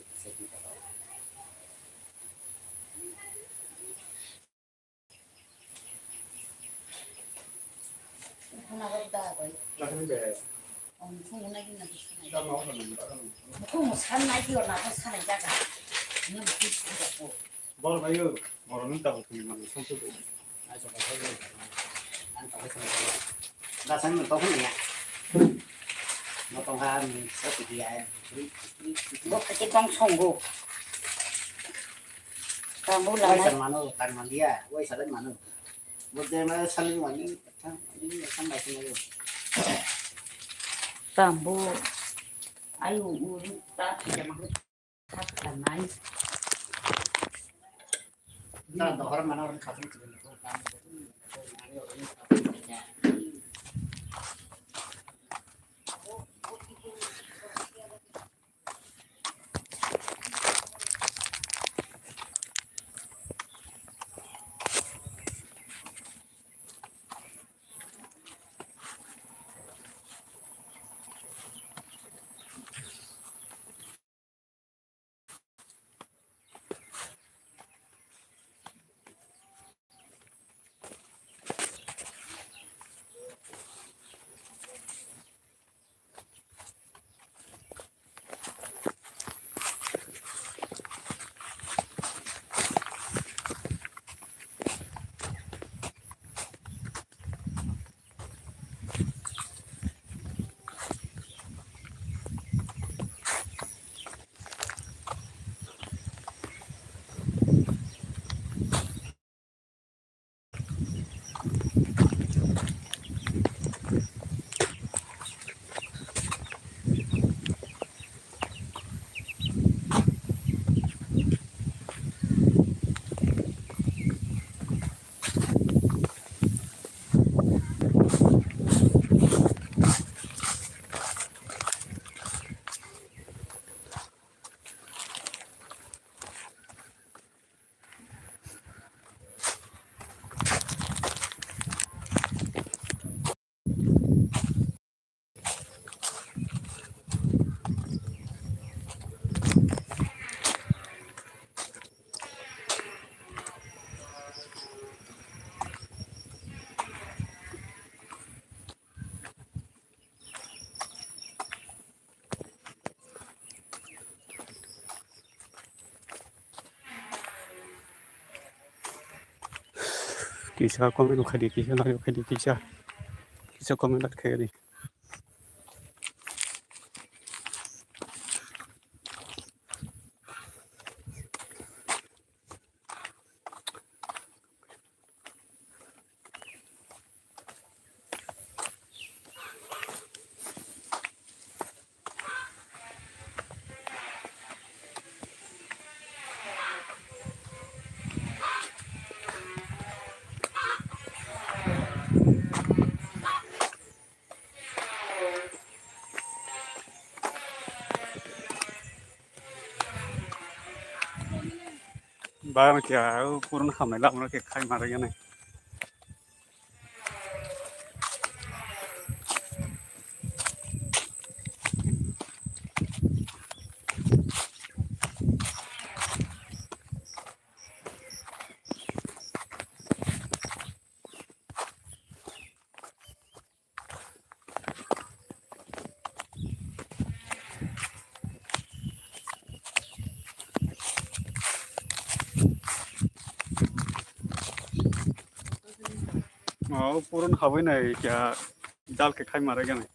Bor bayo, bor nung tabuk tumi mano songsu do. Dasang no tokon ya. No tong ha mi sa ti ya. Bo kake tong songgo. Kamu Wai lang. Sa mano, tang man dia. Wai sa mano. Bo de ma sali wani, tang, ini tang ba sini. Tambo. Ayo, uru ta pijama. Kisa comment khaidi, kisa like khaidi, kisa, kisa comment khaidi. Ba khe, o puron hamnai lama no khe khai ma rwgya nai. O puron habwi nai kya jal khe khai ma rwgya nai.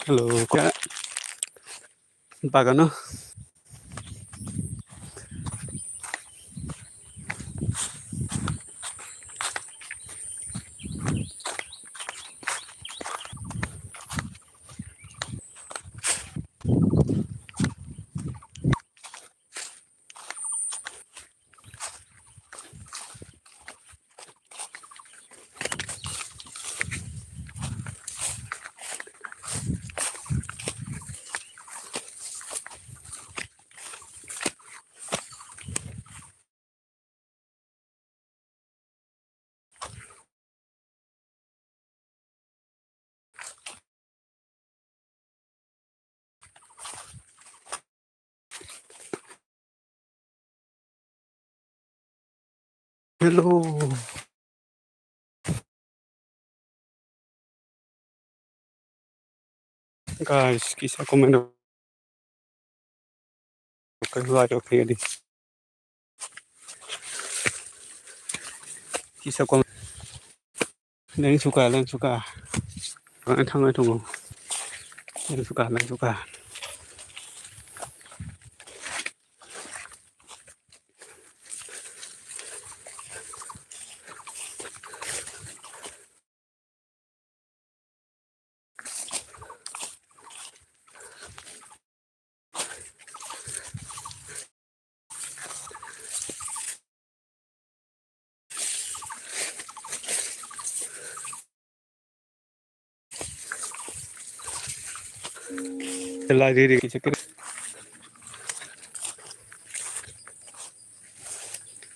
Hello, kha bagano. Hello. Guys, kisa comment rok khe like rok khe di. Kisa comment. Leng suka, leng suka. Ang thangwi tongo. Leng suka, leng suka. Lai ri ri kisa kiri.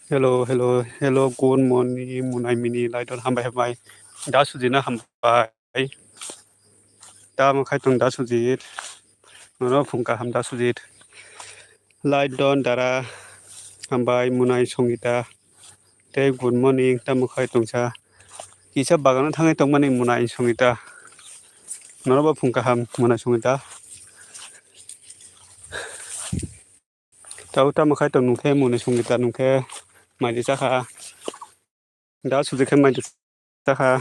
Hello, hello, hello, good morning, munai mini, lai don hambai hambai. Da sujina hambai. Tamo khai tong da sujit. Nono phung kaham da sujit. Lai don dara hambai, munai songita. Tei good morning, tamo khai tongsa. Kisa bagano thangwi tongmani munai songita. Nono bo phung kaham munai songita. Tau tamo khai tong nungkhe munai songita nungkhe maidi chakha. Da sujit khe maidi chakha.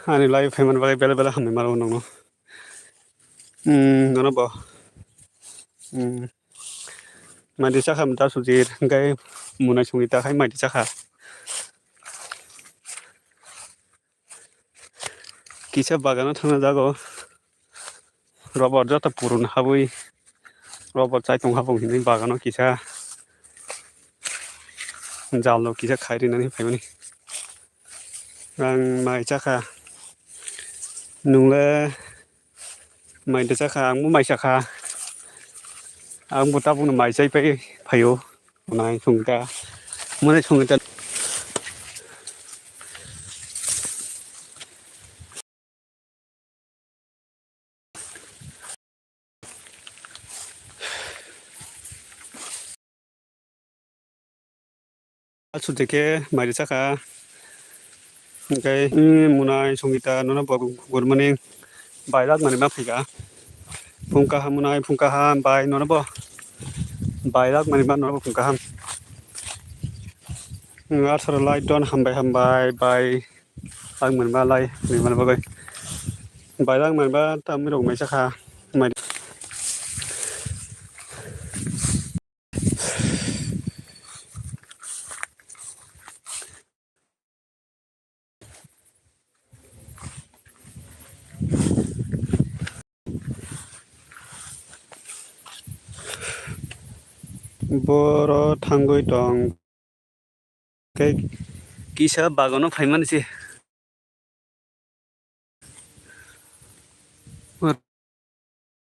Ani live phaimani bagwi belai belai hambai mano nongno. Hmm, nono bo. Hmm. Maidi chakha da sujit, hwnkhe munai songita khai maidi chakha. Kisa bagano thangna jago. Rubber joto purun habwi, rubber chaitung habung hinwi bagano kisa jalo kisa khai rinani phaimani. Ang mai chakha. Nungle mai da chakha, angbo mai chakha. Angbo tabukno mai chai pai phaio. Munai songita. Munai songita. Aswk de khe mairi chakha. Hwnkhe, mm, munai songita nono bo good morning. Bailak mani ma phaikha. Phung kaham munai, phung kaham bai nono bo. Bailak mani ma nono bo phung kaham. Mm, atharo lai don hambai hambai bai. Ang mwnba lai, ni mwnba bai. Bailak mwnba tamni rok mai chakha. Mai. Boro thangwi tong. Khe kisa bagano phaimani se.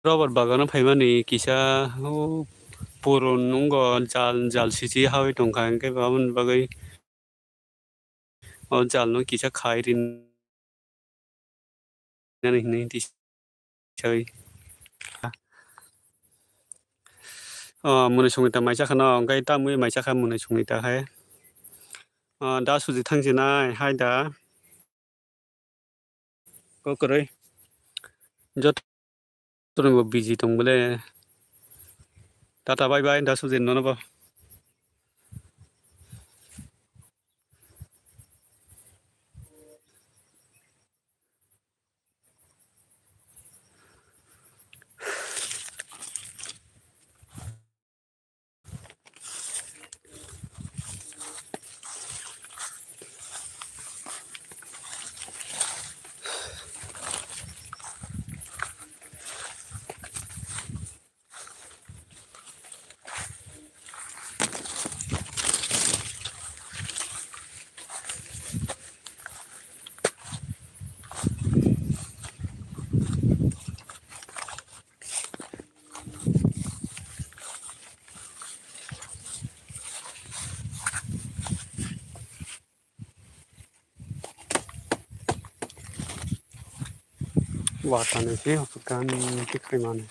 Rubber bagano phaimani kisa, o, purun nungo jal, jal sisi hawi tongkha, hwnkhe aboni bagwi o jalno kisa khai rin. nani hinwi twi sawi. O mwnwi songwi ta mai chakha no, hwnkhe tamwi mai chakha mwnwi songwi ta hai. O da suji thang sinai hai da. Kwrwi. Joto ni bo busy tong bole. Tata bye bye, da suji nono bo. Watani se hospital ni tikri mani.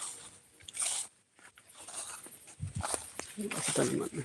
Hospital mani.